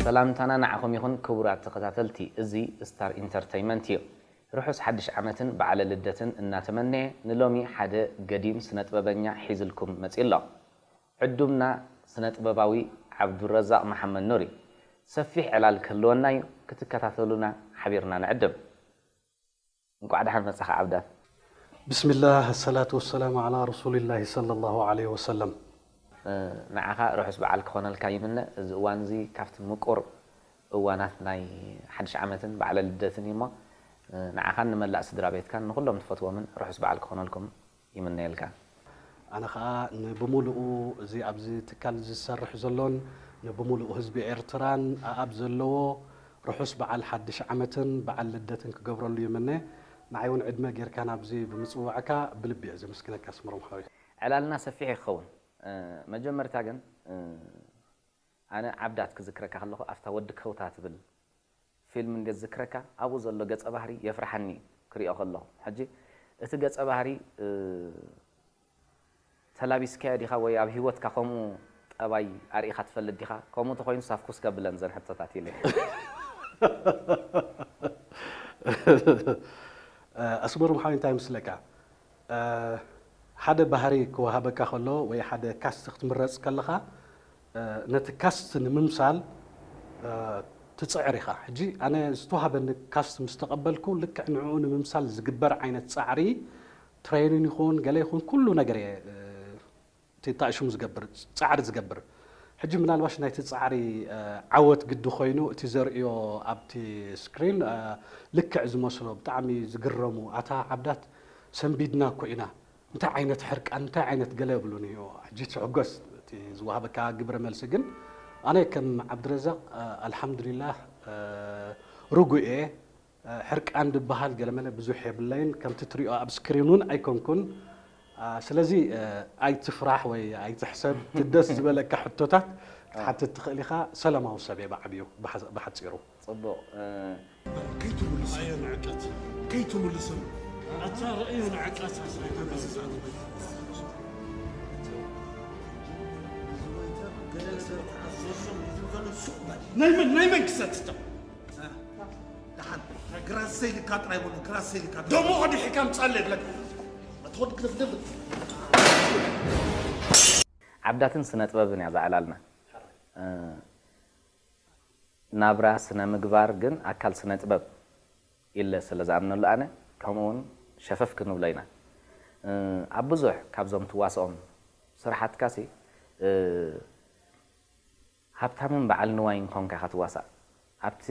ሰላምታና ንዓኹም ይኹን ክቡራት ተኸታተልቲ፣ እዚ ስታር ኢንተርተይመንት እዩ። ርሑስ ሓድሽ ዓመትን በዓለ ልደትን እናተመነየ፣ ንሎሚ ሓደ ገዲም ስነጥበበኛ ሒዝልኩም መጺእ ኣሎ። ዕዱምና ስነጥበባዊ ዓብዱረዛቕ መሓመድ ኑር እዩ። ሰፊሕ ዕላል ክህልወና እዩ፣ ክትከታተሉና ሓቢርና ንዕድም። እንቋዕ ደሓን መጻኻ ዓብዳት። ብስሚላህ፣ ኣሰላቱ ወሰላሙ ዓላ ረሱሊላሂ ሰለላሁ ዓለይሂ ወሰለም። ንዓኻ ርሑስ በዓል ክኾነልካ ይምነ። እዚ እዋን እዚ ካብቲ ምቁር እዋናት ናይ ሓድሽ ዓመትን በዓለ ልደትን እዩ እሞ፣ ንዓኻን ንመላእ ስድራ ቤትካን ንኹሎም ትፈትዎምን ርሑስ በዓል ክኾነልኩም ይምነየልካ። ኣነ ኸኣ ንብምሉኡ እዚ ኣብዚ ትካል እዚ ዝሰርሕ ዘሎን ንብምሉኡ ህዝቢ ኤርትራን ኣኣብ ዘለዎ ርሑስ በዓል ሓድሽ ዓመትን በዓል ልደትን ክገብረሉ ይምነ። ንዓይ እውን ዕድመ ጌርካ ናብዚ ብምጽዋዕካ ብልቢ እየ ዘመስግነካ ኣስመሮም ሓወይ። ዕላልና ሰፊሕ ይኸውን። መጀመርታ ግን ኣነ ዓብዳት ክዝክረካ ከለኹ ኣብታ ወዲ ከውታ ትብል ፊልም እንደ ዝክረካ ኣብኡ ዘሎ ገጸ ባህሪ የፍርሓኒ ክሪኦ ከለኹ። ሕጂ እቲ ገጸ ባህሪ ተላቢስካዮ ዲኻ ወይ ኣብ ህይወትካ ከምኡ ጠባይ ኣርኢኻ ትፈልጥ ዲኻ? ከምኡ ተኾይኑ ሳፍኩስ ከብለን ዘን ሕቶታት ኢለ። ኣስመሮም ሓወይ እንታይ ምስለካ ሓደ ባህሪ ክወሃበካ ከሎ ወይ ሓደ ካስት ክትምረፅ ከለኻ ነቲ ካስት ንምምሳል ትፅዕር ኢኻ። ሕጂ ኣነ ዝተዋሃበኒ ካስት ምስ ተቐበልኩ ልክዕ ንዕኡ ንምምሳል ዝግበር ዓይነት ፃዕሪ ትሬኒን ይኹን ገለ ይኹን ኩሉ ነገር እየ እቲ እንታይ ሽሙ ዝገብር ፃዕሪ ዝገብር። ሕጂ ምናልባሽ ናይቲ ፃዕሪ ዓወት ግዲ ኮይኑ እቲ ዘርእዮ ኣብቲ ስክሪን ልክዕ ዝመስሎ ብጣዕሚ ዝግረሙ ኣታ ዓብዳት ሰንቢድና እኮ ኢና እንታይ ዓይነት ሕርቃን እንታይ ዓይነት ገለ የብሉን እዩ። ሕጂ ትሕጎስ እቲ ዝወሃበካ ግብረ መልሲ ግን ኣነ ከም ዓብድረዛቅ ኣልሓምዱሊላህ ርጉእ እየ። ሕርቃን ዝበሃል ገለመለ ብዙሕ የብለይን ከምቲ ትሪኦ ኣብ ስክሪን እውን ኣይኮንኩን። ስለዚ ኣይትፍራሕ ወይ ኣይትሕሰብ እቲ ደስ ዝበለካ ሕቶታት ክትሓትት ትኽእል ኢኻ። ሰላማዊ ሰብ እየ ብዓብዩ ብሓፂሩ። ፅቡቕ። ከይትምልሶ ከይትምልሶ ኣታ ረእዮ ንዓቃ ናይ መን ናይ መን ክሰትታ ደሓን ግራት ዘይልካ ጥራይ በሉ ግራት ዘይልካ ደሞ ቀዲሕካ ምጻለ ይብለካ መትወድ ክልፍልፍ ዓብዳትን ስነ ጥበብን እያ ዘዕላልና። ናብራ ስነ ምግባር ግን ኣካል ስነ ጥበብ ኢለ ስለ ዝኣምነሉ ኣነ ከምኡ እውን ሸፈፍ ክንብሎ ኢና። ኣብ ብዙሕ ካብዞም ትዋስኦም ስራሓትካሲ ሃብታምን በዓል ንዋይን ኮንካ ኢኻ ትዋሳእ። ኣብቲ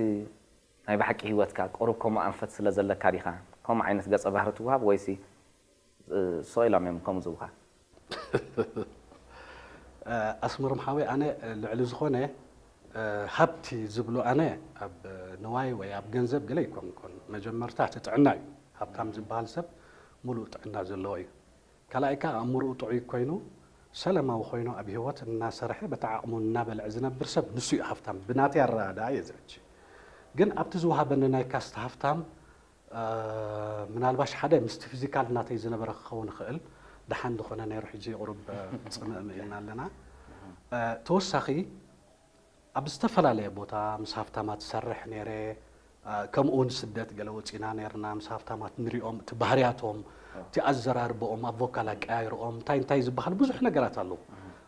ናይ ብሓቂ ህይወትካ ቁሩብ ከምኡ ኣንፈት ስለ ዘለካ ዲኻ ከምኡ ዓይነት ገጸ ባህሪ ትውሃብ ወይሲ ስቕ ኢሎም እዮም ከምኡ ዝብሉኻ? ኣስመሮም ሓወይ ኣነ ልዕሊ ዝኾነ ሃብቲ ዝብሎ ኣነ ኣብ ንዋይ ወይ ኣብ ገንዘብ ገለ ኣይኮንኩን። መጀመርታ እቲ ጥዕና እዩ። ሃብታም ዝበሃል ሰብ ሙሉእ ጥዕና ዘለዎ እዩ። ካልኣይ ከኣ ኣእምርኡ ጥዑይ ኮይኑ ሰላማዊ ኮይኑ ኣብ ህይወት እናሰርሐ በቲ ዓቕሙ እናበልዐ ዝነብር ሰብ ንሱ እዩ ሃፍታም ብናተይ ኣረዳድኣ እየ ዝሕጂ። ግን ኣብቲ ዝወሃበኒ ናይ ካስት ሃፍታም ምናልባሽ ሓደ ምስቲ ፊዚካል ናተይ ዝነበረ ክኸውን ይኽእል ደሓን ዝኾነ ነይሩ ሕጂ ቁሩብ ፅምእም ኢልና ኣለና። ተወሳኺ ኣብ ዝተፈላለየ ቦታ ምስ ሃፍታማት ዝሰርሕ ነይረ። ከምኡ እውን ስደት ገለ ወፂና ነይርና ምስ ሃፍታማት ንሪኦም እቲ ባህርያቶም እቲ ኣዘራርበኦም ኣብ ቮካል ኣቀያይርኦም እንታይ እንታይ ዝበሃል ብዙሕ ነገራት ኣለዉ።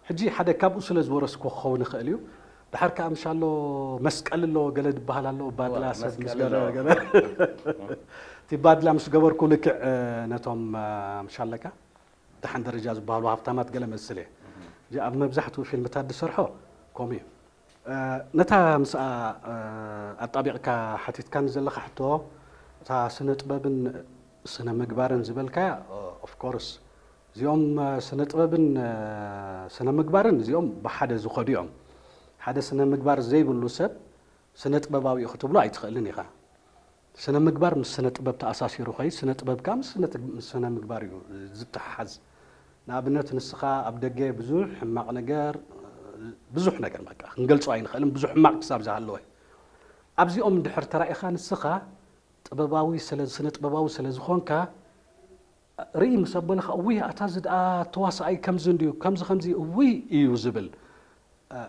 ሕጂ ሓደ ካብኡ ስለ ዝወረስኩ ክኸውን ይኽእል እዩ። ድሓር ከዓ ምሻሎ መስቀል ኣሎ ገለ ዝበሃል ኣሎ ባድላ ሰብ ምስ ገለ ገለ እቲ ባድላ ምስ ገበርኩ ልክዕ ነቶም ምሻለካ ደሓን ደረጃ ዝበሃሉ ሃፍታማት ገለ መስል እየ። ኣብ መብዛሕትኡ ፊልምታት ዝሰርሖ ከምኡ እዩ። ነታ ምስኣ ኣጣቢቕካ ሓቲትካኒ ዘለኻ ሕቶ እታ ስነ ጥበብን ስነ ምግባርን ዝበልካያ ኦፍኮርስ እዚኦም ስነ ጥበብን ስነ ምግባርን እዚኦም ብሓደ ዝኸዱ እዮም። ሓደ ስነ ምግባር ዘይብሉ ሰብ ስነ ጥበባዊ እዩ ክትብሎ ኣይትኽእልን ኢኻ። ስነ ምግባር ምስ ስነ ጥበብ ተኣሳሲሩ ኸይ ስነ ጥበብ ከዓ ምስ ስነ ምግባር እዩ ዝተሓሓዝ። ንኣብነት ንስኻ ኣብ ደገ ብዙሕ ሕማቕ ነገር ብዙሕ ነገር በቃ ክንገልጾ ኣይንኽእልን ብዙሕ ሕማቕ ክሳብ ዝሃለወ ኣብዚኦም እንድሕር ተራኢኻ ንስኻ ጥበባዊ ስለ ስነ ጥበባዊ ስለ ዝኾንካ ርኢ ምስ ኣበልኻ እውይ ኣታ እዚ ደኣ ተዋሳኣይ ከምዚ እንድዩ ከምዚ ከምዚ እውይ እዩ ዝብል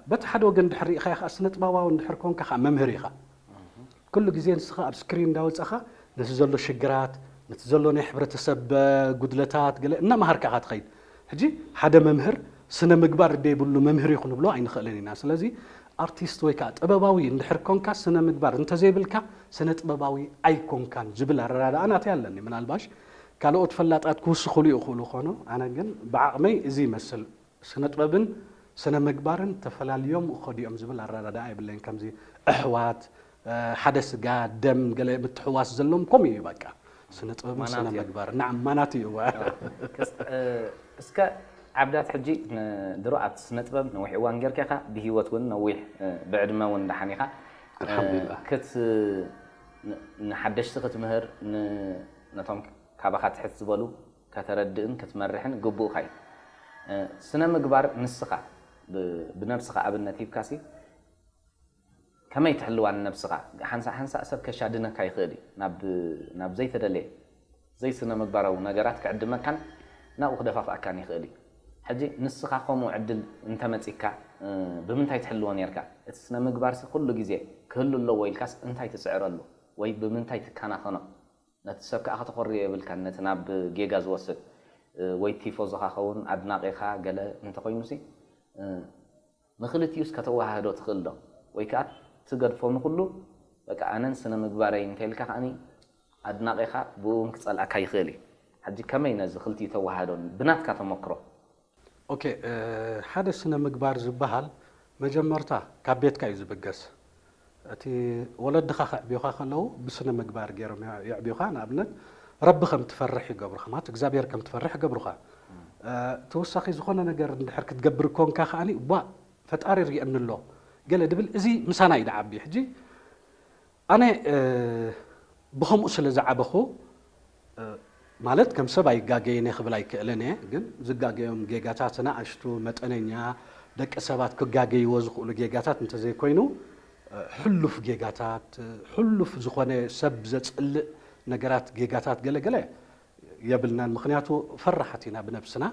በቲ ሓደ ወገን ድሕር ርኢኻዮ ከዓ ስነ ጥበባዊ እንድሕር ኮንካ ከዓ መምህር ኢኻ። ኩሉ ግዜ ንስኻ ኣብ ስክሪን እንዳወፀኻ ነቲ ዘሎ ሽግራት፣ ነቲ ዘሎ ናይ ሕብረተሰብ ጉድለታት ገለ እናመሃርካ ኢኻ ትኸይድ። ሕጂ ሓደ መምህር ስነ ምግባር ደይብሉ መምህር እዩ ክንብሎ ኣይንኽእልን ኢና። ስለዚ ኣርቲስት ወይ ከዓ ጥበባዊ እንድሕር ኮንካ ስነ ምግባር እንተዘይብልካ ስነ ጥበባዊ ኣይኮንካን ዝብል ኣረዳድኣ ናተይ ኣለኒ። ምናልባሽ ካልኦት ፈላጣት ክውስኹሉ ይኽእሉ ኾኖ ኣነ ግን ብዓቕመይ እዚ ይመስል። ስነ ጥበብን ስነ ምግባርን ተፈላልዮም እኸዱ እዮም ዝብል ኣረዳድኣ የብለይን። ከምዚ ኣሕዋት ሓደ ስጋ ደም ገለ ምትሕዋስ ዘሎም ከምኡ እዩ በቃ። ስነ ጥበብን ስነ ምግባር ናዓም ማናት እዩ። እስከ ዓብዳት ሕጂ ድሮ ኣብቲ ስነ ጥበብ ነዊሕ እዋን ጌርካ ኢኻ፣ ብህይወት እውን ነዊሕ ብዕድመ እውን ደሓን ኢኻ። ኣልሓምዱሊላህ። ክት ንሓደሽቲ ክትምህር ነቶም ካባኻ ትሕት ዝበሉ ከተረድእን ክትመርሕን ግቡእካ እዩ። ስነ ምግባር ንስኻ ብነብስኻ ኣብነት ሂብካሲ ከመይ ትሕልዋ ንነብስኻ? ሓንሳእ ሓንሳእ ሰብ ከሻድነካ ይኽእል እዩ ናብ ዘይተደለየ ዘይስነ ምግባራዊ ነገራት ክዕድመካን ናብኡ ክደፋፍኣካን ይኽእል እዩ። ሕጂ ንስኻ ከምኡ ዕድል እንተመፂካ ብምንታይ ትሕልዎ ነርካ? እቲ ስነ ምግባርሲ ኩሉ ግዜ ክህሉ ኣለዎ ኢልካስ እንታይ ትፅዕረሉ ወይ ብምንታይ ትከናኸኖ? ነቲ ሰብ ከዓ ከተኾርዮ የብልካን። ነቲ ናብ ጌጋ ዝወስድ ወይ ቲፎዞኻ ኸውን ኣድናቒኻ ገለ እንተኾይኑሲ ንክልቲኡስ ከተወሃህዶ ትኽእል ዶ? ወይ ከዓ ትገድፎ ንኹሉ በቃ ኣነን ስነ ምግባረይ እንተኢልካ ከዓኒ ኣድናቒኻ ብኡ እውን ክጸልኣካ ይኽእል እዩ። ሕጂ ከመይ ነዚ ክልቲኡ ተወሃህዶ ብናትካ ተመክሮ? ኦኬ ሓደ ስነ ምግባር ዝበሃል መጀመርታ ካብ ቤትካ እዩ ዝብገስ። እቲ ወለድኻ ከዕብዮኻ ከለዉ ብስነ ምግባር ገይሮም የዕብዩኻ። ንኣብነት ረቢ ከም ትፈርሕ ይገብሩኻ ማለት እግዚኣብሔር ከም ትፈርሕ ይገብሩኻ። ተወሳኺ ዝኾነ ነገር እንድሕር ክትገብር ኮንካ ከዓኒ ቧ ፈጣሪ ርእየኒ ኣሎ ገለ ድብል እዚ ምሳና እዩ ድዓቢ። ሕጂ ኣነ ብኸምኡ ስለ ዝዓበኹ ማለት ከም ሰብ ኣይጋገይን እየ ክብል ኣይክእልን እየ። ግን ዝጋገዮም ጌጋታት ንኣሽቱ መጠነኛ ደቂ ሰባት ክጋገይዎ ዝኽእሉ ጌጋታት እንተዘይኮይኑ ሕሉፍ ጌጋታት ሕሉፍ ዝኾነ ሰብ ዘፅልእ ነገራት ጌጋታት ገለገለ የብልናን። ምኽንያቱ ፈራሓት ኢና ብነብስና።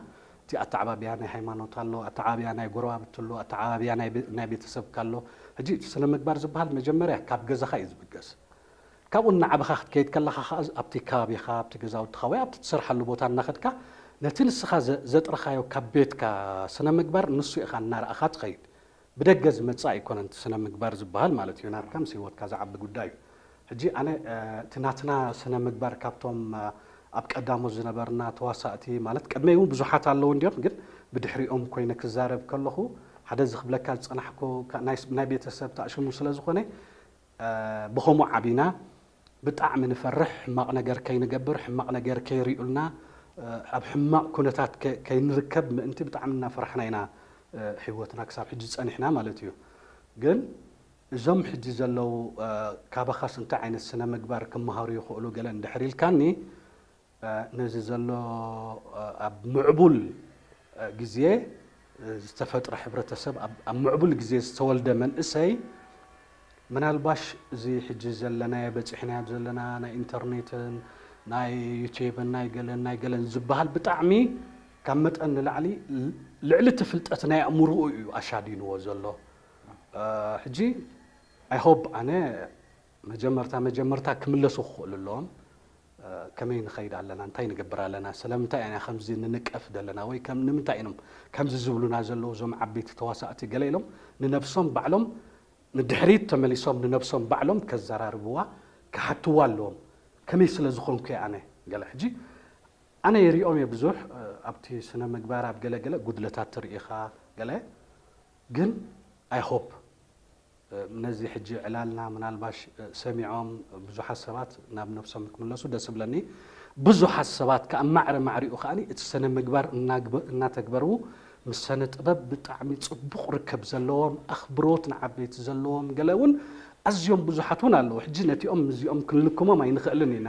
እቲ ኣተዓባብያ ናይ ሃይማኖት ኣሎ፣ ኣተዓባብያ ናይ ጎረባብቲ ኣሎ፣ ኣተዓባብያ ናይ ቤተሰብካ ኣሎ። ሕጂ እቲ ስነ ምግባር ዝበሃል መጀመርያ ካብ ገዛኻ እዩ ዝብገስ። ካብኡ እናዓበኻ ክትከይድ ከለኻ ከዓ ኣብቲ ከባቢኻ ኣብቲ ገዛውትኻ ወይ ኣብቲ ትሰርሓሉ ቦታ እናኸድካ ነቲ ንስኻ ዘጥረኻዮ ካብ ቤትካ ስነ ምግባር ንሱ ኢኻ እናረኣኻ ትኸይድ። ብደገ ዝመጽእ ኣይኮነን እቲ ስነ ምግባር ዝበሃል ማለት እዩ። ናትካ ምስ ህይወትካ ዝዓቢ ጉዳይ እዩ። ሕጂ ኣነ እቲ ናትና ስነ ምግባር ካብቶም ኣብ ቀዳሞት ዝነበርና ተዋሳእቲ ማለት ቅድመይ እውን ብዙሓት ኣለዉ እንዲዮም፣ ግን ብድሕሪኦም ኮይነ ክዛረብ ከለኹ ሓደ እዚ ክብለካ ዝጸናሕኩ ናይ ቤተሰብ ተኣሽሙ ስለ ዝኾነ ብኸምኡ ዓቢና ብጣዕሚ ንፈርሕ፣ ሕማቕ ነገር ከይንገብር፣ ሕማቕ ነገር ከይሪኡልና፣ ኣብ ሕማቕ ኩነታት ከይንርከብ ምእንቲ ብጣዕሚ እናፈራሕና ኢና ህይወትና ክሳብ ሕጂ ጸኒሕና ማለት እዩ። ግን እዞም ሕጂ ዘለዉ ካባኻስ እንታይ ዓይነት ስነ ምግባር ክመሃሩ ይኽእሉ ገለ እንድሕር ኢልካኒ ነዚ ዘሎ ኣብ ምዕቡል ግዜ ዝተፈጥረ ሕብረተሰብ ኣብ ምዕቡል ግዜ ዝተወልደ መንእሰይ ምናልባሽ እዚ ሕጂ ዘለናዮ በፂሕናዮ ዘለና ናይ ኢንተርኔትን ናይ ዩቲብን ናይ ገለን ናይ ገለን ዝበሃል ብጣዕሚ ካብ መጠን ንላዕሊ ልዕሊ እቲ ፍልጠት ናይ ኣእምርኡ እዩ ኣሻዲንዎ ዘሎ። ሕጂ ኣይሆብ ኣነ መጀመርታ መጀመርታ ክምለሱ ክኽእሉ ኣለዎም። ከመይ ንኸይድ ኣለና እንታይ ንገብር ኣለና ስለምንታይ ኢና ከምዚ ንንቀፍ ዘለና ወይ ንምንታይ ኢኖም ከምዚ ዝብሉና ዘለዉ እዞም ዓበይቲ ተዋሳእቲ ገለ ኢሎም ንነብሶም ባዕሎም ንድሕሪት ተመሊሶም ንነብሶም ባዕሎም ከዘራርብዋ ክሓትዋ ኣለዎም። ከመይ ስለ ዝኾንኩ እየ ኣነ ገለ ሕጂ ኣነ ይሪኦም እየ ብዙሕ ኣብቲ ስነ ምግባር ኣብ ገለ ገለ ጉድለታት ትርኢ ኢኻ ገለ ግን I hope ነዚ ሕጂ ዕላልና ምናልባሽ ሰሚዖም ብዙሓት ሰባት ናብ ነብሶም ክምለሱ ደስ ይብለኒ። ብዙሓት ሰባት ከዓ ማዕረ ማዕሪኡ ከዓ እቲ ስነ ምግባር እናተግበሩ ምስ ሰነ ጥበብ ብጣዕሚ ፅቡቕ ርክብ ዘለዎም ኣኽብሮት ንዓበይቲ ዘለዎም ገለ እውን ኣዝዮም ብዙሓት እውን ኣለዉ። ሕጂ ነቲኦም ምስዚኦም ክንልክሞም ኣይንኽእልን ኢና።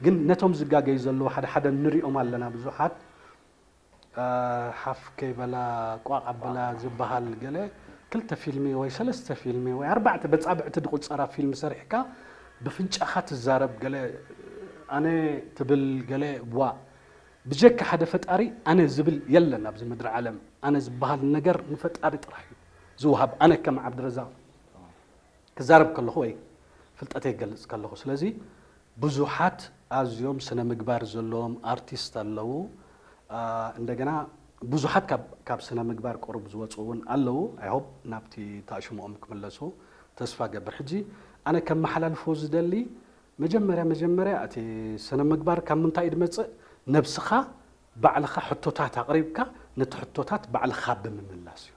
ግን ነቶም ዝጋገዩ ዘለዉ ሓደ ሓደ ንሪኦም ኣለና ብዙሓት ሓፍ ከይበላ ቋቕ ኣብላ ዝበሃል ገለ ክልተ ፊልሚ ወይ ሰለስተ ፊልሚ ወይ ኣርባዕተ በፃብዕቲ ዝቑፀራ ፊልሚ ሰሪሕካ ብፍንጫኻ ትዛረብ ገለ ኣነ ትብል ገለ ዋ ብጀካ ሓደ ፈጣሪ ኣነ ዝብል የለን ኣብዚ ምድሪ ዓለም ኣነ ዝበሃል ነገር ንፈጣሪ ጥራሕ እዩ ዝወሃብ። ኣነ ከም ዓብድረዛቕ ክዛረብ ከለኹ ወይ ፍልጠተይ ክገልጽ ከለኹ። ስለዚ ብዙሓት ኣዝዮም ስነ ምግባር ዘለዎም ኣርቲስት ኣለዉ። አ፣ እንደገና ብዙሓት ካብ፣ ካብ ስነ ምግባር ቁሩብ ዝወፁ እውን ኣለዉ። I hope ናብቲ ተኣሽምኦም ክምለሱ ተስፋ ገብር። ሕጂ ኣነ ከመሓላልፎ ዝደሊ መጀመርያ፣ መጀመርያ እቲ ስነ ምግባር ካብ ምንታይ እዩ ዝመፅእ? ነብስኻ ባዕልኻ ሕቶታት ኣቕሪብካ ነቲ ሕቶታት ባዕልኻ ብምምላስ እዩ።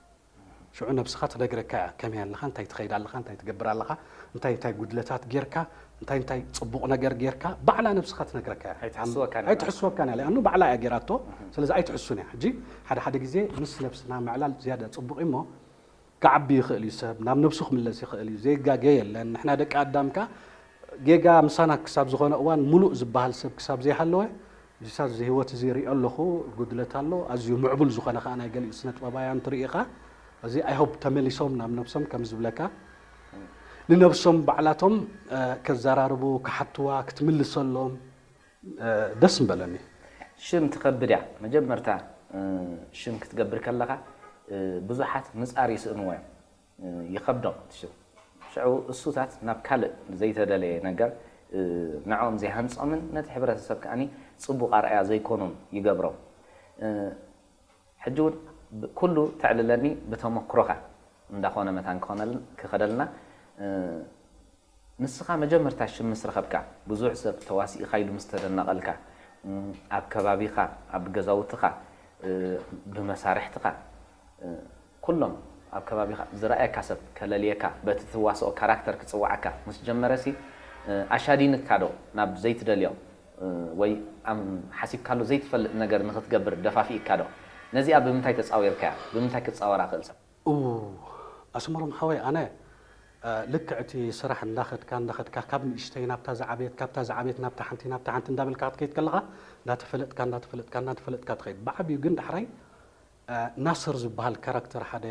ሽዑ ነብስኻ ትነግረካ እያ፣ ከመይ ኣለኻ፣ እንታይ ትኸይድ ኣለኻ፣ እንታይ ትገብር ኣለኻ፣ እንታይ እንታይ ጉድለታት ጌርካ፣ እንታይ እንታይ ጽቡቕ ነገር ጌርካ፣ ባዕላ ነብስኻ ትነግረካ እያ። ኣይትሕስወካን እያ። ኣይትሕስወካን እያ፣ ለኣኑ ባዕላ እያ ጌራቶ። ስለዚ ኣይትሕሱን እያ። ሕጂ ሓደ ሓደ ግዜ ምስ ነብስና ምዕላል ዝያዳ ጽቡቕ እዩ እሞ፣ ክዓቢ ይኽእል እዩ ሰብ፣ ናብ ነብሱ ክምለስ ይኽእል እዩ፣ ዘይጋገ የለን። ንሕና ደቂ ኣዳምካ ጌጋ ምሳና ክሳብ ዝኾነ እዋን፣ ሙሉእ ዝበሃል ሰብ ክሳብ ዘይሃለወ፣ እዚ ሳብ እዚ ህይወት እዚ ይሪኦ ኣለኹ፣ ጉድለት ኣሎ። ኣዝዩ ምዕቡል ዝኾነ ከኣ ናይ ገሊኡ ስነ ጥበባውያን ትርኢ ኢኻ። እዚ I hope ተመሊሶም ናብ ነብሶም ከም ዝብለካ፣ ንነብሶም ባዕላቶም፣ እ፣ ከዘራርቡ፣ ክሓትዋ፣ ክትምልሰሎም፣ እ፣ ደስ ምበለኒ። ሽም ትኸብድ እያ። መጀመርታ፣ እ፣ ሽም ክትገብር ከለኻ፣ እ፣ ብዙሓት ምጻር ይስእንዎ እዮም። እ፣ ይኸብዶም እቲ ሽም። ሽዑ እሱታት ናብ ካልእ ዘይተደለየ ነገር፣ እ፣ ንዕኦም ዘይሃንጾምን ነቲ ሕብረተሰብ ከኣኒ ጽቡቕ ኣርኣያ ዘይኮኑን ይገብሮም። እ፣ ሕጂ እውን ብ-፣ ኩሉ ተዕልለኒ ብተመክሮኻ እንዳኾነ መታን ክኾነል-፣ ክኸደልና፣ እ፣ ንስኻ መጀመርታ ሽም ምስ ረኸብካ፣ ብዙሕ ሰብ ተዋሲእኻ ኢሉ ምስ ተደነቐልካ፣ እ፣ ኣብ ከባቢኻ፣ ኣብ ገዛውትኻ፣ እ፣ ብመሳርሕትኻ፣ እ፣ ኩሎም ኣብ ከባቢኻ ዝረኣየካ ሰብ ከለልየካ፣ በቲ ትዋስኦ ካራክተር ክጽውዓካ ምስ ጀመረሲ፣ እ፣ ኣሻዲንካ ዶ ናብ ዘይትደልዮ፣ እ፣ ወይ ኣም-፣ ሓሲብካሉ ዘይትፈልጥ ነገር ንኽትገብር ደፋፊእካ ዶ? ነዚኣ ብምንታይ ተጻዊርካያ? ብምንታይ ክጻወራ ክእል ሰብ? እው፣ ኣስመሮም ሓወይ፣ ኣነ፣ እ፣ ልክዕ እቲ ስራሕ እንዳኸድካ፣ እንዳኸድካ፣ ካብ ንእሽተይ ናብታ ዝዓበየት፣ ካብታ ዝዓበየት ናብታ ሓንቲ፣ ናብታ ሓንቲ እንዳበልካ ክትከይድ ከለኻ፣ እንዳተፈለጥካ፣ እንዳተፈለጥካ፣ እንዳተፈለጥካ ትኸይድ። ብዓብዩ ግን ዳሕራይ፣ እ፣ ናስር ዝበሃል ካራክተር ሓደ፣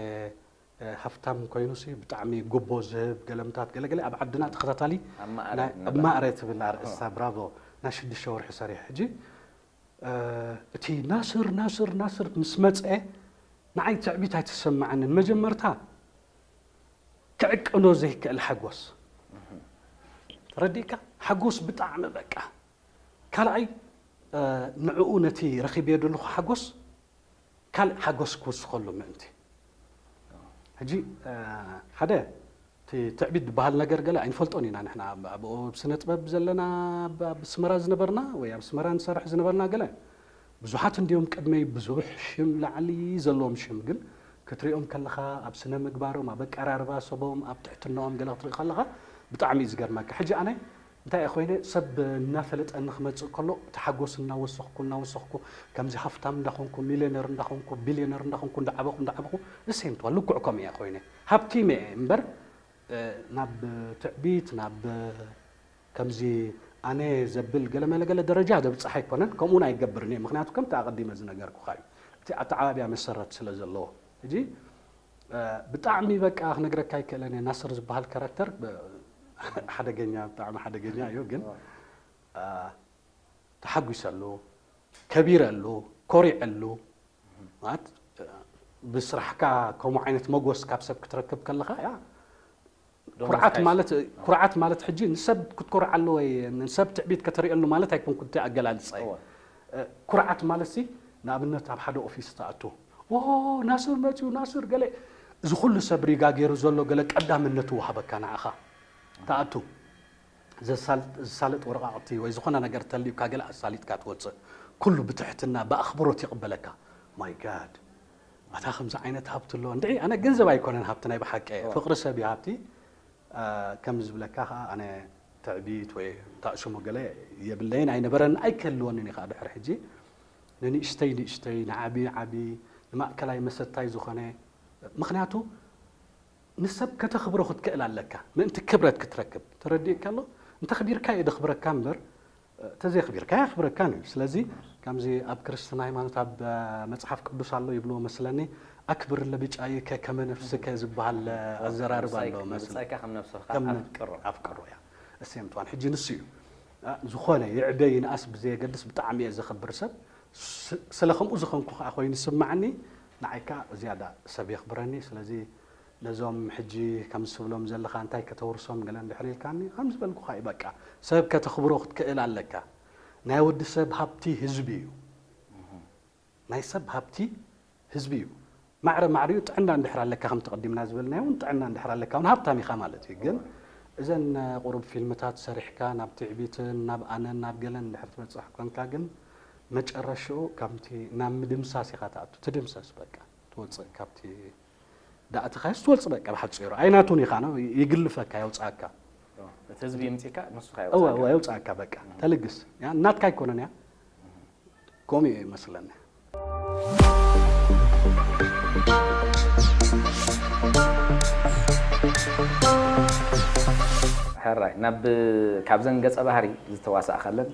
እ፣ ሃፍታም ኮይኑሲ ብጣዕሚ ጉቦ ዝህብ ገለምታት ገለገለ ኣብ ዓድና ተኸታታሊ ኣብ ማእረ ናይ፣ ንበሃል። ኣብ ማእረ ትብል ኣርእስታ፣ ብራቮ፣ ናይ ሽዱሽተ ወርሒ ሰሪሕ። ሕጂ፣ እ፣ እቲ ናስር፣ ናስር፣ ናስር ምስ መጸ ንዓይ ትዕቢት ኣይተሰማዓንን። መጀመርታ ክዕቅኖ ዘይክእል ሓጎስ። ተረዲእካ? ሓጎስ ብጣዕሚ በቃ። ካልኣይ፣ እ፣ ንዕኡ ነቲ ረኺበዮ ዘለኹ ሓጎስ ካልእ ሓጎስ ክውስኸሉ ምእንቲ። ሕጂ፣ እ፣ ሓደ፣ እቲ ትዕቢት ዝበሃል ነገር ገለ ኣይንፈልጦን ኢና ንሕና። ኣብ፣ ኣብ ስነ ጥበብ ዘለና፣ ኣብ፣ ኣብ ኣስመራ ዝነበርና ወይ ኣብ ኣስመራ ንሰርሕ ዝነበርና ገለ ብዙሓት እንድዮም ቅድመይ ብዙሕ ሽም ላዕሊ ዘለዎም ሽም፣ ግን ክትሪኦም ከለኻ ኣብ ስነ ምግባሮም፣ ኣብ ኣቀራርባ ሰቦም፣ ኣብ ትሕትናኦም ገለ ክትርኢ ከለኻ ብጣዕሚ እዩ ዝገርመካ። ሕጂ ኣነ እንታይ እየ ኮይነ፣ ሰብ እናፈለጠኒ ክመጽእ ከሎ፣ እቲ ሓጎስ እናወሰኽኩ፣ እናወሰኽኩ፣ ከምዚ ሃፍታም እንዳኾንኩ፣ ሚልዮነር እንዳኾንኩ፣ ቢልዮነር እንዳኾንኩ፣ እንዳዓበኹ፣ እንዳዓበኹ፣ the same to ልክዕ ከምኡ እየ ኮይነ። ሃብቲም እየ እምበር፣ እ፣ ናብ ትዕቢት፣ ናብ ከምዚ ኣነ ዘብል ገለመለ ገለ ደረጃ ዘብጽሕ ኣይኮነን። ከምኡ እውን ኣይገብርን እየ። ምኽንያቱ ከምቲ ኣቐዲመ ዝነገርኩኻ እዩ። እቲ ኣተዓባብያ መሰረት ስለ ዘለዎ። ሕጂ፣ እ፣ ብጣዕሚ በቃ ክነግረካ ኣይክእለን እየ። ናስር ዝበሃል ካራክተር፣ ብ-፣ ሓደገኛ፣ ብጣዕሚ ሓደገኛ እዩ። ግን፣ እ፣ ተሓጒሰሉ፣ ከቢረሉ፣ ኮሪዐሉ፣ ማለት፣ እ፣ ብስራሕካ ከምኡ ዓይነት መጎስ ካብ ሰብ ክትረክብ ከለኻ፣ ያ፣ ዶሞዝ ኩርዓት ሓይሽ። ማለት፣ ኩርዓት ማለት ሕጂ ንሰብ ክትኮርዓሉ ወይ ንሰብ ትዕቢት ከተርእየሉ ማለት ኣይኮንኩን እቲ ኣገላልጻ እዩ። እወ። እ፣ ኩርዓት ማለት ሲ፣ ንኣብነት ኣብ ሓደ ኦፊስ ትኣቱ፣ "ኦ፣ ናስር መጽዩ፣ ናስር ገለ", እዚ ኩሉ ሰብ ሪጋ ገይሩ ዘሎ ገለ ቀዳምነት ይወሃበካ ንዓኻ። ትኣቱ፣ ዘሳል-፣ ዝሳለጥ ወረቓቕቲ ወይ ዝኾነ ነገር ተልዩካ ገለ ኣሳሊጥካ ትወጽእ። ኩሉ ብትሕትና ብኣኽብሮት ይቕበለካ። My God፣ ኣታ ከምዚ ዓይነት ሃብቲ ኣሎ። እንድዒ ኣነ ገንዘብ ኣይኮነን ሃብቲ ናይ ብሓቂ። እወ። ፍቕሪ ሰብ እዩ ሃብቲ። አ፣ ከም ዝብለካ ኸኣ ኣነ ትዕቢት ወይ ተኣሽሙ ገለ የብለይን ኣይነበረን ኣይክህልወንን እዩ ኸኣ ድሕሪ ሕጂ። ንንእሽተይ ንእሽተይ፣ ንዓቢ ዓቢ፣ ንማእከላይ መሰታይ ዝኾነ፣ ምኽንያቱ ንሰብ ከተኽብሮ ክትክእል ኣለካ፣ ምእንቲ ክብረት ክትረክብ። ተረዲእካ ኣሎ? እንተኽቢርካ እዩ ደኽብረካ እምበር፣ እንተዘይኽቢርካ ኣየኽብረካን እዩ። ስለዚ፣ ከምዚ ኣብ ክርስትና ሃይማኖት፣ ኣብ፣ አ፣ መጽሓፍ ቅዱስ ኣሎ ይብልዎ መስለኒ፣ "ኣክብር ለብጫይከ ከመ ነፍስከ" ዝበሃል፣ አ፣ ኣዘራርባ ኣሎ ንብጻይክ-፣ መስለኒ። ንብጻይካ ከም ነብስኻ ከም ነ-፣ ኣፍቅሮ። ኣፍቅሮ፣ ያ። እሴምቷን። ሕጂ ንሱ እዩ። አ፣ ዝኾነ ይዕበ ይንኣስ ብዘየገድስ ብጣዕሚ እየ ዘኽብር ሰብ። ስ-፣ ስለ ከምኡ ዝኾንኩ ከኣ ኮይኑ ዝስምዓኒ፣ ንዓይ ከኣ ዝያዳ ሰብ የኽብረኒ። ስለዚ፣ ነዞም ሕጂ ከምዚ ትብሎም ዘለኻ እንታይ ከተውርሶም ገለ እንድሕር ኢልካኒ፣ ከም ዝበልኩኻ እዩ። በቃ ሰብ ከተኽብሮ ክትክእል ኣለካ። ናይ ወዲ ሰብ ሃብቲ ህዝቢ እዩ። ናይ ሰብ ሃብቲ ህዝቢ እዩ። ማዕረ ማዕሪኡ ጥዕና እንድሕር ኣለካ፣ ከምቲ ቀዲምና ዝበልናዮ እውን ጥዕና እንድሕር ኣለካ እውን ሃብታም ኢኻ ማለት እዩ። ግን እዘን ቁሩብ ፊልምታት ሰሪሕካ ናብ ትዕቢትን ናብ ኣነን ናብ ገለን እንድሕር ትበፅሕ ኮንካ ግን መጨረሽኡ ከምቲ ናብ ምድምሳስ ኢኻ ትኣቱ። ትድምሰስ በቃ ትወፅእ ካብቲ ዳእትኻዮስ ትወልጽ በቃ ብሓጺሩ ኣይናቱን ኢኻ ነው ይግልፈካ የውጻካ እቲ ህዝቢ ይምጺካ ንሱ እወ እወ የውጻካ በቃ ተልግስ ያ እናትካ ኣይኮነን ያ ኮሚ ይመስለኒ ሕራይ ናብ ካብዘን ገጸ ባህሪ ዝተዋሳእካለን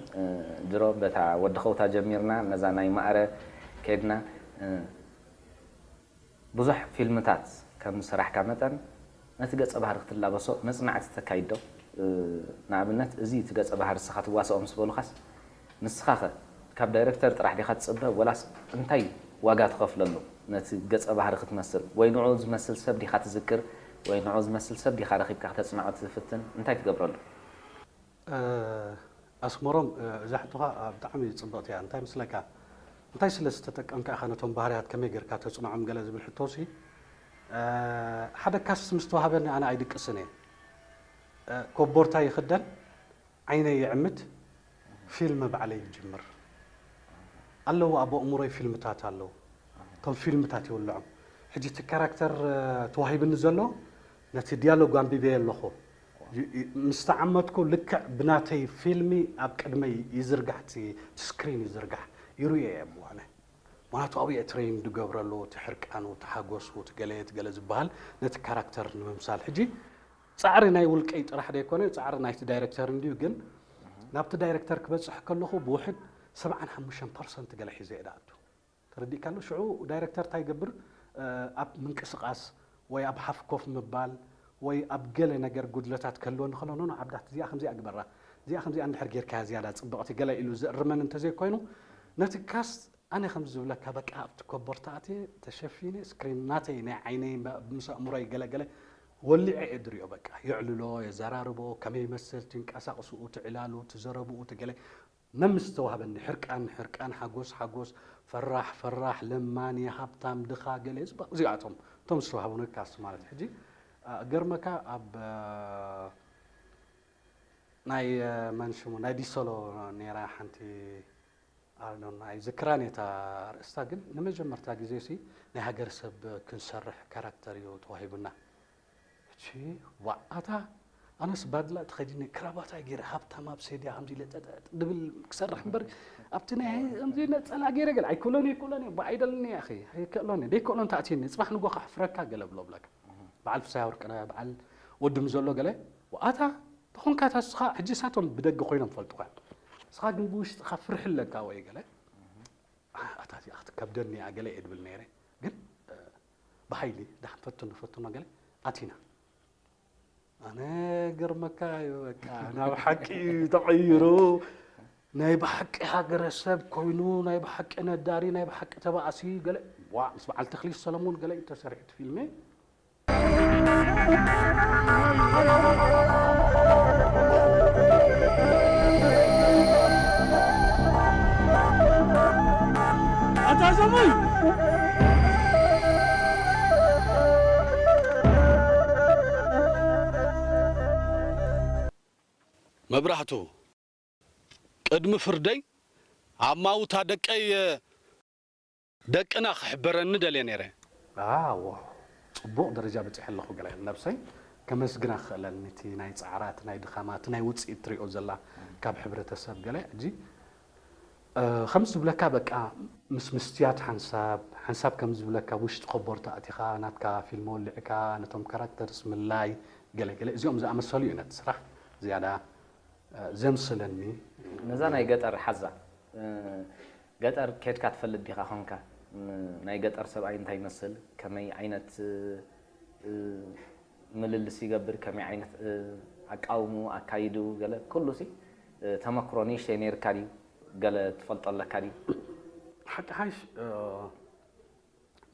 ድሮ በታ ወዲ ኸውታ ጀሚርና ነዛ ናይ ማእረ ከድና ብዙሕ ፊልምታት ከም ዝሰራሕካ መጠን ነቲ ገጸ ባህሪ ክትላበሶ መጽናዕቲ ተካይድ ዶ? ንኣብነት እዚ እቲ ገጸ ባህሪ ንስኻ ትዋስኦ ምስ በሉኻስ ንስኻኸ ካብ ዳይረክተር ጥራሕ ዲኻ ትጽበ ወላስ እንታይ ዋጋ ትኸፍለሉ ነቲ ገጸ ባህሪ ክትመስል ወይ ንዑ ዝመስል ሰብ ዲኻ ትዝክር ወይ ንዑ ዝመስል ሰብ ዲኻ ረኺብካ ክተጽንዖ ትፍትን እንታይ ትገብረሉ? ኣስመሮም እዛ ሕቶኻ ብጣዕሚ ፅብቕቲ እያ። እንታይ ምስለካ እንታይ ስለ ዝተጠቀምካ ኢኻ ነቶም ባህርያት ከመይ ጌርካ ተፅንዖም ገለ ዝብል ሕቶሲ ሓደ ካስት ምስ ተዋህበኒ ኣነ ኣይድቅስን እየ። ኮቦርታ ይኽደን፣ ዓይነይ ይዕምት፣ ፊልም ባዕለይ ይጅምር። ኣለዉ ኣብ ኣእምሮይ ፊልምታት ኣለዉ። እቶም ፊልምታት ይውልዖም። ሕጂ እቲ ካራክተር ተዋሂብኒ ዘሎ ነቲ ዲያሎግ ኣንቢበዮ ኣለኹ። ምስ ተዓመትኩ ልክዕ ብናተይ ፊልሚ ኣብ ቅድመይ ይዝርጋሕ፣ እቲ ስክሪን ይዝርጋሕ፣ ይርእዮ እየ ብዋነ። ምክንያቱ ኣብኡ እየ ትሬን ዝገብረሉ፣ እቲ ሕርቃኑ፣ እቲ ሓጎሱ፣ እቲ ገለ እቲ ገለ ዝበሃል ነቲ ካራክተር ንምምሳል። ሕጂ ፃዕሪ ናይ ውልቀይ ጥራሕ ዘይኮነ ፃዕሪ ናይቲ ዳይረክተር እንድዩ፣ ግን ናብቲ ዳይረክተር ክበፅሕ ከለኹ ብውሕድ ሰብዓን ሓሙሽተን ፐርሰንት ገለ ሒዘ እየ ዝኣቱ። ተረዲእካ ኣሎ? ሽዑ ዳይረክተር እንታይ ይገብር? ኣብ ምንቅስቓስ ወይ ኣብ ሓፍ ኮፍ ምባል ወይ ኣብ ገለ ነገር ጉድለታት ክህልወኒ ከሎ፣ ኖ፣ ኖ፣ ዓብዳት እዚኣ ከምዚኣ ግበራ፣ እዚኣ ከምዚኣ እንድሕር ጌርካያ ዝያዳ ጽብቕቲ ገለ ኢሉ ዘእርመኒ እንተዘይኮይኑ፣ ነቲ ካስት ኣነ ከም ዝብለካ በቃ ኣብቲ ኮቦርታ ኣትየ ተሸፊነ ስክሪን ናተይ ናይ ዓይነይ ምስ ኣእምሮይ ገለ ገለ ወሊዐ እየ ድሪኦ። በቃ የዕልሎ፣ የዘራርቦ፣ ከመይ ይመስል ትንቀሳቕስኡ፣ ትዕላሉ፣ ትዘረብኡ፣ ትገለ መምስ ዝተዋህበኒ ሕርቃን ሕርቃን ሓጎስ ሓጎስ ፈራሕ ፈራሕ ለማኒ ሃብታም ድኻ ገለ ዝበ- እዚኣቶም እቶም ዝተዋህቡኒ ካስት ማለት ሕጂ አ፣ ገርመካ ኣብ አ፣ ናይ አ፣ መን ሽሙ ናይ ዲሶሎ ነይራ ሓንቲ ኣርኖን ኣይዝክራን እየ እታ ኣርእስታ ግን ንመጀመርታ ግዜ ሲ ናይ ሃገር ሰብ ክንሰርሕ ካራክተር እዩ ተዋሂቡና ሕጂ ዋእ ኣታ ኣነስ ባድላ ተኸዲነ ክራባታይ ገይረ ሃብታም ኣብ ሴድያ ከምዚ ኢለ ጠጠጥ ድብል ክሰርሕ እምበር ኣብቲ ናይ ከምዚ ነፀላ ገይረ ገለ ኣይክእሎን እየ ክእሎን እየ ብኣይደልን እየ ኣኸ ኣይክእሎን እየ ደይክእሎን ተኣትየኒ ፅባሕ ንጎ ከሕፍረካ ገለ ብሎ ብለካ በዓል ፍሳይ ወርቅነ በዓል ወድም ዘሎ ገለ ዋኣታ ተኾንካ እታ ንስኻ ሕጂ እሳቶም ብደገ ኮይኖም ፈልጡኻ ንስኻ ግን ብውሽጥኻ ፍርሒ ኣለካ ወይ ገለ ኣታ እዚኣ ክትከብደኒ እያ ገለ እየ ድብል ነይረ ግን ብሓይሊ ዳሕን ፈትኖ ፈትኖ ገለ ኣቲና ኣነ ገርመካ እዩ በቃ ናብ ሓቂ እዩ ተቐይሩ ናይ ብሓቂ ሃገረሰብ ኮይኑ ናይ ብሓቂ ነዳሪ ናይ ብሓቂ ተባእሲ ገለ ዋ ምስ በዓል ተክሊት ሰለሞን ገለ እዩ ተሰሪሑ እቲ ፊልሚ ኣታ ዘመይ መብራህቱ ቅድሚ ፍርደይ ኣማውታ ደቀይ ደቅና ክሕበረኒ ደልየ ነይረ። ኣዎ ፅቡቕ ደረጃ በፂሐ ኣለኹ ገለ ነብሰይ ከመስግና ክኽእለኒ እቲ ናይ ፃዕራ እቲ ናይ ድኻማ እቲ ናይ ውፅኢት ትሪኦ ዘላ ካብ ሕብረተሰብ ገለ ሕጂ ከምዚ ዝብለካ በቃ ምስ ምስትያት ሓንሳብ ሓንሳብ ከምዚ ዝብለካ ውሽጢ ኮቦርታ ኣቲኻ ናትካ ፊልም ወሊዕካ ነቶም ካራክተርስ ምልላይ ገለ ገለ እዚኦም ዝኣመሰሉ እዩ ነቲ ስራሕ ዝያዳ ዘምስለኒ። ነዛ ናይ ገጠር ሓዛ ገጠር ኬድካ ትፈልጥ ዲኻ ኾንካ ናይ ገጠር ሰብኣይ እንታይ ይመስል ከመይ ዓይነት ምልልስ ይገብር ከመይ ዓይነት ኣቃውምኡ ኣካይድኡ ገለ ኩሉ ሲ ተመክሮ ንእሽተይ ነይርካ ድዩ ገለ ትፈልጦ ኣለካ ድዩ? ሓቂ ሓይሽ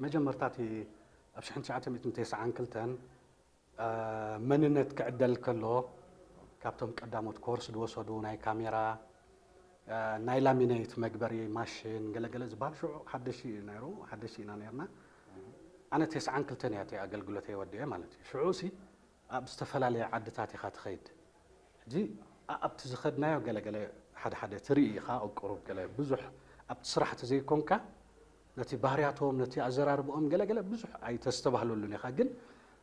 መጀመርታ እቲ ኣብ ሽሕን ትሽዓተ ሚእትን ተስዓን ክልተን መንነት ክዕደል ከሎ ካብቶም ቀዳሞት ኮርስ ዝወሰዱ ናይ ካሜራ፣ ናይ ላሚኔት መግበሪ ማሽን ገለገለ ዝበሃል ሽዑ ሓደሽ እዩ ነይሩ፣ ሓደሽ ኢና ነርና። ኣነ ተስዓን ክልተን እያ እቲ ኣገልግሎተይ ወዲኤ ማለት እዩ። ሽዑ ሲ ኣብ ዝተፈላለየ ዓድታት ኢኻ ትኸይድ። ሕጂ ኣብቲ ዝኸድናዮ ገለገለ ሓደ ሓደ ትርኢ ኢኻ፣ ቁሩብ ገለ ብዙሕ ኣብቲ ስራሕ ተዘይኮንካ ነቲ ባህርያቶም ነቲ ኣዘራርብኦም ገለገለ ብዙሕ ኣይተስተባህለሉን ኢኻ። ግን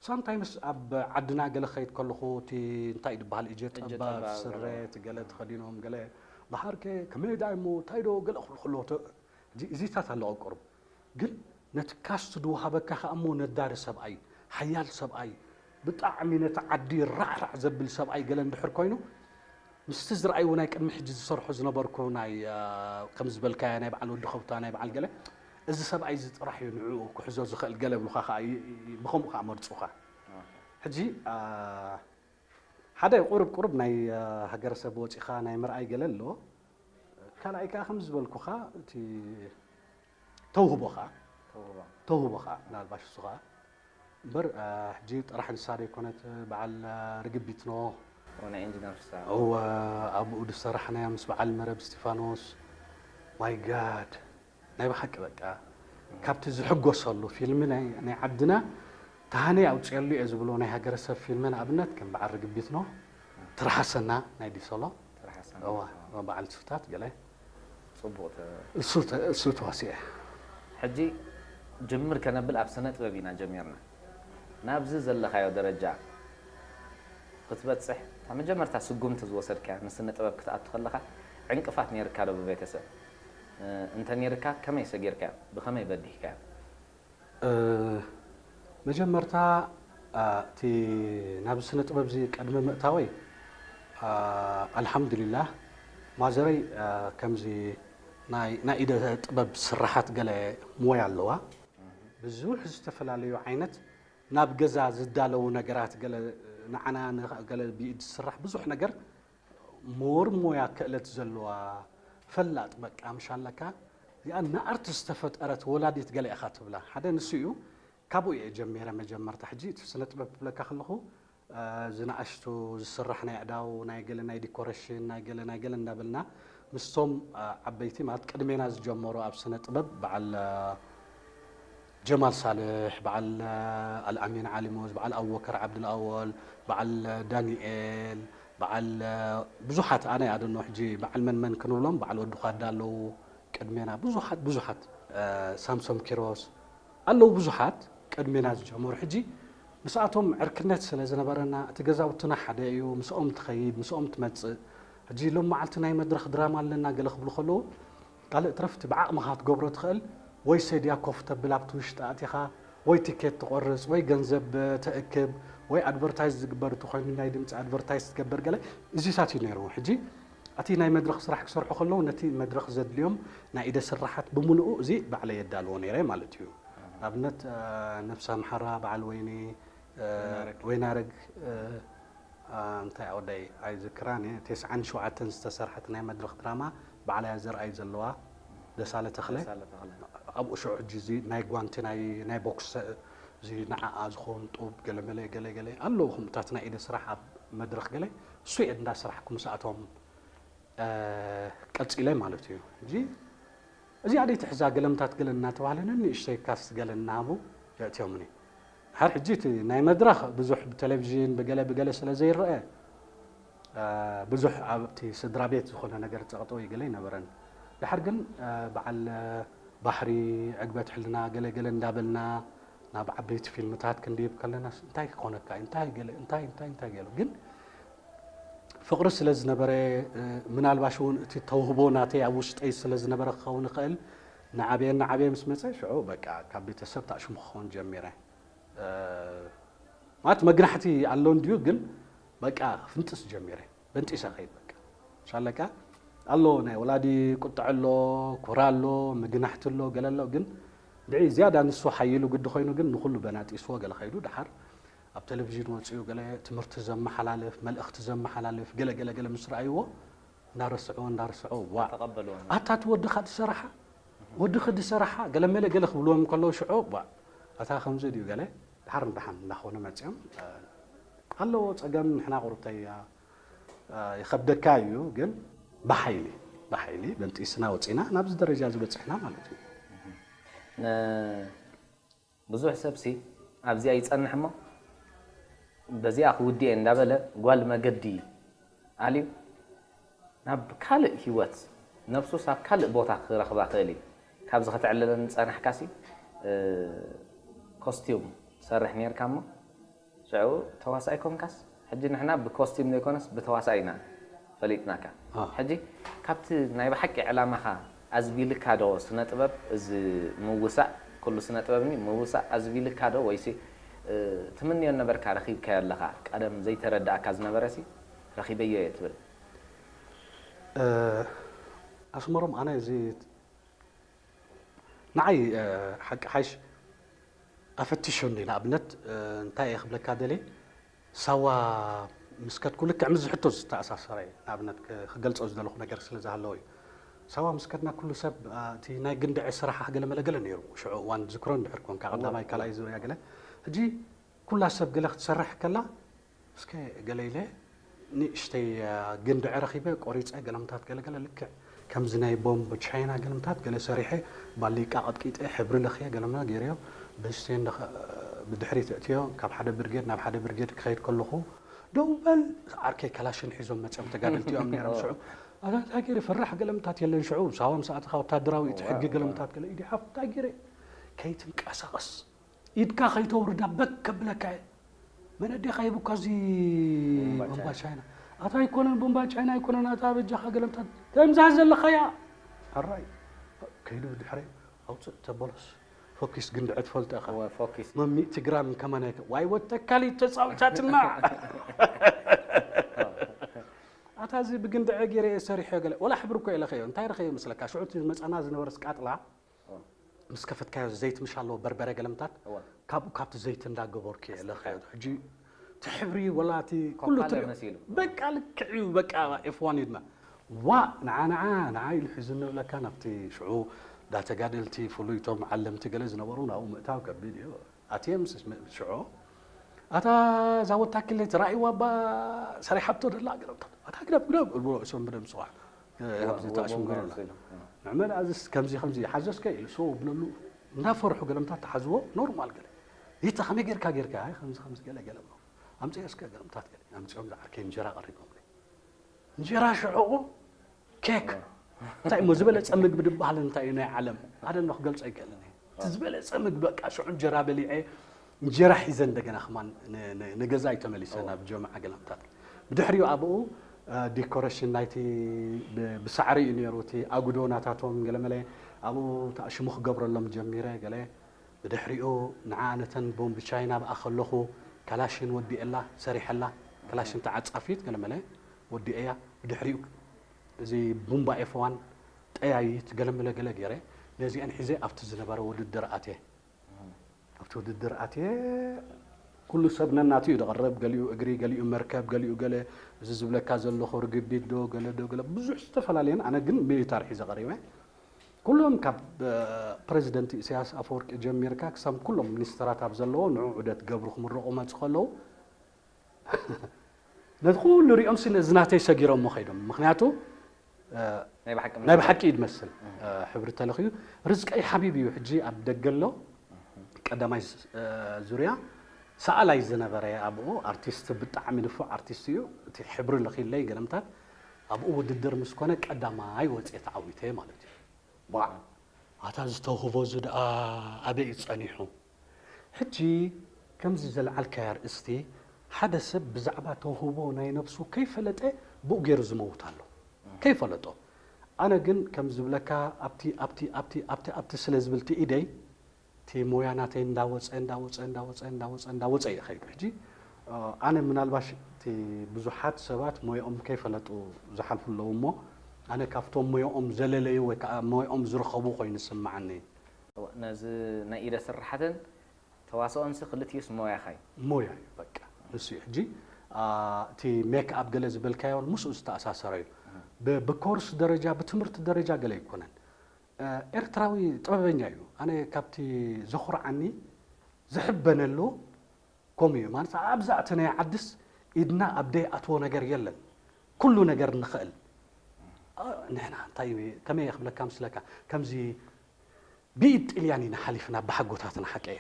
ሳምታይምስ ኣብ ዓድና ገለ ኸይድ ከለኹ እቲ እንታይ ዝበሃል እጀ ጠባብ ስረ እቲ ገለ ተኸዲኖም ገለ በሃርከ ከመይ ዳ እሞ እንታይ ዶ ገለ ክብሉ ከለዉ እዚታት ኣለዎ ቁሩብ። ግን ነቲ ካስት ዝወሃበካ ከኣ እሞ ነዳሪ ሰብኣይ፣ ሓያል ሰብኣይ፣ ብጣዕሚ ነቲ ዓዲ ራዕራዕ ዘብል ሰብኣይ ገለ እንድሕር ኮይኑ ምስቲ ዝረኣይዎ ናይ ቅድሚ ሕጂ ዝሰርሑ ዝነበርኩ ናይ ከም ዝበልካዮ ናይ በዓል ወዲ ከብታ ናይ በዓል ገለ እዚ ሰብኣይ እዚ ጥራሕ እዩ ንዕኡ ክሕዞ ዝኽእል ገለ ብሉኻ ከዓ ብኸምኡ ከዓ መርፁኻ። ሕጂ ሓደ ቁሩብ ቁሩብ ናይ ሃገረሰብ ወፂኻ ናይ ምርኣይ ገለ ኣሎ። ካልኣይ ከዓ ከም ዝበልኩኻ እቲ ተውህቦ ከዓ ተውህቦ ከዓ ምናልባሽ እሱ ከዓ እምበር ሕጂ ጥራሕ ንሳ ዘይኮነት በዓል ርግቢት ኖ ናይ ኢንጂነር ፍስሃ እወ ኣብኡ ዝሰራሕናዮ ምስ በዓል መረብ እስቲፋኖስ ማይ ጋድ ናይ ብሓቂ በቃ ካብቲ ዝሕጎሰሉ ፊልሚ ናይ ዓድና ተሃነይ ኣውፅየሉ እየ ዝብሎ ናይ ሃገረሰብ ፊልሚ ንኣብነት ከም በዓል ርግቢት ኖ ትርሓሰና ናይ ዲሶሎ በዓል ስፍታት ገለ ፅቡቅ እሱ ተዋሲአ። ሕጂ ጅምር ከነብል ኣብ ስነ ጥበብ ኢና ጀሚርና። ናብዚ ዘለኻዮ ደረጃ ክትበፅሕ እታ መጀመርታ ስጉምቲ ዝወሰድካያ ንስነ ጥበብ ክትኣቱ ከለኻ ዕንቅፋት ነይርካ ዶ ብቤተሰብ? እንተ ነይርካ ከመይ ሰጊርካዮ? ብኸመይ በዲህካዮ? መጀመርታ እቲ ናብ ስነ ጥበብ እዚ ቅድሚ ምእታወይ ኣልሓምዱሊላህ ማዘረይ ከምዚ ናይ ኢደ ጥበብ ስራሓት ገለ ሞያ ኣለዋ። ብዙሕ ዝተፈላለዩ ዓይነት ናብ ገዛ ዝዳለዉ ነገራት ገለ ንዓና ገለ ብኢድ ዝስራሕ ብዙሕ ነገር ሞር ሞያ ክእለት ዘለዋ ፈላጥ በቃ ምሽ ኣለካ እዚኣ ንኣርት ዝተፈጠረት ወላዲት ገለ ኢኻ ትብላ ሓደ ንሱ እዩ። ካብኡ እየ ጀሚረ መጀመርታ ሕጂ እቲ ስነ ጥበብ ክብለካ ከለኹ ዝንኣሽቱ ዝስራሕ ናይ ኣእዳው ናይ ገለ ናይ ዲኮሬሽን ናይ ገለ ናይ ገለ እንዳበልና ምስቶም ዓበይቲ ማለት ቅድሜና ዝጀመሩ ኣብ ስነ ጥበብ በዓል ጀማል ሳልሕ፣ በዓል ኣልኣሚን ዓሊሙዝ፣ በዓል ኣቡበከር ዓብድልኣወል፣ በዓል ዳኒኤል፣ በዓል ብዙሓት ኣነ ኣደኖ ሕጂ በዓል መን መን ክንብሎም በዓል ወዲ ኳዳ ኣለዉ ቅድሜና ብዙሓት ብዙሓት ሳምሶም ኪሮስ ኣለዉ ብዙሓት ቅድሜና ዝጀመሩ ሕጂ ምስኣቶም ዕርክነት ስለ ዝነበረና እቲ ገዛውትና ሓደ እዩ ምስኦም ትኸይድ ምስኦም ትመፅእ ሕጂ ሎም መዓልቲ ናይ መድረኽ ድራማ ኣለና ገለ ክብሉ ከለዉ ካልእ ትረፍ እቲ ብዓቕምኻ ትገብሮ ትኽእል ወይ ሰድያ ኮፍ ተብል ኣብቲ ውሽጢ ኣእቲኻ ወይ ቲኬት ትቆርፅ ወይ ገንዘብ ተእክብ ወይ ኣድቨርታይዝ ዝግበር እንተኮይኑ ናይ ድምፂ ኣድቨርታይዝ ትገብር ገለ እዚታት እዩ ነይሩ። ሕጂ እቲ ናይ መድረኽ ስራሕ ክሰርሑ ከለዉ ነቲ መድረኽ ዘድልዮም ናይ ኢደ ስራሓት ብምልኡ እዚ ባዕለይ የዳልዎ ነይረ ማለት እዩ። ንኣብነት ነብሳ ምሓራ በዓል ወይኒ ወይናረግ እንታይ ወደይ ኣይዝክራን እየ ተስዓን ሸውዓተን ዝተሰርሐት ናይ መድረኽ ድራማ ባዕላያ ዘርኣይ ዘለዋ ደሳለ ተኽለ ኣብኡ ሽዑ ሕጂ እዚ ናይ ጓንቲ ናይ ናይ ቦክስ እዚ ንዓኣ ዝኸውን ጡብ ገለመለ ገለ ገለ ኣለዉ ከምኡታት ናይ ኢደ ስራሕ ኣብ መድረኽ ገለ እሱ እየ እንዳስራሕኩ ምስኣቶም ቀፂለ ማለት እዩ ሕጂ እዚኣ ደይ ትሕዛ ገለምታት ገለ እናተባህለ ነንእሽተይ ካስት ገለ እናሃቡ የእትዮምኒ። ድሓር ሕጂ እቲ ናይ መድረኽ ብዙሕ ብቴሌቪዥን ብገለ ብገለ ስለ ዘይረአ ብዙሕ ኣብቲ ስድራ ቤት ዝኾነ ነገር ፀቕጠው ይገለ ኣይነበረን። ድሓር ግን በዓል ባሕሪ፣ ዕግበት ሕልና ገለ ገለ እንዳበልና ናብ ዓበይቲ ፊልምታት ክንድይብ ከለናስ እንታይ ክኾነካ እንታይ ገለ እንታይ እንታይ እንታይ ገለ ግን ፍቕሪ ስለ ዝነበረ ምናልባሽ እውን እቲ ተውህቦ ናተይ ኣብ ውሽጠይ ስለ ዝነበረ ክኸውን ይኽእል ንዓበየ እናዓበየ ምስ መፀ ሽዑ በቃ ካብ ቤተሰብ ታእሽሙ ክኸውን ጀሚረ ማለት መግናሕቲ ኣሎ እንድዩ ግን በቃ ክፍንጥስ ጀሚረ በንጢሰ ከይድ በቃ ሻለካ ኣሎ ናይ ወላዲ ቁጥዐ ኣሎ ኩራ ኣሎ ምግናሕቲ ኣሎ ገለ ኣሎ ግን ድዒ ዝያዳ ንሱ ሓይሉ ግዲ ኮይኑ ግን ንኩሉ በናጢስዎ ገለ ከይዱ ድሓር ኣብ ቴሌቪዥን ወፂኡ ገለ ትምህርቲ ዘመሓላልፍ መልእኽቲ ዘመሓላልፍ ገለ ገለ ገለ ምስ ረኣይዎ እንዳረስዕዎ እንዳረስዕዎ ዋ ተቐበልዎ ኣታ እቲ ወድኻ ድሰራሓ ወድኺ ድሰራሓ ገለ መለ ገለ ክብልዎም ከለዉ ሽዑ ዋ ኣታ ከምዚ ድዩ ገለ ድሓር ንድሓን እናኾነ መፂኦም ኣለዎ ጸገም። ንሕና ቁሩብተይ ይኸብደካ እዩ፣ ግን ብሓይሊ ብሓይሊ በንጢስና ወጺና ናብዚ ደረጃ ዝበጽሕና ማለት እዩ። ብዙሕ ሰብሲ ኣብዚኣ ይጸንሕ እሞ በዚኣ ክውድእ እየ እንዳበለ ጓል መገዲ ኣልዩ ናብ ካልእ ህይወት፣ ነብሱስ ኣብ ካልእ ቦታ ክረኽባ ክእል እዩ። ካብዚ ከተዕልለኒ ጸናሕካሲ ኮስቲዩም ሰርሕ ኔርካ እሞ ሽዑ ተዋሳኣይ ኮንካስ ሕጂ ንሕና ብኮስቲም ዘይኮነስ ብተዋሳኣይ ኢና ፈሊጥናካ። ሕጂ ካብቲ ናይ ብሓቂ ዕላማኻ ኣዝቢልካ ዶ ስነ ጥበብ እዚ ምውሳእ፣ ኩሉ ስነ ጥበብ ምውሳእ ኣዝቢልካ ዶ ወይሲ ትምንዮ ነበርካ ረኺብካዮ ኣለኻ? ቀደም ዘይተረዳእካ ዝነበረሲ ረኺበዮ እየ ትብል። ኣስመሮም፣ ኣነ እዚ ንዓይ ሓቂ ሓይሽ ኣፈቲሹኒ። ንኣብነት እንታይ እየ ክብለካ ደልየ፣ ሳዋ ምስ ከድኩ ልክዕ ምስዚ ሕቶ ዝተኣሳሰረ እዩ። ንኣብነት ክገልጾ ዝደለኹ ነገር ስለ ዝሃለወ እዩ። ሳዋ ምስ ከድና ኩሉ ሰብ እቲ ናይ ግንድዐ ስራሓ ገለ መለ ገለ ነይሩ። ሽዑ እዋን ዝክሮ እንድሕር ኮንካ ቀዳማይ ካልኣይ ዙርያ ገለ፣ ሕጂ ኩላ ሰብ ገለ ክትሰርሕ ከላ እስከ ገለ ኢለ ንእሽተይ ግንድዐ ረኺበ ቆሪፀ ገለምታት ገለገለ ልክዕ ከምዚ ናይ ቦምብ ቻይና ገለምታት ገለ ሰሪሐ ባሊቃ ቀጥቂጠ ሕብሪ ለኽየ ገለመ ገይረዮ ብስቴን ብድሕሪት እእትዮ ካብ ሓደ ብርጌድ ናብ ሓደ ብርጌድ ክኸይድ ከለኹ ደው በል ዓርከይ ከላሽን ሒዞም መፅኦም ተጋደልቲ እዮም ነይሮም ሽዑ ኣታ እንታይ ገይረ ፈራሕ ገለምታት የለን ሽዑ ሳዋ ምስ ኣተኻ ወታደራዊ እቲ ሕጊ ገለምታት ገለ ኢዲ ሓፍ እንታይ ገይረ ከይትንቀሳቐስ ኢድካ ከይተውርዳ በክ ከብለካ እየ መን ኣዴኻ ሂቡካ እዚ ቦምባ ቻይና ኣታ ኣይኮነን ቦምባ ቻይና ኣይኮነን ኣታ በጃኻ ገለምታት ከምዛ ዘለኻያ ኣራይ ከይዱ ብድሕረይ ኣውፅእ ተበሎስ ፎኪስ ግንድዐ ትፈልጦ ኢኻ ፎኪስ መሚእቲ ግራም ከማን ኣይከ ዋይ ወተካሊት ተፃውቻትና ኣታ እዚ ብግንድዐ ገይረ እየ ሰሪሖ ገለ ወላ ሕብሪ እኮ የለኸዮ እንታይ ረኸዮ መስለካ ሽዑ እቲ መፃና ዝነበረስ ቃጥላ ምስ ከፈትካዮ ዘይት ምሽ ኣለዎ በርበረ ገለምታት ካብኡ ካብቲ ዘይት እንዳገበርኩ እየ ለኸዮ ሕጂ እቲ ሕብሪ ወላ እቲ ኩሉ ኮካለ ትሪኦ መሲሉ። በቃ ልክዕ እዩ በቃ ኤፍዋን እዩ ድማ ዋ ንዓ ንዓ ንዓ ኢሉ ሒዙ ንብለካ ናብቲ ሽዑ ዳተጋደልቲ ፍሉይቶም ዓለምቲ ገለ ዝነበሩ ናብኡ ምእታው ከቢድ እዩ ኣትየ ምስ ሽዑ ኣታ እዛ ወታክሌት ራእይዋ እባ ሰሪሓቶ ደላ ገለምታት ኣታ ግደፍ ግደፍ እልዎ ርእሶም ብደም ፅዋዕ ኣብዚ ተኣሽም ገረላ ንዕመል ኣዝስ ከምዚ ከምዚ ሓዞ እስከ ኢሉ ሰው ብለሉ እንዳፈርሑ ገለምታት ተሓዝዎ ኖርማል ገለ ይተ ከመይ ጌርካ ጌርካ ኣይ ከምዚ ከምዚ ገለ ገለ ብሎ ኣምፅኦ እስከ ገለምታት ገለ ኣምፅኦም ዝዓርከይ እንጀራ ቀሪቦም እንጀራ ሽዕቑ ኬክ እንታይ እሞ ዝበለፀ ምግቢ ድበሃል እንታይ እዩ ናይ ዓለም ኣደ ኖ ክገልፆ ይክእልን እቲ ዝበለፀ ምግቢ በቃ ሽዑ እንጀራ በሊዐ እንጀራ ሒዘ እንደገና ከማን ንገዛይ ተመሊሰ ናብ ጀምዓ ገለምታት ብድሕሪኡ ኣብኡ ዲኮሬሽን ናይቲ ብሳዕሪ እዩ ነይሩ እቲ ኣጉዶ ናታቶም ገለመለ ኣብኡ ሽሙ ክገብረሎም ጀሚረ ገለ ብድሕሪኡ ንዓ ነተን ቦምብ ቻይና ብኣ ከለኹ ካላሽን ወዲኤላ ሰሪሐላ ካላሽን ተዓፃፊት ገለመለ ወዲኤያ ብድሕሪኡ እዚ ቡምባ ኤፍ ዋን ጠያይት ገለመለ ገለ ገይረ ነዚአን ሒዘ ኣብቲ ዝነበረ ውድድር ኣትየ ኣብቲ ውድድር ኣትየ ኩሉ ሰብ ነናቱ እዩ ዝቐርብ ገሊኡ እግሪ ገሊኡ መርከብ ገሊኡ ገለ እዚ ዝብለካ ዘለኹ ርግቢት ዶ ገለ ዶ ገለ ብዙሕ ዝተፈላለየን ኣነ ግን ሚሊታር ሒዘ ቀሪበ ኩሎም ካብ ፕሬዚደንት ኢሳያስ ኣፈወርቂ ጀሚርካ ክሳብ ኩሎም ሚኒስተራት ኣብ ዘለዎ ንዑ ዑደት ገብሩ ክምረቑ መፁ ከለዉ ነቲ ኩሉ ሪኦም ሲ ነዚ ናተይ ሰጊሮሞ ከይዶም ምክንያቱ ናይ ብሓቂ እዩ ዝመስል ሕብሪ ተለኽዩ ርዝቀይ ሓቢብ እዩ ሕጂ ኣብ ደገ ኣሎ ቀዳማይ ዙርያ ሰኣላይ ዝነበረ ኣብኡ ኣርቲስት ብጣዕሚ ንፉዕ ኣርቲስት እዩ እቲ ሕብሪ ለኺለይ ገለምታት ኣብኡ ውድድር ምስ ኮነ ቀዳማይ ወፅየ ተዓዊተ ማለት እዩ ዋዕ ኣታ ዝተውህቦ እዚ ደኣ ኣበይ እዩ ጸኒሑ? ሕጂ ከምዚ ዘልዓልካያ ኣርእስቲ ሓደ ሰብ ብዛዕባ ተውህቦ ናይ ነብሱ ከይፈለጠ ብኡ ገይሩ ዝመውት ኣሎ። ከይፈለጦ። ኣነ ግን ከም ዝብለካ ኣብቲ ኣብቲ ኣብቲ ኣብቲ ኣብቲ ስለ ዝብል እቲ ኢደይ እቲ ሞያ ናተይ እንዳወጸ እንዳወጸ እንዳወጸ እንዳወጸ እንዳወጸ እዩ ከይዱ። ሕጂ ኣነ ምናልባሽ እቲ ብዙሓት ሰባት ሞያኦም ከይፈለጡ ዝሓልፉ ኣለዉ እሞ ኣነ ካብቶም ሞያኦም ዘለለዩ ወይ ከዓ ሞያኦም ዝረኸቡ ኮይኑ ዝስምዓኒ። ነዚ ናይ ኢደ ስርሓትን ተዋስኦንሲ ክልቲኡስ ሞያኻ እዩ። ሞያ እዩ በቃ ንሱ እዩ። ሕጂ እቲ ሜክ ኣፕ ገለ ዝበልካዮ ምስኡ ዝተኣሳሰረ እዩ። ብኮርስ ደረጃ ብትምህርቲ ደረጃ ገለ ኣይኮነን። ኤርትራዊ ጥበበኛ እዩ። ኣነ ካብቲ ዘኹርዓኒ ዝሕበነሉ ከምኡ እዩ ማለት ኣብዛ እቲ ናይ ዓድስ ኢድና ኣብ ደይኣትዎ ነገር የለን። ኩሉ ነገር ንኽእል። ኣ፣ ንሕና እንታይ፣ ከመይ ክብለካ ምስለካ፣ ከምዚ ብኢድ ጥልያን ኢና ሓሊፍና ብሓጎታትና፣ ሓቀየ።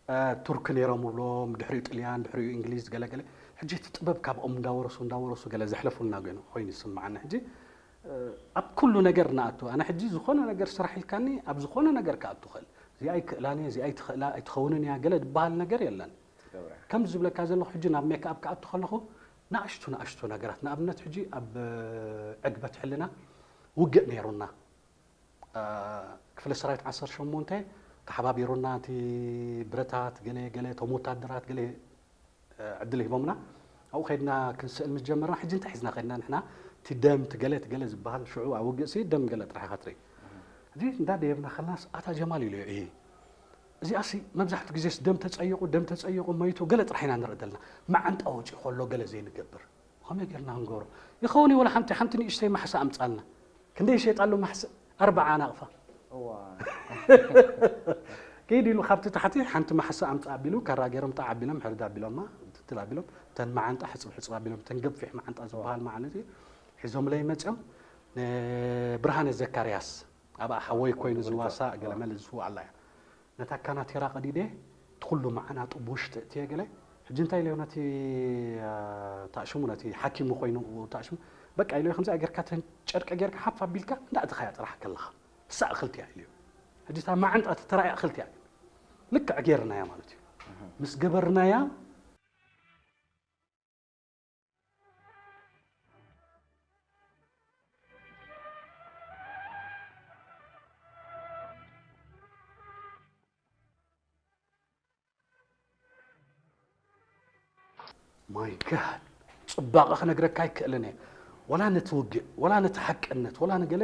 እ፣ ቱርክ ነይሮም ብሎም፣ ድሕሪኡ ጥልያን፣ ድሕሪኡ እንግሊዝ፣ ገለ ገለ። ሕጂ እቲ ጥበብ ካብኦም እንዳወረሱ እንዳወረሱ ገለ ዘሕለፉልና ገይኑ ኮይኑ ይስምዓኒ። ሕጂ፣ እ፣ ኣብ ኩሉ ነገር ንኣቱ። ኣነ ሕጂ ዝኾነ ነገር ስራሕ ኢልካኒ ኣብ ዝኾነ ነገር ክኣቱ ክእል። እዚኣ ኣይክእላን እየ፣ እዚኣ ኣይትኽእላ ኣይትኸውንን እያ ገለ ዝበሃል ነገር የለን። ትገብራ። ከም ዝብለካ ዘለኹ ሕጂ ናብ ሜክኣፕ ክኣቱ ከለኹ ንኣሽቱ ንኣሽቱ ነገራት፣ ንኣብነት ሕጂ ኣብ፣ እ፣ ዕግበት ሕልና ውግእ ነይሩና። እ፣ ክፍለ ሰራዊት ዓሰርተ ሸሞንተ ተሓባቢሩና፣ እቲ ብረታት ገለ ገለ፣ እቶም ወታደራት ገለ፣ እ፣ ዕድል ሂቦምና። ኣብኡ ከድና ክንስእል ምስ ጀመርና፣ ሕጂ እንታይ ሒዝና ከድና ንሕና? እቲ ደም፣ እቲ ገለ፣ እቲ ገለ ዝበሃል፣ ሽዑ ኣብ ውግእሲ ደም ገለ ጥራሕ ኢኻ ትርኢ። እዚ እንዳ ደየብና ከለናስ፣ ኣታ ጀማል ኢሉ፣ እሂ፣ እዚኣሲ መብዛሕትኡ ግዜስ ደም ተጸይቑ፣ ደም ተጸይቑ፣ መይቱ፣ ገለ ጥራሕ ኢና ንርኢ ዘለና። መዓንጣ ወጺኡ ከሎ ገለ ዘይንገብር። ከመይ ጌርና ክንገብሮ? ይኸውን እዩ፣ ወላ ሓንቲ፣ ሓንቲ ንእሽተይ ማሕሳ ኣምጻልና። ክንደይ ይሸጣሉ ማሕሳ? ኣርብዓ ናቕፋ። እዋ። ከይድ ኢሉ ካብቲ ታሕቲ ሓንቲ ማሕሳ ኣምጻ ኣቢሉ፣ ካራ ገይሮም ጣዕ ኣቢሎም፣ ሕርድ ኣቢሎማ፣ ትትል ኣቢሎም፣ እተን መዓንጣ ሕጽብ ሕጽብ ኣቢሎም፣ እተን ገፊሕ መዓንጣ ዝበሃል ማለት እዩ። ሒዞምለይ መጺኦም፣ ንብርሃነ ዘካርያስ፣ ኣብኣ ሓወይ ኮይኑ ዝዋሳእ ገለ መለ ዝስዋእ ኣላ እያ። ነታ ካናቴራ ቀዲደ፣ እቲ ኩሉ መዓናጡ ብውሽጢ እትየ ገለ። ሕጂ እንታይ ኢለዮ ነቲ፣ እ፣ ታእሽሙ፣ ነቲ ሓኪሙ ኮይኑ ታእሽሙ፣ በቃ ኢለዮ፣ ከምዚኣ ጌርካ ተን ጨርቂ ጌርካ ሓፍ ኣቢልካ እንዳእተኻያ ጥራሕ ከለኻ፣ እሳ እኽልቲ እያ ኢለዮ። ሕጂ እታ መዓንጣ ተተራእያ እኽልቲ እያ። ልክዕ ጌርናያ ማለት እዩ። ምስ ገበርናያ፣ ማይ ጋድ፣ ጽባቐ ክነግረካ ኣይክእልን እየ። ወላ ነቲ ውግእ፣ ወላ ነቲ ሓቅነት፣ ወላ ንገለ፣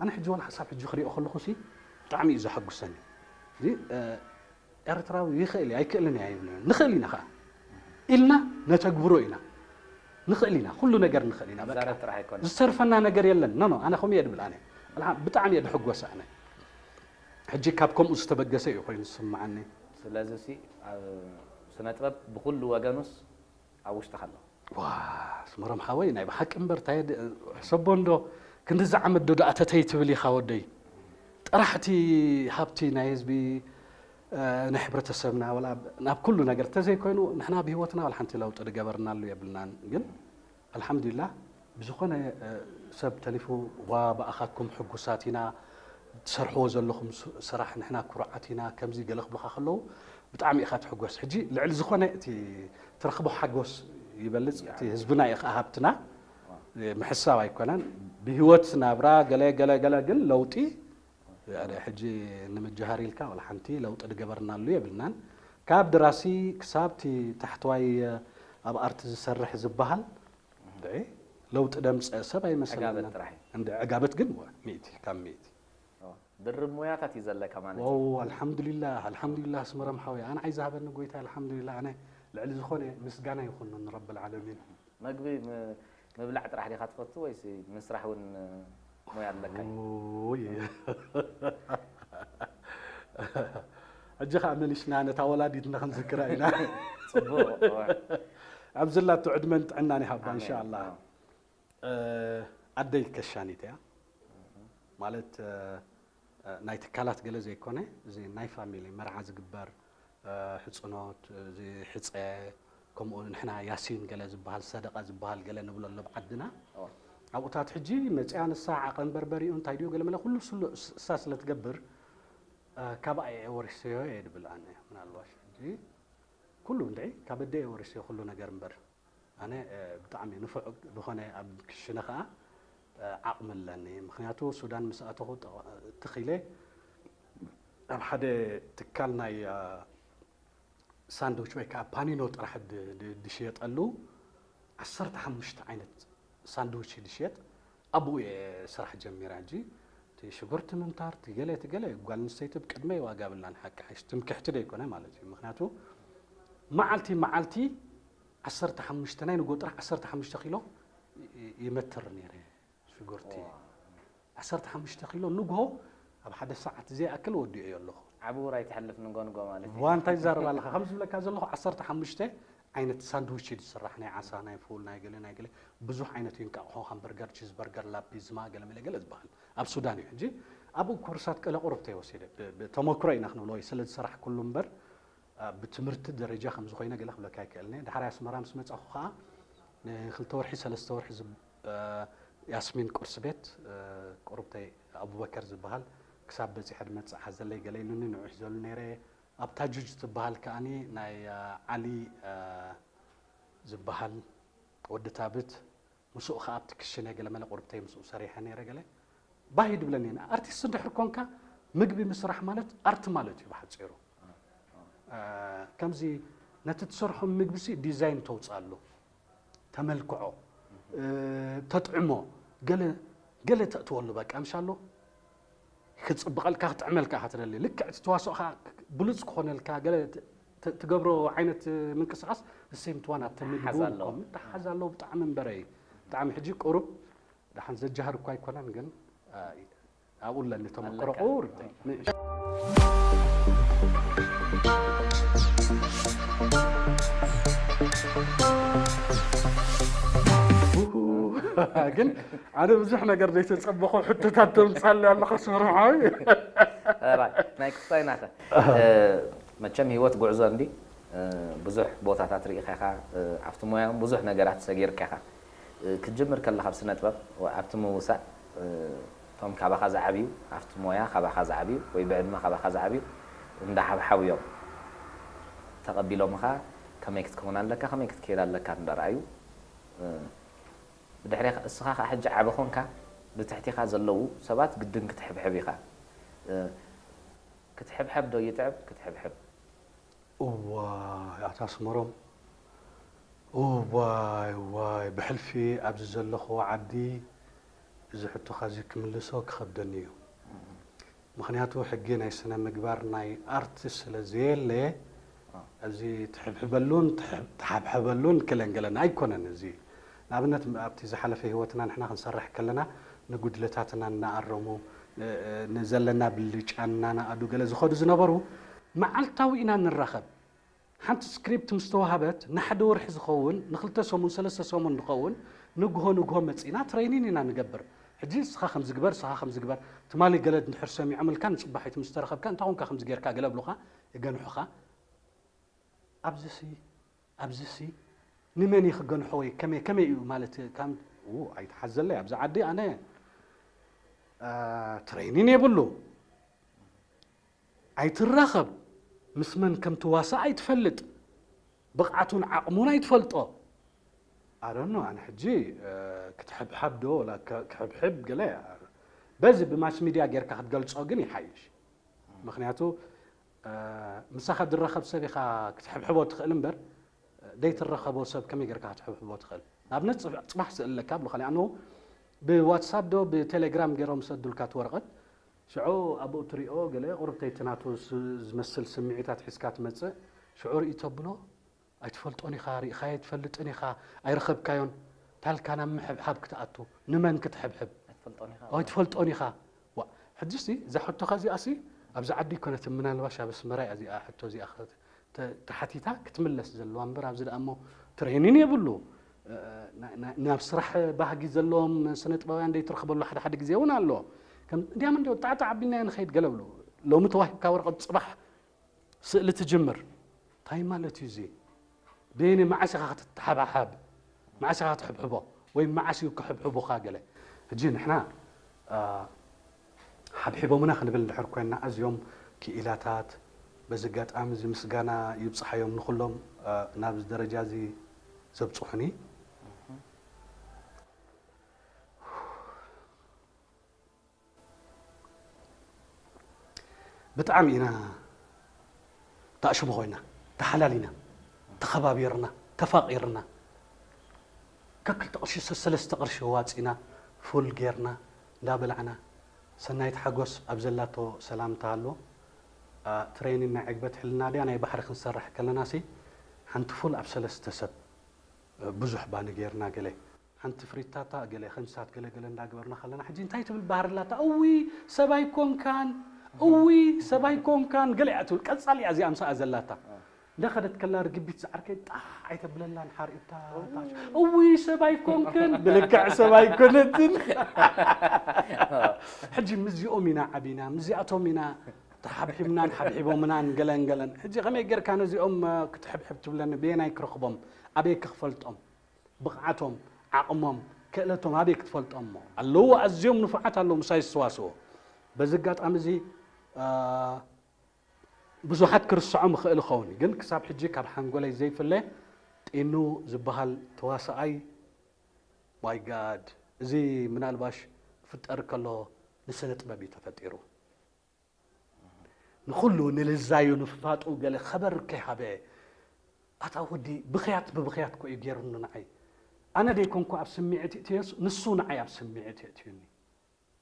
ኣነ ሕጂ ወላ ሓሳብ ሕጂ ክሪኦ ከለኹ ሲ ብጣዕሚ እዩ ዘሐጉሰኒ። እዚ፣ እ፣ ኤርትራዊ ይኽእል እዩ ኣይክእልን እዩ ኣይብልን። ንኽእል ኢና ኸኣ። ኢልና ነተግብሮ ኢና። ንኽእል ኢና። ኩሉ ነገር ንኽእል ኢና። በቃ። ንዛረብ ጥራሕ ኣይኮነን። ዝተርፈና ነገር የለን። ኖ፣ ኖ፣ ኣነ ከምኡ እየ ድብል ኣነ። ኣልሓ-፣ ብጣዕሚ እየ ድሕጎስ ኣነ። ሕጂ ካብ ከምኡ ዝተበገሰ እዩ ኮይኑ ዝስምዓኒ። ስለዚ ሲ ኣብ ስነ ጥበብ ብኹሉ ወገኑስ ኣብ ውሽጥኻ ኣሎ። ዋ፣ ኣስመሮም ሓወይ፣ ናይ ብሓቂ እምበር፣ እንታይ ድ-፣ ሕሰቦ እንዶ፣ ክንድዚ ዓመት ዶ ደኣ ተተይ ትብል ኢኻ ወደይ? ጥራሕ እቲ ሃብቲ ናይ ህዝቢ፣ እ፣ ናይ ሕብረተሰብና፣ ወላ ናብ ኩሉ ነገር ተዘይኮይኑ፣ ንሕና ብህይወትና ወላ ሓንቲ ለውጢ ዝገበርናሉ የብልናን። ግን ኣልሓምዱሊላህ፣ ብዝኾነ፣ እ፣ ሰብ ተሊፉ፣ ዋ፣ ብኣኻትኩም ሕጉሳት ኢና፣ ትሰርሕዎ ዘለኹም ስ-፣ ስራሕ ንሕና ኩሩዓት ኢና፣ ከምዚ ገለ ክብሉኻ ከለዉ፣ ብጣዕሚ ኢኻ ትሕጎስ። ሕጂ ልዕሊ ዝኾነ እቲ ትረኽቦ ሓጎስ ይበልጽ፣ እቲ ህዝብና እዩ ከኣ ሃብትና፣ ምሕሳብ ኣይኮነን። ብህይወት ናብራ ገለ፣ ገለ፣ ገለ ግን ለውጢ፣ ያኒ ሕጂ ንምጅሃር ኢልካ ወላ ሓንቲ ለውጢ ዝገበርናሉ የብልናን። ካብ ደራሲ ክሳብ እቲ ታሕተዋይ ኣብ ኣርቲ ዝሰርሕ ዝበሃል፣ እንድዒ፣ ለውጢ ደምጸ ሰብ ኣይመስለንን። ዕጋበት ጥራሕ እዩ። እንድዒ፣ ዕጋበት ግን ሚእቲ ካብ ሚእቲ። ኦ፣ ድርብ ሞያታት እዩ ዘለካ ማለት እዩ። ዋው፣ ኣልሓምዱሊላህ፣ ኣልሓምዱሊላህ፣ ኣስመሮም ሓወይ። ኣነ ዓይኒ ዝሃበኒ ጎይታ፣ ኣልሓምዱሊላህ። ኣነ ልዕሊ ዝኾነ ምስጋና ይኹን ንረብል ዓለሚን። መግቢ ም-፣ ምብላዕ ጥራሕ ዲኻ ትፈቱ ወይስ ምስራሕ እውን ሞያ ኣለካ እዩ? ውይ። ሕጂ ኸኣ መሊስና ነታ ወላዲትና ክንዝክራ ኢና። ጽቡቕ። ኣብ ዘላቶ ዕድመን ጥዕናን ይሃባ፣ ኣሜን። ኢንሻኣላህ። ኣዎ። እ፣ ኣደይ ከሻኒት እያ። ማለት፣ እ፣ እ፣ ናይ ትካላት ገለ ዘይኮነ፣ እዚ ናይ ፋሚሊ መርዓ ዝግበር፣ እ፣ ሕጽኖት፣ እዚ ሕጸ፣ ከምኡ ንሕና ያሲን ገለ ዝበሃል፣ ሰደቃ ዝበሃል ገለ ንብሎ ኣሎ ኣብ ዓድና። ኣዎ። ኣብኡታት ሕጂ መጽያ ንሳ ዓቐን በርበሪኡ እንታይ ድዩ ገለ መለ ኩሉ ስሉ-፣ ስ-፣ እሳ ስለ ትገብር፣ እ፣ ካባኣ እየ ወሪሰዮ እየ ድብል ኣነ። ምናልባሽ ሕጂ ኩሉ እንድዒ ካብ ኣደይ እየ ወሪሰዮ ኩሉ ነገር እምበር። ኣነ፣ እ፣ ብጣዕሚ ንፉዕ ዝኾነ ኣብ ክሽነ ኸኣ፣ እ፣ ዓቕሚ ኣለኒ። ምኽንያቱ ሱዳን ምስ ኣተኹ ጠ-፣ ትኽ ኢለ ኣብ ሓደ ትካል ናይ፣ እ፣ ሳንድዊች ወይ ከኣ ፓኒኖ ጥራሕ ድ-፣ ድ-፣ ድሽየጠሉ ዓሰርተ ሓሙሽተ ዓይነት ሳንድዊች ድሽየጥ ኣብኡ እየ ስራሕ ጀሚረ። ሕጂ እቲ ሽጉርቲ ምምታር፣ እቲ ገለ፣ እቲ ገለ ጓል ኣንስተይቲ ብቅድመይ ዋጋ የብላን። ሓቂ ሓይሽ ትምክሕቲ ደይኮነ ማለት እዩ። ምኽንያቱ መዓልቲ መዓልቲ ዓሰርተ ሓሙሽተ ናይ ንጎ ጥራሕ ዓሰርተ ሓሙሽተ ኪሎ ይ-፣ ይ-፣ ይመትር ነይረ ሽጉርቲ። ዋ። ዓሰርተ ሓሙሽተ ኪሎ ንግሆ ኣብ ሓደ ሰዓት ዘይኣክል ወዲኦዮ ኣለኹ። ዓቢ ውራይ ትሕልፍ ንጎ ንጎ ማለት እዩ። ዋ፣ እንታይ ትዛረብ ኣለኻ? ከም ዝብለካ ዘለኹ ዓሰርተ ሓሙሽተ ዓይነት ሳንድዊች እዩ ዝስራሕ፣ ናይ ዓሳ፣ ናይ ፉል፣ ናይ ገለ ናይ ገለ ብዙሕ ዓይነት እዩ። እንቃቑሖ፣ ሃምበርገር፣ ቺዝ በርገር፣ ላፒዝማ፣ ገለ መለ ገለ ዝበሃል ኣብ ሱዳን እዩ። ሕጂ ኣብኡ ኮርሳት ገለ ቁሩብ ተይወሲደ ብ- ብተመክሮ ኢና ክንብሎ ወይ ስለ ዝሰራሕኩሉ እምበር፣ አ፣ ብትምህርቲ ደረጃ ከምዚ ኮይነ ገለ ክብለካ ኣይክእልን እየ። ድሓር ኣስመራ ምስ መጻኹ ከኣ ንክልተ ወርሒ ሰለስተ ወርሒ ዝብ- አ፣ ያስሚን ቁርሲ ቤት፣ አ፣ ቁሩብተይ ኣቡበከር ዝበሃል ክሳብ በጺሐ ድመጽእ ሓዘለይ ገለ ኢሉኒ፣ ንዑ ሒዘሉ ነይረ። ኣብ ታጁጅ ትበሃል ከኣኒ ናይ፣ አ፣ ዓሊ፣ አ፣ ዝበሃል ወዲ ታብት፣ ምስኡ ከኣ ኣብቲ ክሽነ ገለ መለ ቁርብተይ ምስኡ ሰሪሐ ነይረ። ገለ ባህ ድብለኒ። ኣርቲስት እንድሕር ኮንካ ምግቢ ምስራሕ ማለት ኣርት ማለት እዩ ብሓጺሩ። አ፣ ከምዚ ነቲ ትሰርሖ ምግቢ ሲ ዲዛይን ተውፅኣሉ፣ ተመልክዖ፣ እ፣ ተጥዕሞ፣ ገለ ገለ ተእትወሉ በቃ ምሻሎ። ክጽብቐልካ፣ ክጥዕመልካ ኢኻ ትደሊ። ልክዕ እቲ ተዋስኦ ኸኣ ብሉጽ ክኾነልካ፣ ገለ ት- ት- ትገብሮ ዓይነት ምንቅስቓስ፣ the same ትዋን ኣብቲ ምግቢ ተሓሓዝ እውን ኣለዎ። ከምኡ ተሓሓዝ ኣለዎ። ብጣዕሚ እምበረይ፣ ብጣዕሚ ሕጂ ቁሩብ ደሓን ዘጃህር እኳ ኣይኮነን፣ ግን፣ አ፣ ኣብኡ ኣለኒ ተመክሮ ኣለካ። ቁሩብ። ግን ኣነ ብዙሕ ነገር ዘይተጸበኹ ሕቶታት ተምጻሊ ኣለኻ ስምርሓዊ። ራይ ናይ ክስታይ ናኸ እ፣ መቸም ህይወት ጉዕዞ እንዲ እ፣ ብዙሕ ቦታታት ርኢኻ ኢኻ እ፣ ኣብቲ ሞያ እውን ብዙሕ ነገራት ሰጊርካ ኢኻ እ፣ ክትጅምር ከለኻ ኣብ ስነ ጥበብ ወ- ኣብቲ ምውሳእ እ፣ እቶም ካባኻ ዝዓብዩ ኣብቲ ሞያ ካባኻ ዝዓብዩ ወይ ብዕድመ ካባኻ ዝዓብዩ እንዳሓብሓቡ እዮም ተቐቢሎምኻ ከመይ ክትከውን ኣለካ ከመይ ክትከይድ ኣለካ እንዳረኣዩ እ፣ ብድሕሬኻ እስኻ ኸዓ ሕጂ ዓቢ ኾንካ ብትሕቲኻ ዘለዉ ሰባት ግድን ክትሕብሕብ ኢኻ እ፣ ክትሕብሐብ ዶ ይጥዕም ክትሕብሕብ እዋይ ኣታ ኣስመሮም፣ እዋይ እዋይ፣ ብሕልፊ ኣብዚ ዘለኽዎ ዓዲ እዚ ሕቶኻ እዚ ክምልሶ ክኸብደኒ እዩ። ምኽንያቱ ሕጊ ናይ ስነ ምግባር ናይ ኣርት ስለ ዘየለ ኣብዚ ትሕብሕበሉን ትሕ- ትሓብሐበሉን ክለን ገለን ኣይኮነን። እዚ ንኣብነት ኣብቲ ዝሓለፈ ህይወትና ንሕና ክንሰርሕ ከለና ንጉድለታትና እናኣረሙ እ- እ- ንዘለና ብልጫ እናነኣዱ ገለ ዝኸዱ ዝነበሩ መዓልታዊ ኢና ንራኸብ። ሓንቲ ስክሪፕት ምስ ተዋህበት ንሓደ ወርሒ ዝኸውን ንክልተ ሰሙን ሰለስተ ሰሙን ዝኸውን ንግሆ ንግሆ መፂና ትሬኒን ኢና ንገብር። ሕጂ እስኻ ከምዚ ግበር እስኻ ከምዚ ግበር ትማሊ ገለ እንድሕር ሰሚዖምልካ ንፅባሒት ምስ ተረኸብካ እንታይ ኮንካ ከምዚ ጌርካ ገለ ብሉኻ ይገንሑኻ። ኣብዚሲ ኣብዚሲ ንመን እዩ ክገንሖ ወይ ከመይ ከመይ እዩ ማለት ከም ው ኣይትሓዘለይ ኣብዚ ዓዲ ኣነ አ፣ ትሬኒን የብሉ ኣይትራኸብ ምስ መን ከም ትዋሳእ ኣይትፈልጥ ብቕዓቱን ዓቕሙን ኣይትፈልጦ ኣረኖ ኣነ ሕጂ እ፣ ክትሕብሓብ ዶ ወላ ከ- ክሕብሕብ ገለ በዚ ብማስ ሚድያ ጌርካ ክትገልጾ ግን ይሓይሽ ምኽንያቱ እ፣ ምሳኻ ዝራኸብ ሰብ ኢኻ ክትሕብሕቦ ትኽእል እምበር ዘይትራኸቦ ሰብ ከመይ ጌርካ ክትሕብሕቦ ትኽእል ንኣብነት ጽብ- ጽባሕ ስእል ኣለካ ብሉኻ ኣነ ብዋትሳፕ ዶ ብቴሌግራም ገይሮም ሰዱልካ እቲ ወረቐት ሽዑ ኣብኡ ትሪኦ ገለ ቁርብተይ እቲ ናቱ ስ- ዝመስል ስምዒታት ሒዝካ ትመጽእ ሽዑ ርኢ ተብሎ ኣይትፈልጦን ኢኻ ርኢኻዮ ኣይትፈልጥን ኢኻ ኣይረኸብካዮን ታልካ ናብ ምሕብሓብ ክትኣቱ ንመን ክትሕብሕብ ኣይትፈልጦን ኢኻ ኣይትፈልጦን ኢኻ ዋ ሕጂ ሲ እዛ ሕቶኻ እዚኣ ሲ ኣብዚ ዓዲ ይኮነት ምናልባሽ ኣብ ኣስመራ እያ እዚኣ ሕቶ እዚኣ ከ- ተ- ተሓቲታ ክትምለስ ዘለዋ እምበር ኣብዚ ደኣ እሞ ትሬኒን የብሉ እ፣ ና- ና- ናብ ስራሕ ባህጊ ዘለዎም ስነ ጥበባውያን ዘይትረኽበሉ ሓደ ሓደ ግዜ እውን ኣሎ ከም እንዲያም እንዲ ጣዕጣዕ ኣቢልናዮ ንኸይድ ገለ ብሉ ሎሚ ተዋሂብካ ወረቐት ፅባሕ ስእሊ ትጅምር እንታይ ማለት እዩ እዚ በየነ መዓስ ኢኻ ክትተሓባሓብ መዓስ ኢኻ ክትሕብሕቦ ወይ መዓስ እዩ ክሕብሕቡኻ ገለ ሕጂ ንሕና አ፣ ሓብሒቦምና ክንብል እንድሕር ኮይንና ኣዝዮም ክኢላታት በዚ ኣጋጣሚ እዚ ምስጋና ይብፅሓዮም ንኩሎም አ፣ ናብዚ ደረጃ እዚ ዘብፅሑኒ ብጣዕሚ ኢና ተኣሽሙ ኮይና ተሓላሊና ተኸባቢርና ተፋቒርና ከክልተ ቅርሺ ሰሰለስተ ቅርሺ ዋፂና ፉል ጌርና እንዳበላዕና ሰናይት ሓጎስ ኣብ ዘላቶ ሰላምታ ኣሎ ትሬኒን ናይ ዕግበት ሕልና ድያ ናይ ባሕሪ ክንሰርሕ ከለና ሲ ሓንቲ ፉል ኣብ ሰለስተ ሰብ ብዙሕ ባኒ ጌርና ገለ ሓንቲ ፍሪታታ ገለ ክንሳት ገለ ገለ እንዳገበርና ከለና ሕጂ እንታይ ትብል ባህር ኣላታ እዊ ሰብ ኣይኮንካን እዊ ሰብ ኣይኮንካን ገለ እያ ትብል ቀጻሊ እያ እዚኣ ምሳኣ ዘላታ እንዳኸደት ከላ ርግቢት ዝዓርከይ ጣሕ ኣይተብለላን ሓሪእታ ታሽ። እውይ ሰብ ኣይኮንክን፣ ብልክዕ ሰብ ኣይኮነትን። ሕጂ ምስዚኦም ኢና ዓቢና፣ ምስዚኣቶም ኢና ተሓብሒብናን ሓብሒቦምናን ገለን ገለን። ሕጂ ከመይ ጌርካ ነዚኦም እ፣ ክትሕብሕብ ትብለኒ? በየናይ ክረኽቦም? ኣበይ ክፈልጦም? ብቕዓቶም፣ ዓቕሞም፣ ክእለቶም ኣበይ ክትፈልጦም እሞ? ኣለዉ፣ ኣዝዮም ንፉዓት ኣለዉ ምሳይ ዝሰዋስዎ። በዚ ኣጋጣሚ እዚ እ፣ ብዙሓት ክርስዖም እኽእል እኸውን፣ ግን ክሳብ ሕጂ ካብ ሓንጎለይ ዘይፍለ ጢኑ ዝበሃል ተዋሳኣይ፣ ማይ ጋድ፣ እዚ ምናልባሽ ክፍጠር ከሎ ንስነ ጥበብ እዩ ተፈጢሩ። ንኹሉ ንልዛዩ ንፍፋጡ ገለ ከበር ከይሃበ፣ ኣታ ወዲ ብኽያት ብብኽያት ኮ እዩ ገይሩኒ ንዓይ። ኣነ ደይኮንኩ ኣብ ስምዒት እትዮስ፣ ንሱ ንዓይ ኣብ ስምዒት የእትዩኒ።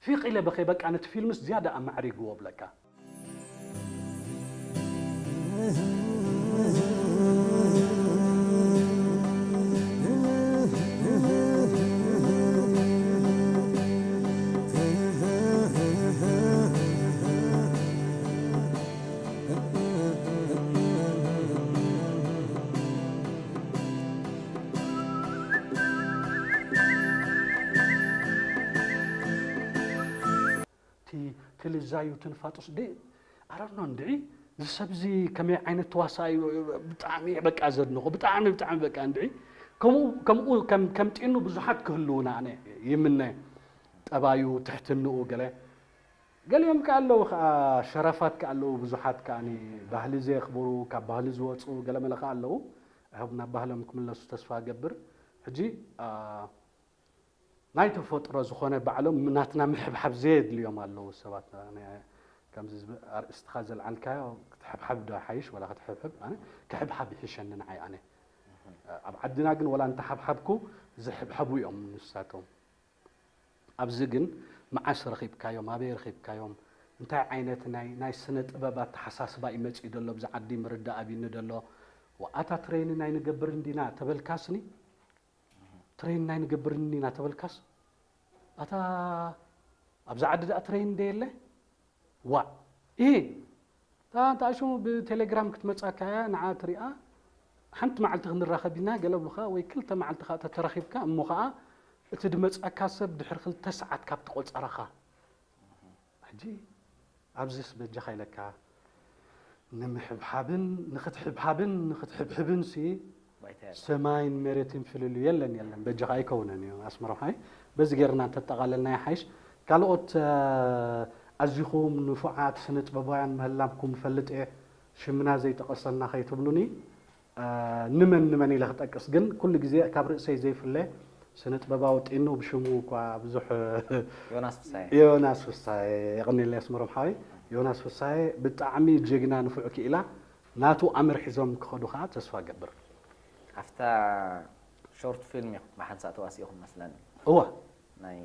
ፊቕ ኢለ በኸይ፣ በቃ ነቲ ፊልምስ ዝያዳ ኣማዕሪግዎ ብለካ። እቲ እቲ ልዛዩ ትንፋጡስ ደ ኣረኖ እንድዒ፣ እዚ ሰብዚ ከመይ ዓይነት ተዋሳኢ እዩ፣ ብጣዕሚ በቃ ዘድንቑ፣ ብጣዕሚ ብጣዕሚ በቃ እንድዒ። ከምኡ ከምኡ ከም ከም ጢኑ ብዙሓት ክህልዉና ኣነ ይምነ። ጠባዩ፣ ትሕትንኡ ገለ ገሊኦም ከ ኣለዉ ከኣ ሸረፋት ከ ኣለዉ ብዙሓት ከኣ ባህሊ ዘየኽብሩ፣ ካብ ባህሊ ዝወጹ ገለመለ ከ ኣለዉ። እህብ ናብ ባህሎም ክምለሱ ተስፋ እገብር። ሕጂ ናይ ተፈጥሮ ዝኾነ ባዕሎም ናትና ምሕብሓብ ዘየድልዮም ኣለዉ ሰባት። ኣነ ከምዚ ዝብ- ኣርእስትኻ ዘልዓልካዮ ክትሕብሓብ ዶ ሓይሽ ወላ ክትሕብሕብ? ኣነ ክሕብሓብ ይሕሸኒ ንዓይ። ኣነ ኣብ ዓድና ግን ወላ እንተሓብሓብኩ ዝሕብሐቡ እዮም ንሳቶም። ኣብዚ ግን መዓስ ረኺብካዮም? ኣበይ ረኺብካዮም? እንታይ ዓይነት ናይ ናይ ስነ ጥበብ ኣተሓሳስባ እዩ መጺኡ ዘሎ ኣብዚ ዓዲ ምርዳእ ኣብዩኒ ዘሎ። ወኣታ ትሬኒ ናይ ንገብር እንዲና ተበልካስኒ ትሬን ናይ ንገብርኒ ኢና ተበልካስ ኣታ ኣብዛ ዓዲ ደኣ ትሬን እንደ የለ ዋእ ኢ እታ እንተ ሽሙ ብቴሌግራም ክትመጻካ እያ ንዓ ትሪኣ ሓንቲ መዓልቲ ክንራኸብ ኢና ገለ ብኻ ወይ ክልተ መዓልቲ ኸዓ ተተራኺብካ እሞ ኸዓ እቲ ድመጻካ ሰብ ድሕሪ ክልተ ሰዓት ካብ ትቆጸረኻ ሕጂ ኣብዚስ በጃኻ ኢለካ ንምሕብሓብን ንኽትሕብሓብን ንኽትሕብሕብን ሲ ባይታ የለን። ሰማይን መሬትን ፍልልዩ የለን የለን በጃኻ ኣይከውንን እዩ ኣስመሮም ሓይ በዚ ጌርና እንተጠቓለልና ይሓይሽ ካልኦት ኣዚኹም ንፉዓት ስነ ጥበባውያን ምህላምኩም እፈልጥ እየ ሽምና ዘይጠቐሰና ከይትብሉኒ ንመን ንመን ኢለ ክጠቅስ ግን ኩሉ ግዜ ካብ ርእሰይ ዘይፍለ ስነ ጥበባዊ ጢኑ ብሽሙ እኳ ብዙሕ ዮናስ ፍሳየ ዮናስ ፍሳየ የቐኒልና ኣስመሮም ሓወይ ዮናስ ፍሳየ ብጣዕሚ ጀግና ንፉዕ ክኢላ ናቱ ኣምር ሒዞም ክኸዱ ከዓ ተስፋ ገብር ኣብታ ሾርት ፊልም ኢኹም ብሓንሳእ ተዋሲእኹም መስለኒ እዋ ናይ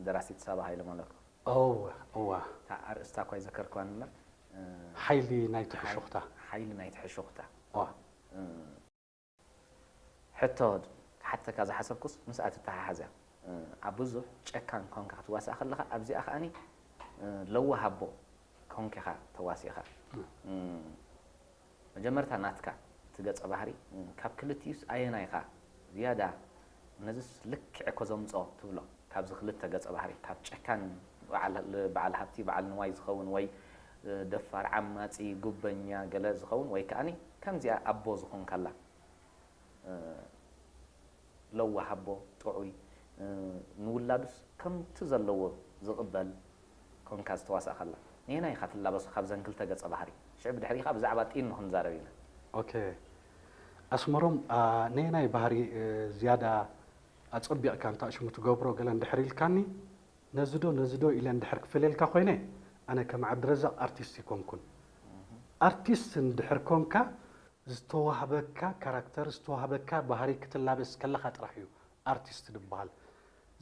ደራሲት ሳባ ሃይለ መለኮ እዋ እዋ እታ ኣርእስታ እኳ ይዘከርክዋን እምበር ሓይሊ ናይ ትሕሹኽታ ሓይሊ ናይ ትሕሹኽታ ሕቶ ክሓተካ ዝሓሰብኩስ ምስኣ ትተሓሓዝ እያ ኣብ ብዙሕ ጨካን ኮንካ ክትዋሳእ ከለኻ ኣብዚኣ ከኣኒ ለዋህ ኣቦ ኮንኪኻ ተዋሲእኻ መጀመርታ ናትካ እቲ ገጸ ባህሪ ካብ ክልቲኡስ ኣየናይ ኢኻ ዝያዳ ነዝስ ልክዕ እኮ ዘምጽኦ ትብሎ ካብዚ ክልተ ገጸ ባህሪ ካብ ጨካን በዓል ሃብቲ በዓል ንዋይ ዝኸውን ወይ ደፋር ዓማጺ ጉበኛ ገለ ዝኸውን ወይ ከኣኒ ከምዚኣ ኣቦ ዝኾንካላ ለዋህ ኣቦ ጥዑይ ንውላዱስ ከምቲ ዘለዎ ዝቕበል ኮንካ ዝተዋሳእካላ ነየናይ ኢኻ ትላበሶ ካብዘን ክልተ ገጸ ባህሪ ሽዕ ብድሕሪኻ ብዛዕባ ጢን ንክንዛረብ ኢና ኦኬ ኣስመሮም ነየናይ ባህሪ ዝያዳ ኣጸቢቕካ እንታ ሽሙ ትገብሮ ገለ እንድሕር ኢልካኒ ነዚ ዶ ነዚ ዶ ኢለ እንድሕር ክፈልየልካ ኮይነ ኣነ ከም ዓብድረዛቕ ኣርቲስት ይኮንኩን ኣርቲስት እንድሕር ኮንካ ዝተዋህበካ ካራክተር ዝተዋህበካ ባህሪ ክትላበስ ከለኻ ጥራሕ እዩ ኣርቲስት ዝበሃል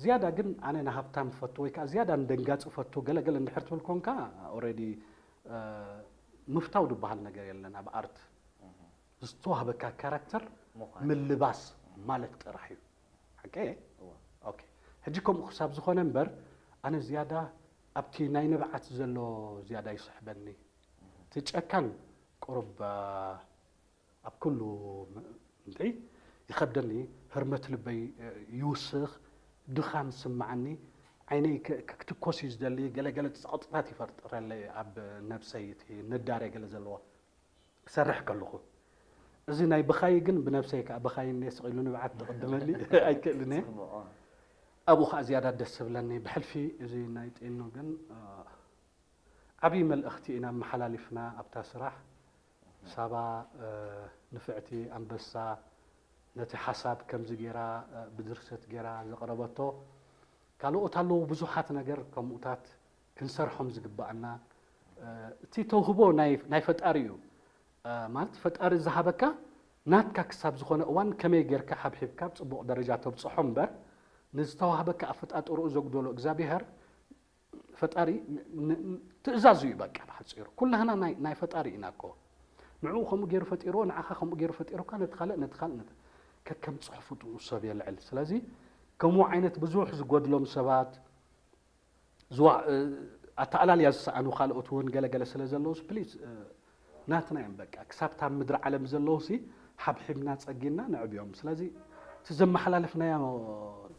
ዝያዳ ግን ኣነ ንሃብታም ፈቱ ወይ ከዓ ዝያዳ ንደንጋፂ ፈቱ ገለገለ እንድሕር ትብል ኮንካ ኦረዲ ምፍታው ዝበሃል ነገር የለን ኣብ ኣርት ዝተዋህበካ ካራክተር ምልባስ ማለት ጥራሕ እዩ ሓቀ ሕጂ ከምኡ ክሳብ ዝኾነ እምበር ኣነ ዝያዳ ኣብቲ ናይ ንብዓት ዘሎ ዝያዳ ይስሕበኒ እቲ ጨካን ቁሩብ ኩሉ ም-፣ እንታይ ይኸብደኒ፣ ህርመት ልበይ፣ እ፣ ይውስኽ፣ ድኻም ይስምዓኒ፣ ዓይነይ ክ-፣ ክ-፣ ክትኮስ እዩ ዝደሊ፣ ገለ ገለ ጸቕጥታት ይፈጥረለይ ኣብ ነብሰይ፣ እቲ ንዳሬ ገለ ዘለዎ ክሰርሕ ከለኹ። እዚ ናይ ብኻይ ግን ብነብሰይ ከኣ ብኻይ እኔ ስቕ ኢሉ ንብዓት ዝቕድመኒ ኣይክእልን እየ። ጽቡቕ፣ እ። ኣብኡ ኸኣ ዝያዳ ደስ ዝብለኒ። ብሕልፊ እዚ ናይ ጢኑ ግን፣ እ፣ ዓብዪ መልእኽቲ ኢና ኣመሓላሊፍና ኣብታ ስራሕ። ሳባ፣ እ፣ ንፍዕቲ ኣንበሳ ነቲ ሓሳብ ከምዚ ገይራ፣ እ፣ ብድርሰት ገይራ ዘቕረበቶ። ካልኦት ኣለዉ ብዙሓት ነገር ከምኡታት ክንሰርሖም ዝግብኣና። እ፣ እቲ ተውህቦ ናይ፣ ናይ ፈጣሪ እዩ። እ፣ ማለት ፈጣሪ ዝሃበካ ናትካ ክሳብ ዝኾነ እዋን ከመይ ጌርካ ሓብሒብካ ኣብ ጽቡቕ ደረጃ ተብጽሖ እምበር፣ ንዝተዋህበካ ኣፈጣጥርኡ ዘጉደሎ እግዚኣብሄር ፈጣሪ ን-፣ ን-፣ ን-፣ ትእዛዙ እዩ በቃ ብሓጺሩ። ኩላህና ናይ፣ ናይ ፈጣሪ ኢና እኮ። ንዕኡ ከምኡ ገይሩ ፈጢርዎ፣ ንዓኻ ከምኡ ገይሩ ፈጢሩካ፣ ነቲ ካልእ፣ ነቲ ካልእ፣ ነቲ ከከም ጽሑፍኡ ሰብ የልዕል። ስለዚ ከምኡ ዓይነት ብዙሕ ዝጎድሎም ሰባት፣ ዝዋ-፣ እ፣ ኣተኣላልያ ዝሰኣኑ ካልኦት እውን ገለ ገለ ስለ ዘለውስ፣ ፕሊዝ፣ እ፣ ናትና እዮም በቃ። ክሳብ እታ ምድሪ ዓለም ዘለውሲ ሓብሒብና ጸጊና ነዕብዮም። ስለዚ እቲ ዘመሓላለፍናዮ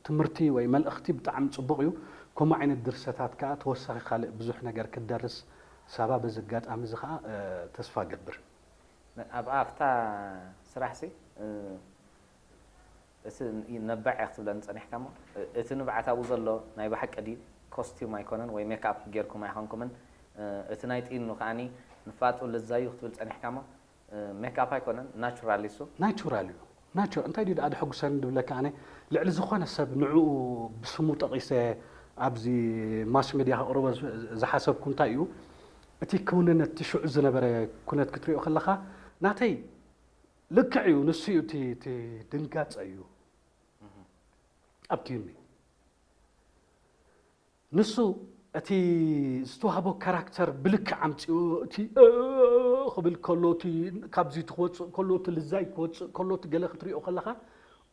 ትምህርቲ ወይ መልእኽቲ ብጣዕሚ ጽቡቕ እዩ። ከምኡ ዓይነት ድርሰታት ከኣ ተወሳኺ ካልእ ብዙሕ ነገር ክትደርስ ሳባ በዚ ኣጋጣሚ እዚ ከኣ፣ እ፣ ተስፋ እገብር። ኣብ ኣፍታ ስራሕሲ፣ እ፣ እቲ ነባዕ እያ ክትብለኒ ጸኒሕካ እሞ፣ እ-፣ እቲ ንብዓት ኣብኡ ዘሎ ናይ ብሓቂ ድዩ? ኮስቲዩም ኣይኮነን ወይ ሜክኣፕ ጌርኩም ኣይኮንኩምን? እ፣ እቲ ናይ ጢኑ ከኣኒ ንፋጡ ልዛዩ ክትብል ጸኒሕካ እሞ፣ እ፣ ሜክኣፕ ኣይኮነን፣ ናቹራል እዩ እሱ። ናቹራል እዩ። ናቹራል። እንታይ ድዩ ደኣ ደሐጉሰኒ ድብለካ ኣነ፣ ልዕሊ ዝኾነ ሰብ ንዕኡ ብስሙ ጠቒሰ ኣብዚ ማስ ሜድያ ከቕርቦ ዝ-፣ ዝሓሰብኩ እንታይ እዩ፣ እቲ ክውንነት፣ እቲ ሽዑ ዝነበረ ኩነት ክትሪኦ ከለኻ፣ ናተይ ልክዕ እዩ፣ ንሱ እዩ እቲ፣ እቲ ድንጋጸ እዩ ኣብክዩኒ። ንሱ እቲ ዝተዋህቦ ካራክተር ብልክዕ ኣምጺኡ፣ እቲ እ ክብል ከሎ፣ እቲ ካብዚ ትወጽእ ከሎ፣ እቲ ልዛይ ክወጽእ ከሎ፣ እቲ ገለ ክትሪኦ ከለኻ፣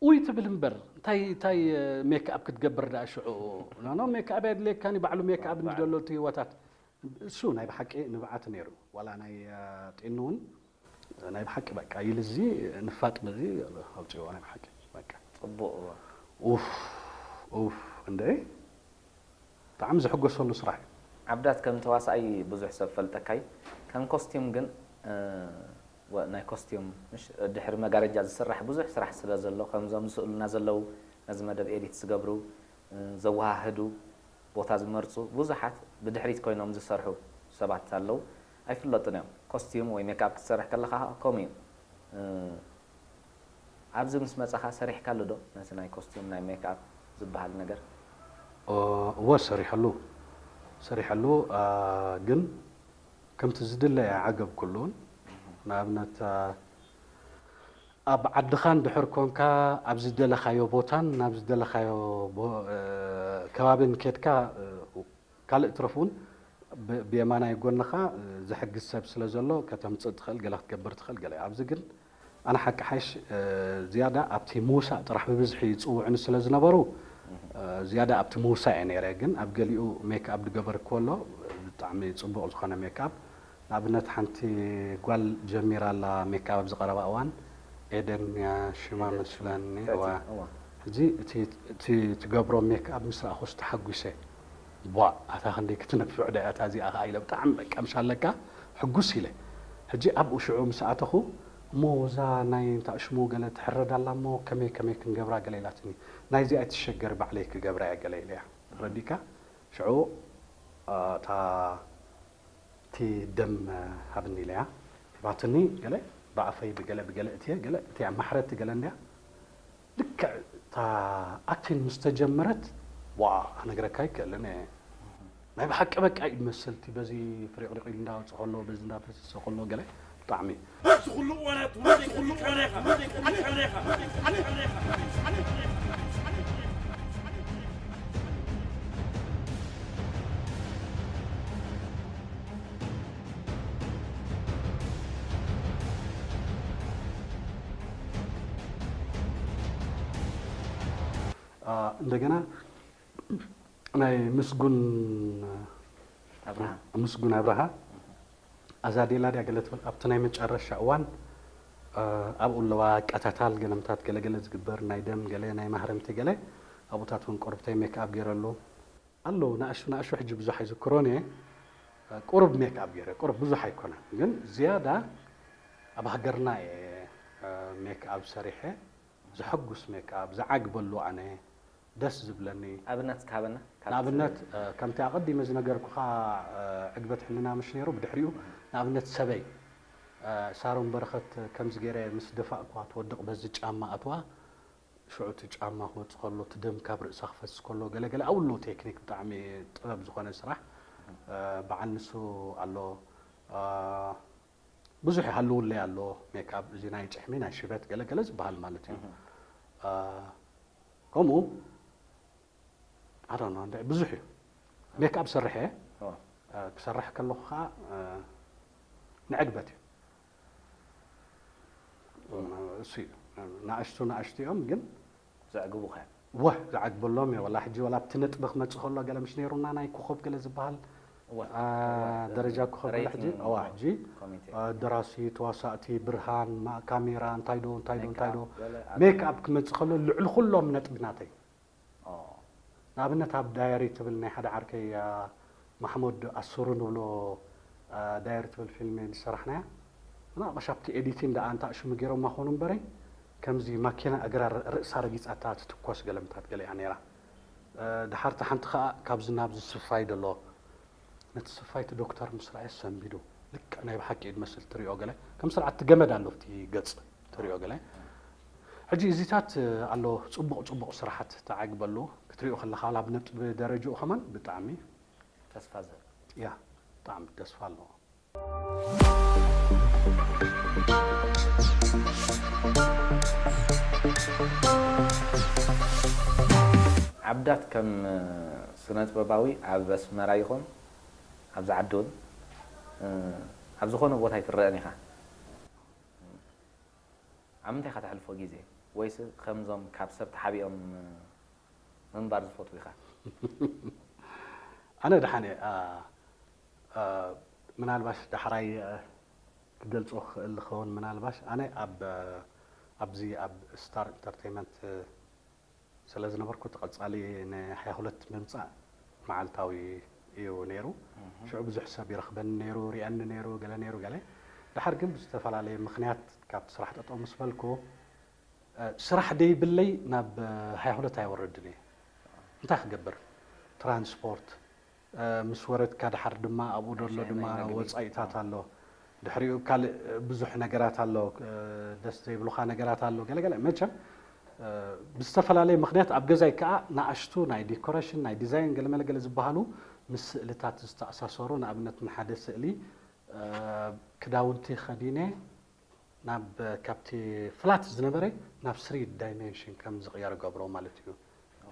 ኡይ ትብል እምበር፣ እንታይ፣ እንታይ ሜክኣፕ ክትገብር ደኣ ሽዑ? ኖ፣ ኖ፣ ሜክኣፕ ኣየድልየካን እዩ፣ ባዕሉ ሜክኣፕ እንድደሎ እቲ ህይወታት። እሱ ናይ ብሓቂ ንብዓት ነይሩ። ዋላ ናይ፣ አ፣ ጢኑ እውን ናይ ብሓቂ በቃ ኢሉ እዚ ንፋጥ በዚ ኣውፅእዎ ናይ ብሓቂ በቃ። ጽቡቕ። ኡፍ፣ ኡፍ፣ እንደ ብጣዕሚ ዝሕጎሰሉ ስራሕ እዩ። ዓብዳት ከም ተዋሳኣይ ብዙሕ ሰብ ፈልጠካ እዩ። ከም ኮስቲዩም ግን፣ እ፣ ወ-፣ ናይ ኮስቲዩም ምሽ-፣ ድሕሪ መጋረጃ ዝስራሕ ብዙሕ ስራሕ ስለ ዘሎ፣ ከምዞም ዝስእሉና ዘለዉ፣ ነዚ መደብ ኤዲት ዝገብሩ፣ እ፣ ዘወሃህዱ፣ ቦታ ዝመርጹ ብዙሓት ብድሕሪት ኮይኖም ዝሰርሑ ሰባት ኣለዉ። ኣይፍለጡን እዮም። ኮስቲዩም ወይ ሜክኣፕ ክትሰርሕ ከለኻ ከምኡ እዩ። እ፣ ኣብዚ ምስ መጻኻ ሰሪሕካሉ ዶ? ነቲ ናይ ኮስቲዩም ናይ ሜክኣፕ ዝበሃል ነገር? ኦ፣ እወ፣ ሰሪሐሉ። ሰሪሐሉ፣ አ፣ ግን ከምቲ ዝድለ ኣይዓገብኩሉን። ንኣብነት፣ አ፣ ኣብ ዓድኻ እንድሕር ኮንካ፣ ኣብ ዝደለኻዮ ቦታን ናብ ዝደለኻዮ ቦ-፣ እ፣ ከባቢን ኬድካ፣ እ፣ ካልእ ትረፍ እውን ብ-፣ ብየማናይ ጎንኻ፣ እ፣ ዝሕግዝ ሰብ ስለ ዘሎ፣ ከተምጽእ ትኽእል፣ ገለ ክትገብር ትኽእል፣ ገለ። ኣብዚ ግን ኣነ ሓቂ ሓይሽ፣ እ፣ ዝያዳ ኣብቲ ምውሳእ ጥራሕ ብብዝሒ ይጽውዑኒ ስለ ዝነበሩ፣ እ፣ ዝያዳ ኣብቲ ምውሳእ እየ ነይረ። ግን ኣብ ገሊኡ ሜክኣፕ ዝገበርክዎ ኣሎ፣ ብጣዕሚ ጽቡቕ ዝኾነ ሜክኣፕ። ንኣብነት ሓንቲ ጓል ጀሚራ ኣላ ሜክኣፕ ኣብዚ ቀረባ እዋን፣ ኤደን እያ ሽማ ትዕቲ፣ መስለኒ። ትዕቲ፣ እዋ። እዋ። ሕጂ እቲ፣ እቲ ትገብሮ ሜክኣፕ ምስ ረኣኹስ ተሓጒሰ። ቧእ፣ ኣታ ክንደይ ክትነፍዕ ዶ እያ እታ እዚኣ ኸኣ ኢለ ብጣዕሚ በቃ ምሽ ኣለካ ሕጉስ ኢለ። ሕጂ ኣብኡ ሽዑ ምስ ኣተኹ፣ እሞ እዛ ናይ እንታሽሙ ገለ ትሕረድ ኣላ እሞ ከመይ ከመይ ክንገብራ ገለ ኢላትኒ። ናይዚ ኣይትሸገር ባዕለይ ክገብራ እየ ገለ ኢለያ። ረዲካ? ሽዑ፣ እ፣ እታ እቲ ደም ሃብኒ ኢለያ። ሂባትኒ ገለ ብኣፈይ ብገለ ብገለ እትየ ገለ እትያ ማሕረቲ ገለ እንድያ። ልክዕ እታ ኣክቲንግ ምስ ተጀመረት፣ ዋ፣ ክነግረካ ኣይክእልን እየ። ናይ ብሓቂ በቃ እዩ ዝመስል፣ እቲ በዚ ፍሪቕሪቕ ኢሉ እንዳወጽእ ከሎ፣ በዚ እንዳፈሰሰ ከሎ ገለ ብጣዕሚ። በዚ ኩሉ እዋናት ውሉደይ፣ ኩሉ እዋናት ውሉደይ፣ ኩሉ እዋናት ውሉደይ። አ፣ እንደገና ናይ ምስጉን ኣብርሃ። ምስጉን ኣብርሃ ኣዛዴላ ድያ ገለ ትብል ኣብቲ ናይ መጨረሻ እዋን፣ ኣብኡ ኣለዋ ቀታታል ገለምታት ገለገለ ዝግበር ናይ ደም ገለ ናይ ማህረምቲ ገለ ኣብኡታት እውን ቁርብተይ ሜክኣፕ ገይረሉ ኣለዉ። ንኣሽቱ ንኣሽቱ ሕጂ ብዙሕ ኣይዝክሮን እየ። ቁሩብ ሜክኣፕ ገይረ፣ ቁሩብ ብዙሕ ኣይኮነን፣ ግን ዝያዳ ኣብ ሃገርና እየ ሜክኣፕ ሰሪሐ። ዘሐጉስ ሜክኣፕ፣ ዝዓግበሉ ኣነ፣ ደስ ዝብለኒ። ኣብነት እስኪ ሃበና፣ ካብቲ ንኣብነት፣ እ፣ ከምቲ ኣቐዲመ ዝነገርኩኻ፣ እ፣ ዕግበት ሕልና ምሽ ነይሩ፣ ብድሕሪኡ ንኣብነት ሰበይ፣ እ፣ ሳሮን በረኸት ከምዚ ገይረ ምስ ደፋእኳ ትወድቕ በዚ ጫማ ኣትዋ፣ ሽዑ እቲ ጫማ ክወጽእ ከሎ፣ እቲ ደም ካብ ርእሳ ክፈስስ ከሎ፣ ገለ ገለ ኣብኡ ኣለዉ ቴክኒክ፣ ብጣዕሚ ጥበብ ዝኾነ ስራሕ። እ፣ በዓል ንሱ ኣሎ። እ፣ ብዙሕ ይሃልውለይ ኣሎ፣ ሜክኣፕ፣ እዚ ናይ ጭሕሚ፣ ናይ ሽበት፣ ገለ ገለ ዝበሃል ማለት እዩ። እህ። እ፣ ከምኡ፣ I don't know፣ እንደ-፣ ብዙሕ እዩ። ሜክኣፕ ሰርሐ፣ ኦ። እ፣ ክሰርሕ ከለኹ ኸዓ፣ እ፣ ንዕግበት እዩ። እሱ እዩ። ንኣሽቱ ንኣሽቱ እዮም፣ ግን ዘዕግቡኻ እዮም። ወህ፣ ዝዓግበሎም እየ። ወላ ሕጂ፣ ወላ ኣብቲ ነጥቢ ክመጽእ ከሎ፣ ገለ ምሽ ነይሩና፣ ናይ ኮኸብ ገለ ዝበሃል፣ እወ፣ አ፣ እወ፣ ደረጃ ኮኸብ ገለ ሬቲንግ ሕጂ፣ እወ፣ ሕጂ፣ ኮሚቴ። አ፣ ደራሲ፣ ተዋሳእቲ፣ ብርሃን፣ ማ-፣ ካሜራ፣ እንታይ ዶ፣ እንታይ ዶ፣ እንታይ ዶ። ሜክኣፕ፣ ገለ ኣብ ሜክኣፕ ክመጽእ ከሎ፣ ልዕሊ ኩሎም ነጥቢ ናተይ። ኦ። ንኣብነት፣ ኣብ ዳየሪ ትብል ናይ ሓደ ዓርከይ፣ አ፣ ማሕሙድ ኣሱሩ ንብሎ፣ አ፣ ዳየሪ ትብል ፊልም ዝሰራሕናያ። መናቕሽ ኣብቲ ኤዲቲን ደኣ እንታ ሽሙ ገይሮማ ክኾኑ እምበረይ፣ ከምዚ ማኪና እግራ ር-፣ ርእሳ ረጊጻታ ትትኮስ ገለምታት ገለ እያ ነይራ። አ፣ ድሓር እታ ሓንቲ ኸኣ ካብዚ ናብዚ ስፋይ ደሎ። ነቲ ስፋይ እቲ ዶክተር ምስ ረኣየ ሰንቢዱ። ልክዕ ናይ ብሓቂ እዩ ዝመስል ትሪኦ ገለ። ከም ስርዓት እቲ ገመድ ኣሎ ኣብቲ ገጽ ትሪኦ ገለ። ሕጂ እዚታት ኣሎ ጽቡቕ ጽቡቕ ስራሓት ተዓግበሉ ክትሪኦ ከለኻ፣ ዋላ ኣብ ነጥቢ ደረጅኡ ከማን ብጣዕሚ ተስፋ ዝህብ። ያ፣ ብጣዕሚ ተስፋ ኣለዎ። ዓብዳት ከም ስነ ጥበባዊ ኣብ ኣስመራ ይኹን ኣብዚ ዓዲ እውን፣ እ፣ ኣብ ዝኾነ ቦታ ኣይትረአን ኢኻ። ኣብ ምንታይ ኢኻ ተሕልፎ ግዜ? ወይስ ከምዞም ካብ ሰብ ተሓቢኦም ምንባር ዝፈትዉ ኢኻ? ኣነ ደሓን እየ። ኣ፣ ኣ፣ ምናልባሽ ዳሕራይ፣ እ፣ ክገልጾ ክኽእል ዝኸውን፣ ምናልባሽ ኣነ ኣብ፣ እ፣ ኣብዚ ኣብ ስታር ኢንተርቴይንመንት፣ እ፣ ስለ ዝነበርኩ፣ እቲ ቀጻሊ ንሃያ ሁለት ምምጻእ መዓልታዊ እዩ ነይሩ። እህ። ሽዑ ብዙሕ ሰብ ይረኽበኒ ነይሩ፣ ሪኣኒ ነይሩ፣ ገለ ነይሩ፣ ገለ። ደሓር ግን ብዝተፈላለየ ምኽንያት ካብቲ ስራሕ ጠጠው ምስ በልኩ፣ እ፣ ስራሕ ደይብለይ ናብ፣ እ፣ ሃያ ሁለት ኣይወርድን እየ። እንታይ ክገብር? ትራንስፖርት፣ እ፣ ምስ ወረድካ ደሓር ድማ ኣብኡ ደሎ ናይ ድማ ናይ መግቢ። ወጻኢታት ኣሎ። ድሕሪኡ ካልእ ብዙሕ ነገራት ኣሎ፣ እ፣ ደስ ዘይብሉኻ ነገራት ኣሎ። ገለ ገለ መቸም፣ እ፣ ብዝተፈላለየ ምኽንያት ኣብ ገዛይ ከኣ ንኣሽቱ ናይ ዲኮሬሽን፣ ናይ ዲዛይን ገለ መለ ገለ ዝበሃሉ ምስ ስእልታት ዝተኣሳሰሩ፣ ንኣብነት ንሓደ ስእሊ፣ እ፣ ክዳውንቲ ከዲነ ናብ፣ ካብቲ ፍላት ዝነበረ ናብ ስሪ ዳይሜንሽን ከም ዝቕየር ገብሮ ማለት እዩ።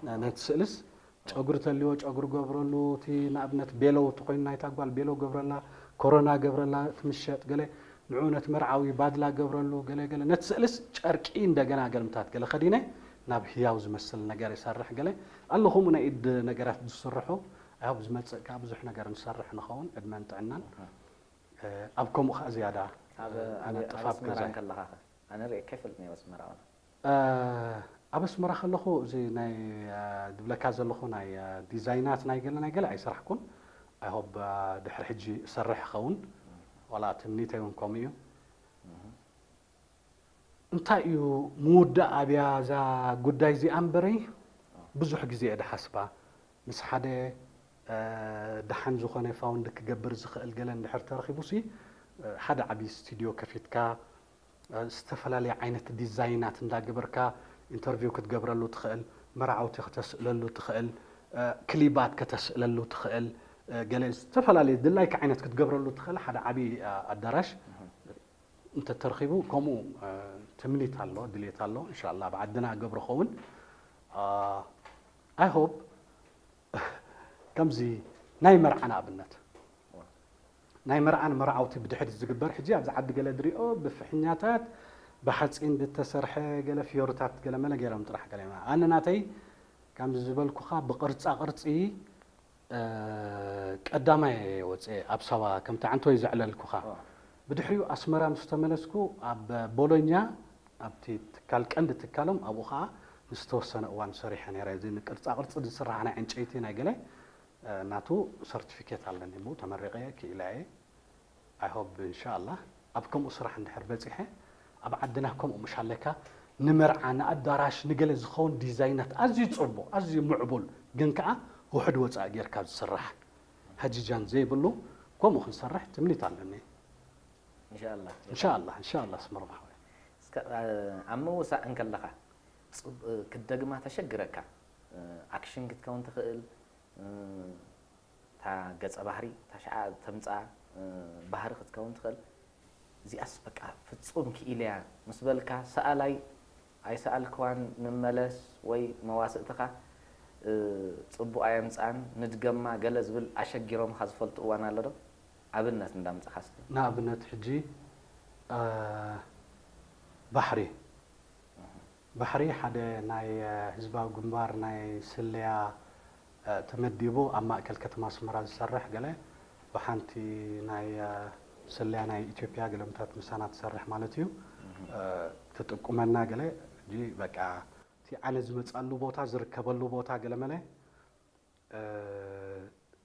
ነ-፣ ነቲ ስእልስ ጨጉሪ ተልዎ ጨጉሪ ገብረሉ፣ እቲ ንኣብነት ቤሎ ተኾይኑ ናይታ ጓል ቤሎ ገብረላ፣ ኮሮና ገብረላ፣ እቲ ምሸጥ ገለ ንዑ ነቲ መርዓዊ ባድላ ገብረሉ፣ ገለ ገለ ነቲ ስእልስ ጨርቂ እንደገና ገልምታት ገለ ከዲነ ናብ ህያው ዝመስል ነገር ይሰርሕ ገለ ኣሎ። ከምኡ ናይ ኢድ ነገራት ዝስርሑ፣ ኣብ ዝመጽእ ከኣ ብዙሕ ነገር ንሰርሕ ንኸውን፣ ዕድመን ጥዕናን። እ፣ ኣብ ከምኡ ከኣ ዝያዳ፣ ኣብ፣ እ፣ ኣብ፣ ኣብ ኣነጥፋ ኣብ ኣስመራ ገዛይ። እንከለኻ ኸ? ኣነ ርእየካ ኣይፈልጥን እየ ኣብ ኣስመራ ኸኣ። እ፣ ኣብ ኣስመራ ከለኹ እዚ ናይ፣ እ፣ ዝብለካ ዘለኹ ናይ፣ እ፣ ዲዛይናት ናይ ገለ ናይ ገለ ኣይሰራሕኩን። I hope፣ እ፣ ድሕሪ ሕጂ እሰርሕ እኸውን። ዋላ ትምኒተይ እውን ከምኡ እዩ። እህ። እንታይ እዩ ምውዳእ ኣብያ እዛ ጉዳይ እዚኣ እምበረይ? ብዙሕ ግዜ እየ ድሓስባ። ምስ ሓደ፣ እ፣ ደሓን ዝኾነ ፋውንድ ክገብር ዝኽእል ገለ እንድሕር ተረኺቡሲ፣ እ፣ ሓደ ዓብዪ ስቱድዮ ከፊትካ፣ እ፣ ዝተፈላለየ ዓይነት ዲዛይናት እንዳገበርካ ኢንተርቪው ክትገብረሉ ትኽእል፣ መርዓውቲ ከተስእለሉ ትኽእል፣ እ፣ ክሊባት ከተስእለሉ ትኽእል፣ እ፣ ገለ ዝተፈላለየ ድላይካ ዓይነት ክትገብረሉ ትኽእል ሓደ ዓብዪ፣ እ፣ ኣዳራሽ። እንተተረኺቡ፣ ከምኡ፣ እ፣ ትምኒት ኣሎ፣ ድሌት ኣሎ። እንሻላ ኣብ ዓድና ገብሮ ኸውን። እ፣ I hope ከምዚ ናይ መርዓ ንኣብነት፣ ናይ መርዓ ንመርዓውቲ ብድሕሪት ዝግበር፣ ሕጂ ኣብዚ ዓዲ ገለ ድሪኦ ብፍሕኛታት ብሓፂን ዝተሰርሐ ገለ ፍዮርታት ገለ መለ ገይሮም ጥራሕ ገለ። ኣነ ናተይ ከምዚ ዝበልኩኻ ብቕርፃ ቅርፂ እ፣ ቀዳማይ እየ ወፅኤ ኣብ ሳዋ ከምቲ ዓንቶይ ዘዕለልኩኻ። ኦ። ብድሕሪኡ ኣስመራ ምስ ተመለስኩ ኣብ ቦሎኛ ኣብቲ ትካል ቀንዲ ትካሎም ኣብኡ ከዓ ንዝተወሰነ እዋን ሰሪሐ ነይረ። እዚ ንቅርፃ ቅርፂ ዝስራሕ ናይ ዕንጨይቲ ናይ ገለ ናቱ ሰርቲፊኬት ኣለኒ። ብኡ ተመሪቐ ክኢላየ። I hope እንሻላ ኣብ ከምኡ ስራሕ እንድሕር በፂሐ ኣብ ዓድና ከምኡ ምሽ ኣለካ ንመርዓ ንኣዳራሽ ንገለ ዝኸውን ዲዛይናት ኣዝዩ ፅቡቕ ኣዝዩ ምዕቡል ግን ከዓ ውሕድ ወፃኢ ጌርካ ዝስራሕ ሃጂጃን ዘይብሉ ከምኡ ክንሰርሕ ትምኒት ኣለኒ። እንሻላ እንሻላ እንሻላ ኣስመሮም ሓወይ። እስከ ኣብ ምውሳእ እንከለኻ ክትደግማ ተሸግረካ ኣክሽን ክትከውን ትኽእል እታ ገፀ ባህሪ እታ ሽዓ ተምፅኣ ባህሪ ክትከውን ትኽእል። እዚኣስ በቃ ፍፁም ክኢለያ ምስ በልካ ሰኣላይ ኣይሰኣልክዋን ንመለስ ወይ መዋስእትኻ ፅቡቕ ኣየምፅኣን ንድገማ ገለ ዝብል ኣሸጊሮምኻ ዝፈልጡ እዋን ኣሎ ዶ? ኣብነት እንዳምፅኻ እስኪ። ንኣብነት ሕጂ ባሕሪ ባሕሪ ሓደ ናይ ህዝባዊ ግንባር ናይ ስለያ ተመዲቡ ኣብ ማእከል ከተማ ኣስመራ ዝሰርሕ ገለ ብሓንቲ ናይ ስለያ ናይ ኢትዮጵያ ገለምታት ምሳና ትሰርሕ ማለት እዩ ትጥቁመና ገለ ጂ በቃ እቲ ኣነ ዝመፃሉ ቦታ ዝርከበሉ ቦታ ገለመለ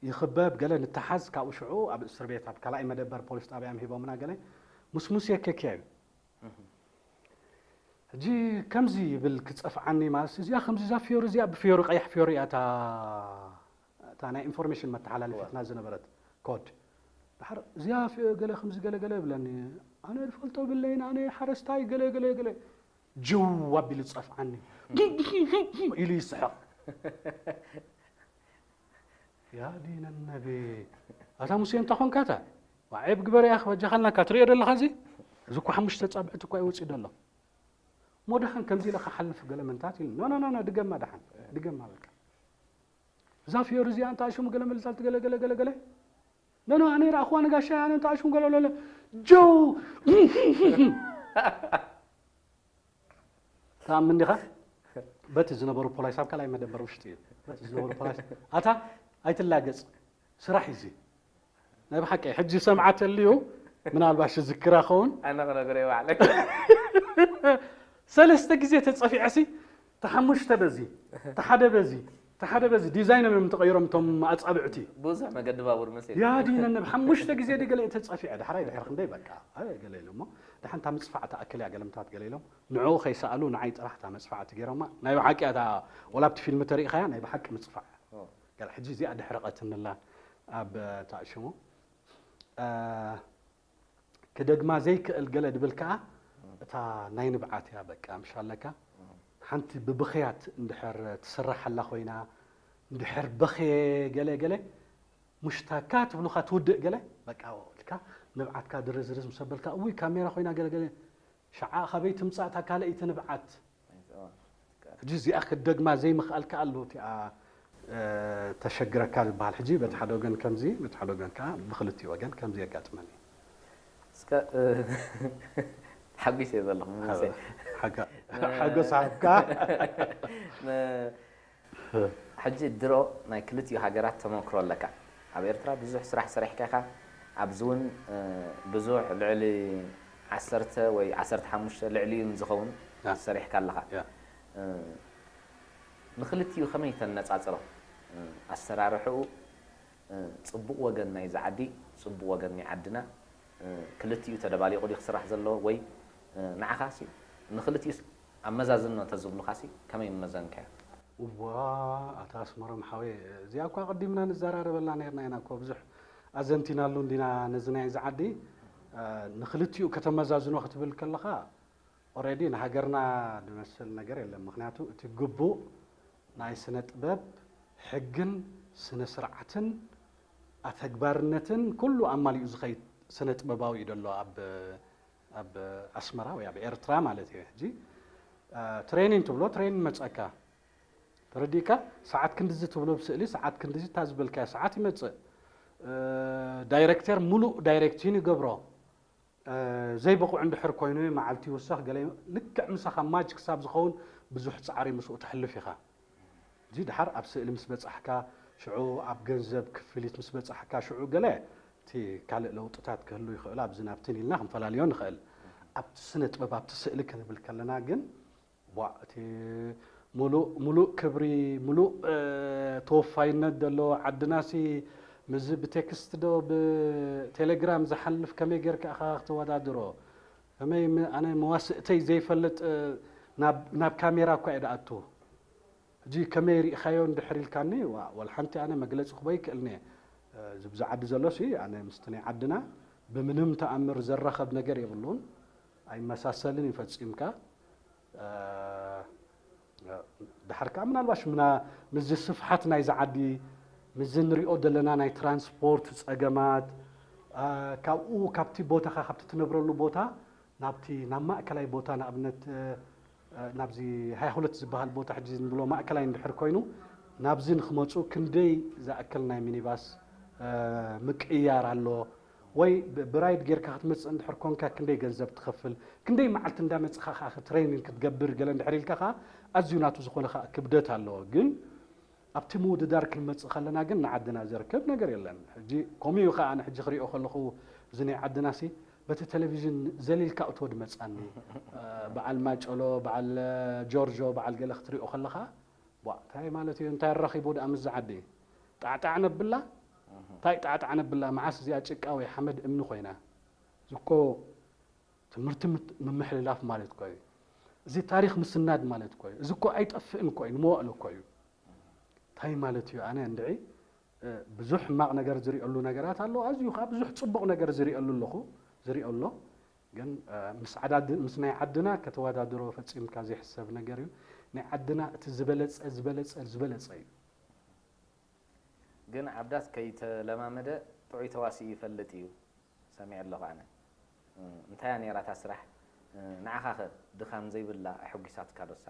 ይኽበብ ገለ ንተሓዝ ካብኡ ሽዑ ኣብ እስር ቤት ኣብ ካልኣይ መደበር ፖሊስ ጣብያ ሂቦምና ገለ ሙስሙስ የከኪያ እዩ ሕጂ ከምዚ ይብል ክፀፍዓኒ ማለት እዚኣ ከምዚ እዛ ፍዮሪ እዚኣ ብፍዮሪ ቀያሕ ፍዮሪ እያ እታ እታ ናይ ኢንፎርሜሽን መተሓላለፊትና ዝነበረት ኮድ ድሓር እዚኣ ገለ ከምዚ ገለ ገለ ይብለኒ ኣነ ዝፈልጦ ብለይን ኣነ ሓረስታይ ገለ ገለ ገለ ጅው ኣቢሉ ዝፀፍዓኒ ኢሉ ይስሕቕ ያ ዲነ ነቢ ኣታ ሙሴ እንተ ኾንካ እታ ዒብ ግበር እያ ክበጃኻልናካ ትሪኦ ዘለኻ እዚ እዚ እኮ ሓሙሽተ ፃብዕቲ እኳ ይወፅእ ደሎ እሞ ደሓን ከምዚ ኢለ ክሓልፍ ገለ መንታት ኢሉ ኖ ኖ ኖ ድገማ ደሓን ድገማ በቃ እዛ ፍዮሪ እዚኣ እንተ ሽሙ ገለ መልሳልቲ ገለ ገለ ገለ ገለ ኖ ኖ ኣነ ይረኣኽዋ ንጋሻ ኣነ እንተ ሽሙ ገለ ገለ ጀው ትኣምን ዲኻ በቲ ዝነበሩ ፖላይስ ኣብ ካልኣይ መደበር ውሽጢ እዩ በቲ ዝነበሩ ፖላይስ ኣታ ኣይትላገፅ ስራሕ እዩ ናይ ብሓቂ ሕጂ ሰምዓ ተልዩ ምናልባሽ ዝክራ ኸውን ኣነ ክነግሮ ይባዕለ ሰለስተ ግዜ ተፀፊዐሲ ተሓሙሽተ በዚ ተሓደ በዚ ተሓደ በዚ ዲዛይኖም እዮም ተቐይሮም እቶም ኣፃብዕቲ ብዙሕ መገዲ ባቡር መስ ያ ዲነነ ብሓሙሽተ ግዜ ዲ ገለ ተፀፊዐ ዳሕራይ ድሕር ክንደይ በቃ ገለ ኢሉ እሞ ድሓንታ ምፅፋዕ ተኣክል እያ ገለምታት ገለ ኢሎም ንዕኡ ከይሰኣሉ ንዓይ ጥራሕ እታ መፅፋዕቲ ገይሮማ ናይ ብሓቂ እታ ወላ ኣብቲ ፊልም ተሪኢኻያ ናይ ብሓቂ ምፅፋዕ ገለ ሕጂ እዚኣ ድሕሪ ቀትንላ ኣብ ታእሽሙ ክደግማ ዘይክእል ገለ ድብል ከዓ እታ ናይ ንብዓት እያ በቃ ምሽ ኣለካ ሓንቲ ብብኽያት እንድሕር ትስራሕ ኣላ ኮይና እንድሕር በኽየ ገለ ገለ ሙሽታካ ትብሉካ ትውድእ ገለ በቃ ልካ ንብዓትካ ድርዝርዝ ምስ ኣበልካ እውይ ካሜራ ኮይና ገለ ገለ ሸዓ ካበይ ትምፃእ እታ ካልኣይቲ ንብዓት ሕጂ እዚኣ ክትደግማ ዘይምኽኣል ከኣ ኣሎ እቲኣ ተሸግረካ ዝበሃል ሕጂ በቲ ሓደ ወገን ከምዚ በቲ ሓደ ወገን ከዓ ብክልቲኡ ወገን ከምዚ የጋጥመኒ እስከ ተሓጒሰ ዘለኹ ሙሴ ሓጎስ ሃብካ ሕጂ ድሮ ናይ ክልቲኡ ሃገራት ተመክሮ ኣለካ ኣብ ኤርትራ ብዙሕ ስራሕ ሰሪሕካ ኢኻ ኣብዚ እውን ብዙሕ ልዕሊ ዓሰርተ ወይ ዓሰርተ ሓሙሽተ ልዕሊ እዩ ዝኸውን ሰሪሕካ ኣለኻ ንክልቲኡ ከመይ ተነፃፅሮ ኣሰራርሕኡ ፅቡቕ ወገን ናይዚ ዓዲ ፅቡቕ ወገን ናይ ዓድና ክልቲኡ ተደባሊቑ ድዩ ክስራሕ ዘለዎ ወይ ንዓኻሲ ንክልቲኡስ ኣመዛዝኖ እንተዝብሉኻሲ ከመይ ምመዘንካዮ? እዋ ኣታ ኣስመሮም ሓወየ እዚኣ እኳ ኣቐዲምና ንዘራረበላ ነርና ኢና እኮ ብዙሕ ኣዘንቲናሉ እንዲና ነዚ ናይ እዚ ዓዲ ንክልቲኡ ከተመዛዝኖ ክትብል ከለኻ ኦሬዲ ንሃገርና ድመስል ነገር የለን ምክንያቱ እቲ ግቡእ ናይ ስነ ጥበብ ሕግን ስነ ስርዓትን ኣተግባርነትን ኩሉ ኣማሊኡ ዝኸይድ ስነ ጥበባዊ እዩ ደሎ ኣብ ኣብ ኣስመራ ወይ ኣብ ኤርትራ ማለት እዩ ሕጂ ትሬኒን ትብሎ ትሬኒን መፀካ ተረዲእካ ሰዓት ክንድዚ ትብሎ ብስእሊ ሰዓት ክንድዚ እታ ዝበልካዮ ሰዓት ይመፅእ ዳይሬክተር ሙሉእ ዳይሬክቲን ይገብሮ ዘይብቑዕ እንድሕር ኮይኑ መዓልቲ ይውሰኽ ገለ ልክዕ ምሳኻ ማች ክሳብ ዝኸውን ብዙሕ ፃዕሪ ምስኡ ተሕልፍ ኢኻ እዚ ድሓር ኣብ ስእሊ ምስ በፃሕካ ሽዑ ኣብ ገንዘብ ክፍሊት ምስ በፃሕካ ሽዑ ገለ እቲ እቲ ካልእ ለውጥታት ክህሉ ይኽእል፣ ኣብዚ ናብትን ኢልና ክንፈላልዮ ንኽእል። ኣብቲ ስነ ጥበብ፣ ኣብቲ ስእሊ ክንብል ከለና ግን፣ ቧ፣ እቲ ሙሉእ፣ ሙሉእ ክብሪ፣ ሙሉእ፣ እ፣ ተወፋይነት ዘሎ ዓድናሲ፣ ምስዚ ብቴክስት ዶ ብቴሌግራም ዝሓልፍ ከመይ ጌርካ ኢኻ ክተወዳድሮ? ከመይ ም-፣ ኣነ መዋስእተይ ዘይፈልጥ፣ እ፣ ናብ፣ ናብ ካሜራ እኳ እየ ድኣቱ። ሕጂ ከመይ ርኢኻዮ እንድሕር ኢልካኒ፣ ዋ-፣ ወላ ሓንቲ ኣነ መግለጺ ክቦ ይክእልኒ እየ። እ፣ እዚ ብዚ ዓዲ ዘሎሲ፣ ኣነ ምስቲ ናይ ዓድና ብምንም ተኣምር ዘራኸብ ነገር የብሉን። ኣይመሳሰልን እዩ ፈጺምካ። እ፣ ድሓር ከኣ ምናልባሽ ምና-፣ ምስዚ ስፍሓት ናይዚ ዓዲ፣ ምስዚ ንሪኦ ዘለና ናይ ትራንስፖርት ጸገማት፣ እ፣ ካብኡ፣ ካብቲ ቦታኻ፣ ካብቲ ትነብረሉ ቦታ ናብቲ፣ ናብ ማእከላይ ቦታ፣ ንኣብነት፣ እ፣ እ፣ ናብዚ ሃያ ሁለት ዝበሃል ቦታ ሕጂ ንብሎ ማእከላይ እንድሕር ኮይኑ፣ ናብዚ ንክመጹ ክንደይ ዝኣክል ናይ ሚኒባስ፣ እ፣ ምቅይያር ኣሎ? ወይ ብ-፣ ብራይድ ጌርካ ክትመጽእ እንድሕር ኮንካ ክንደይ ገንዘብ ትኸፍል? ክንደይ መዓልቲ እንዳመጽኻ ከኣ ትሬኒንግ ክትገብር ገለ እንድሕር ኢልካ ከኣ ኣዝዩ ናቱ ዝኾነ ከኣ ክብደት ኣለዎ። ግን ኣብቲ ምውድዳር ክንመጽእ ከለና ግን ንዓድና ዘርክብ ነገር የለን። ሕጂ ከምኡ እዩ ከኣ ኣነ ሕጂ ክሪኦ ከለኹ እዚ ናይ ዓድናሲ በቲ ቴሌቪዥን ዘሊልካ እቶ ድመጻኒ። እ፣ በዓል ማጨሎ፣ በዓል ጆርጆ፣ በዓል ገለ ክትሪኦ ከለኻ፣ ቧ፣ እንታይ ማለት እዩ? እንታይ ኣራኺቡ ደኣ ምስዚ ዓዲ? ጣዕጣዕ ነብላ? እንታይ ጣዕጣዕ ነብላ? መዓስ እዚኣ ጭቃ ወይ ሓመድ እምኒ ኮይና? እዚ እኮ ትምህርቲ ምት-፣ ምምሕልላፍ ማለት እኮ እዩ። እዚ ታሪኽ ምስናድ ማለት እኮ እዩ። እዚ እኮ ኣይጠፍእን እኮ እዩ፣ ንመዋእሎ እኮ እዩ። እንታይ ማለት እዩ? ኣነ እንድዒ፣ እ፣ ብዙሕ ሕማቕ ነገር ዝሪኦሉ ነገራት ኣሎ፣ ኣዝዩ ከኣ ብዙሕ ጽቡቕ ነገር ዝሪኦሉ ኣለኹ፣ ዝሪኦ ኣሎ። ግን፣ እ፣ ምስ ዓዳድ-፣ ምስ ናይ ዓድና ከተወዳድሮ ፈጺምካ ዘይሕሰብ ነገር እዩ። ናይ ዓድና እቲ ዝበለጸ፣ ዝበለጸ፣ ዝበለጸ እዩ። ግን ዓብዳስ ከይተለማመደ ጥዑይ ተዋሲኡ ይፈልጥ እዩ፣ ሰሚዐ ኣለኹ ኣነ። እ፣ እንታያ ነይራ እታ ስራሕ? እ፣ ንዓኻኸ ድኻም ዘይብላ ኣሐጒሳትካ ዶሳ?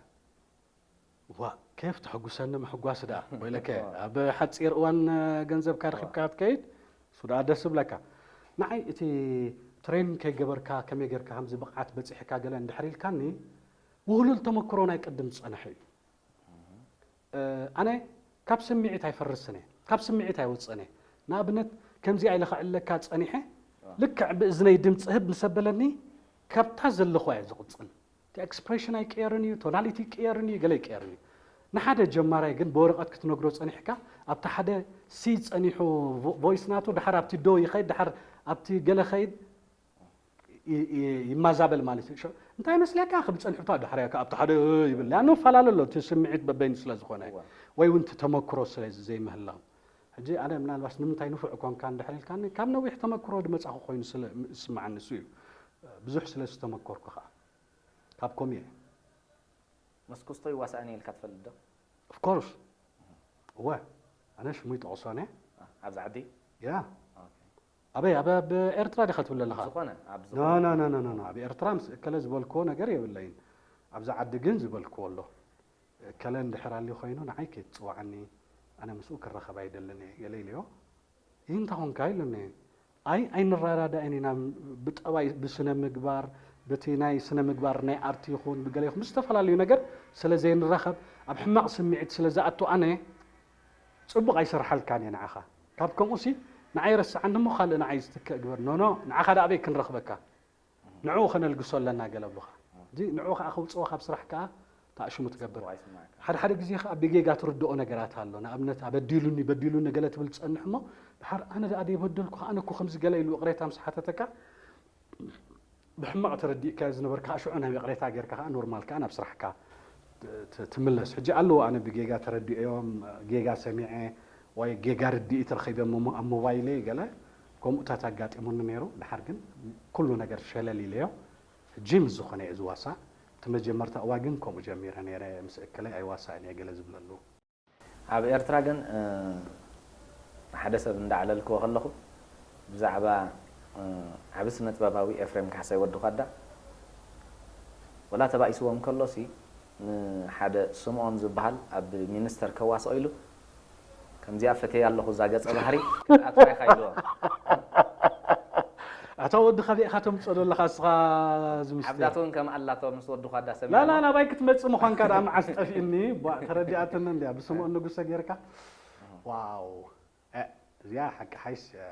ዋ፣ ኬፍ ተሐጉሰኒ ምሕጓስ ደኣ። ወይለከ፣ ዋ። ኣብ ሓጺር እዋን፣ እ፣ ገንዘብካ ዋ። ረኺብካ ክትከይድ፣ እሱ ደኣ ደስ ዝብለካ። ንዓይ እቲ ትሬን ከይገበርካ፣ ከመይ ጌርካ ከምዚ ብቕዓት በጺሕካ ገለ እንድሕር ኢልካኒ፣ ውህሉል ተመክሮ ናይ ቅድም ዝጸንሐ እዩ። እ፣ ኣነ ካብ ስምዒት ኣይፈርስን እየ፣ ካብ ስምዒት ኣይወጽእን እየ። ንኣብነት፣ ከምዚኣ ኢለ ከዕልለካ ጸኒሐ፣ ዋ። ልክዕ ብእዝነይ ድምጺ ህብ ምስ ኣበለኒ፣ ካብታ ዘለኹዋ እየ ዝቕጽል። እቲ ኤክስፕሬሽን ኣይቅየርን እዩ፣ ቶናሊቲ ይቅየርን እዩ፣ ገለ ይቅየርን እዩ። ንሓደ ጀማራይ ግን ብወረቐት ክትነግሮ ጸኒሕካ፣ ኣብቲ ሓደ ሲ ጸኒሑ ቮ-፣ ቮይስ ናቱ፣ ድሓር ኣብቲ ዶ ይኸይድ፣ ድሓር ኣብቲ ገለ ኸይድ ይ-፣ ይ-፣ ይማዛበል ማለት እዩ። ሸ-፣ እንታይ መስለካ ክብል ጸኒሑ፣ እታ ድሓር እያ ከኣ ኣብቲ ሓደ ይብል። ያኑ ፈላለ ኣሎ፣ እቲ ስምዒት በበይኑ ስለ ዝኾነ፣ እዋ። ወይ እውን እቲ ተመክሮ ስለ ዘይምህላው። ሕጂ ኣነ ምናልባሽ ንምንታይ ንፉዕ ኮንካ እንድሕር ኢልካኒ፣ ካብ ነዊሕ ተመክሮ ድመጻኹ ኮይኑ ስለ ዝስምዓኒ እሱ እዩ። ብዙሕ ስለ ዝተመከርኩ ከኣ። ካብ ኮምየ። ምስ ኩስቶ ይዋሳእን እየ ኢልካ ትፈልጥ ዶ? ኦፍ ኮርስ። እወ። ኣነ ሽሙ ይጠቕሶ ነ። ኣ፣ ኣብዚ ዓዲ? ያ። ኦኬ። ኣበይ? ኣብ፣ ኣብ ኤርትራ ዲኻ ትብል ኣለኻ? ኣብ ዝኾነ፣ ኣብ ኖ፣ ዝኾነ። ኖ፣ ኖ፣ ኖ፣ ኖ፣ ኖ። ኣብ ኤርትራ ምስ እከለ ዝበልክዎ ነገር የብለይን። ኣብዚ ዓዲ ግን ዝበልክዎ ኣሎ። እከለ እንድሕር ኣልዩ ኮይኑ ንዓይ ከይትጽውዓኒ፣ ኣነ ምስኡ ክራኸብ ኣይደልን እየ፣ ገለ ኢለዮ። ይህ እንታይ ኾንካ ኢሉኒ። ኣይ፣ ኣይንረዳዳእን ኢና፣ ብጠባይ፣ ብስነ ምግባር፣ በቲ ናይ ስነ ምግባር ናይ ኣርቲ ይኹን ብገለ ይኹን ብዝተፈላለዩ ነገር ስለ ዘይንራኸብ፣ ኣብ ሕማቕ ስምዒት ስለ ዝኣቱ ኣነ ጽቡቕ ኣይሰርሓልካን እየ ንዓኻ። ካብ ከምኡሲ ንዓይ ረስዓኒ እሞ ካልእ ንዓይ ዝትክእ ግበር። ኖ፣ ኖ፣ ንዓኻ ደኣ ኣበይ ክንረኽበካ? ንዕኡ ከነልግሶ ኣለና ገለ ብሉኻ። እዚ ንዕኡ ከኣ ከውጽኦ ካብ ስራሕ ከኣ ተኣሽሙ ትገብር። ጽቡቕ ኣይስማዕካ። ሓደ ሓደ ግዜ ከኣ ብጌጋ ትርድኦ ነገራት ኣሎ። ንኣብነት ኣበዲሉኒ፣ በዲሉኒ ገለ ትብል ትጸንሕ እሞ፣ ድሓር ኣነ ደኣ ደይበደልኩ፣ ኣነ እኮ ከምዚ ገለ ኢሉ ይቕሬታ ምስ ሓተተካ፣ ብሕማቕ ተረዲእካዮ ዝነበርካ ሽዑ ናብ ይቕሬታ ጌርካ ከኣ ኖርማል ከኣ ናብ ስራሕካ ት-፣ ት-፣ ትምለስ። ሕጂ ኣለዉ ኣነ ብጌጋ ተረዲኦዮም፣ ጌጋ ሰሚዐ ወይ ጌጋ ርድኢት ረኺበ እሞ ኣብ ሞባይለይ ገለ ከምኡታት ኣጋጢሙኒ ነይሩ። ድሓር ግን ኩሉ ነገር ሸለል ኢለዮ። ሕጂ ምስ ዝኾነ እየ ዝዋሳእ። እቲ መጀመርታ እዋን ግን ከምኡ ጀሚረ ነይረ፣ ምስ እከለይ ኣይዋሳእን እየ ገለ ዝብለሉ። ኣብ ኤርትራ ግን፣ እ፣ ሓደ ሰብ እንዳዕለልክዎ ከለኹ ብዛዕባ፣ እ፣ ዓቢ ስነ ጥበባዊ ኤፍሬም ካሕሳይ ወዲ ኳዳ፣ ወላ ተባኢስዎ እንከሎሲ ንሓደ ስምኦን ዝበሃል ኣብ ሚኒስተር ከዋስኦ ኢሉ፣ ከምዚኣ ፈትየ ኣለኹ እዛ ገጸ ባህሪ ክትኣትዋ ኢኻ ኢልዎ። ኣታ ወዲ ካበይ ኢኻ ተምጽኦ ዘለኻ እስኻ እዚ ምስጢር? ዓብዳት እውን ከም ኣላቶ ምስ ወዲ ኳዳ ላ፣ ላ፣ ሰሚዕዎ። ናባይ ክትመጽእ ምዃንካ ደኣ መዓስ ጠፊእኒ? ቧ፣ ተረዲኣትኒ እንድያ፣ ብስምኦን ንጉሰ ጌርካ። ዋው። እ፣ እዚኣ ሓቂ ሓይስ፣ እ፣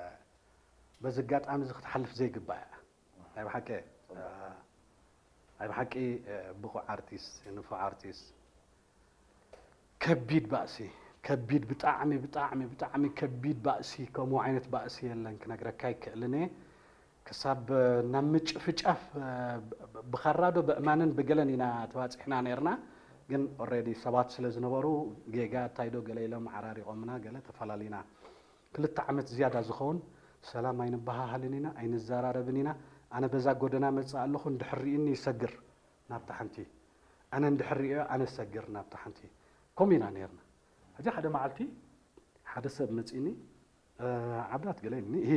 በዚ ኣጋጣሚ እዚ ክትሓልፍ ዘይግባእ እያ። ናይ ብሓቂ ናይ ብሓቂ ብቑዕ ኣርቲስት፣ ንፉዕ ኣርቲስት። ከቢድ ባእሲ፣ ከቢድ ብጣዕሚ ብጣዕሚ ብጣዕሚ ከቢድ ባእሲ። ከምኡ ዓይነት ባእሲ የለን፣ ክነግረካ ኣይክእልን እየ። ክሳብ ናብ ምጭፍጫፍ ብኻራዶ ብእማንን ብገለን ኢና ተባፂሕና ነርና። ግን ኦሬዲ ሰባት ስለ ዝነበሩ ጌጋ እንታይ ዶ ገለ ኢሎም ዓራሪቖምና፣ ገለ ተፈላለና። ክልተ ዓመት ዝያዳ ዝኸውን ሰላም ኣይንበሃሃልን ኢና፣ ኣይንዘራረብን ኢና። ኣነ በዛ ጎደና መፅእ ኣለኹ፣ እንድሕር ርኢኒ ይሰግር ናብታ ሓንቲ፣ ኣነ እንድሕር ርእዮ ኣነ ሰግር ናብታ ሓንቲ። ከምኡ ኢና ነርና። ሕጂ ሓደ መዓልቲ ሓደ ሰብ መፂኒ፣ ዓብዳት ገለ ኢልኒ፣ እሂ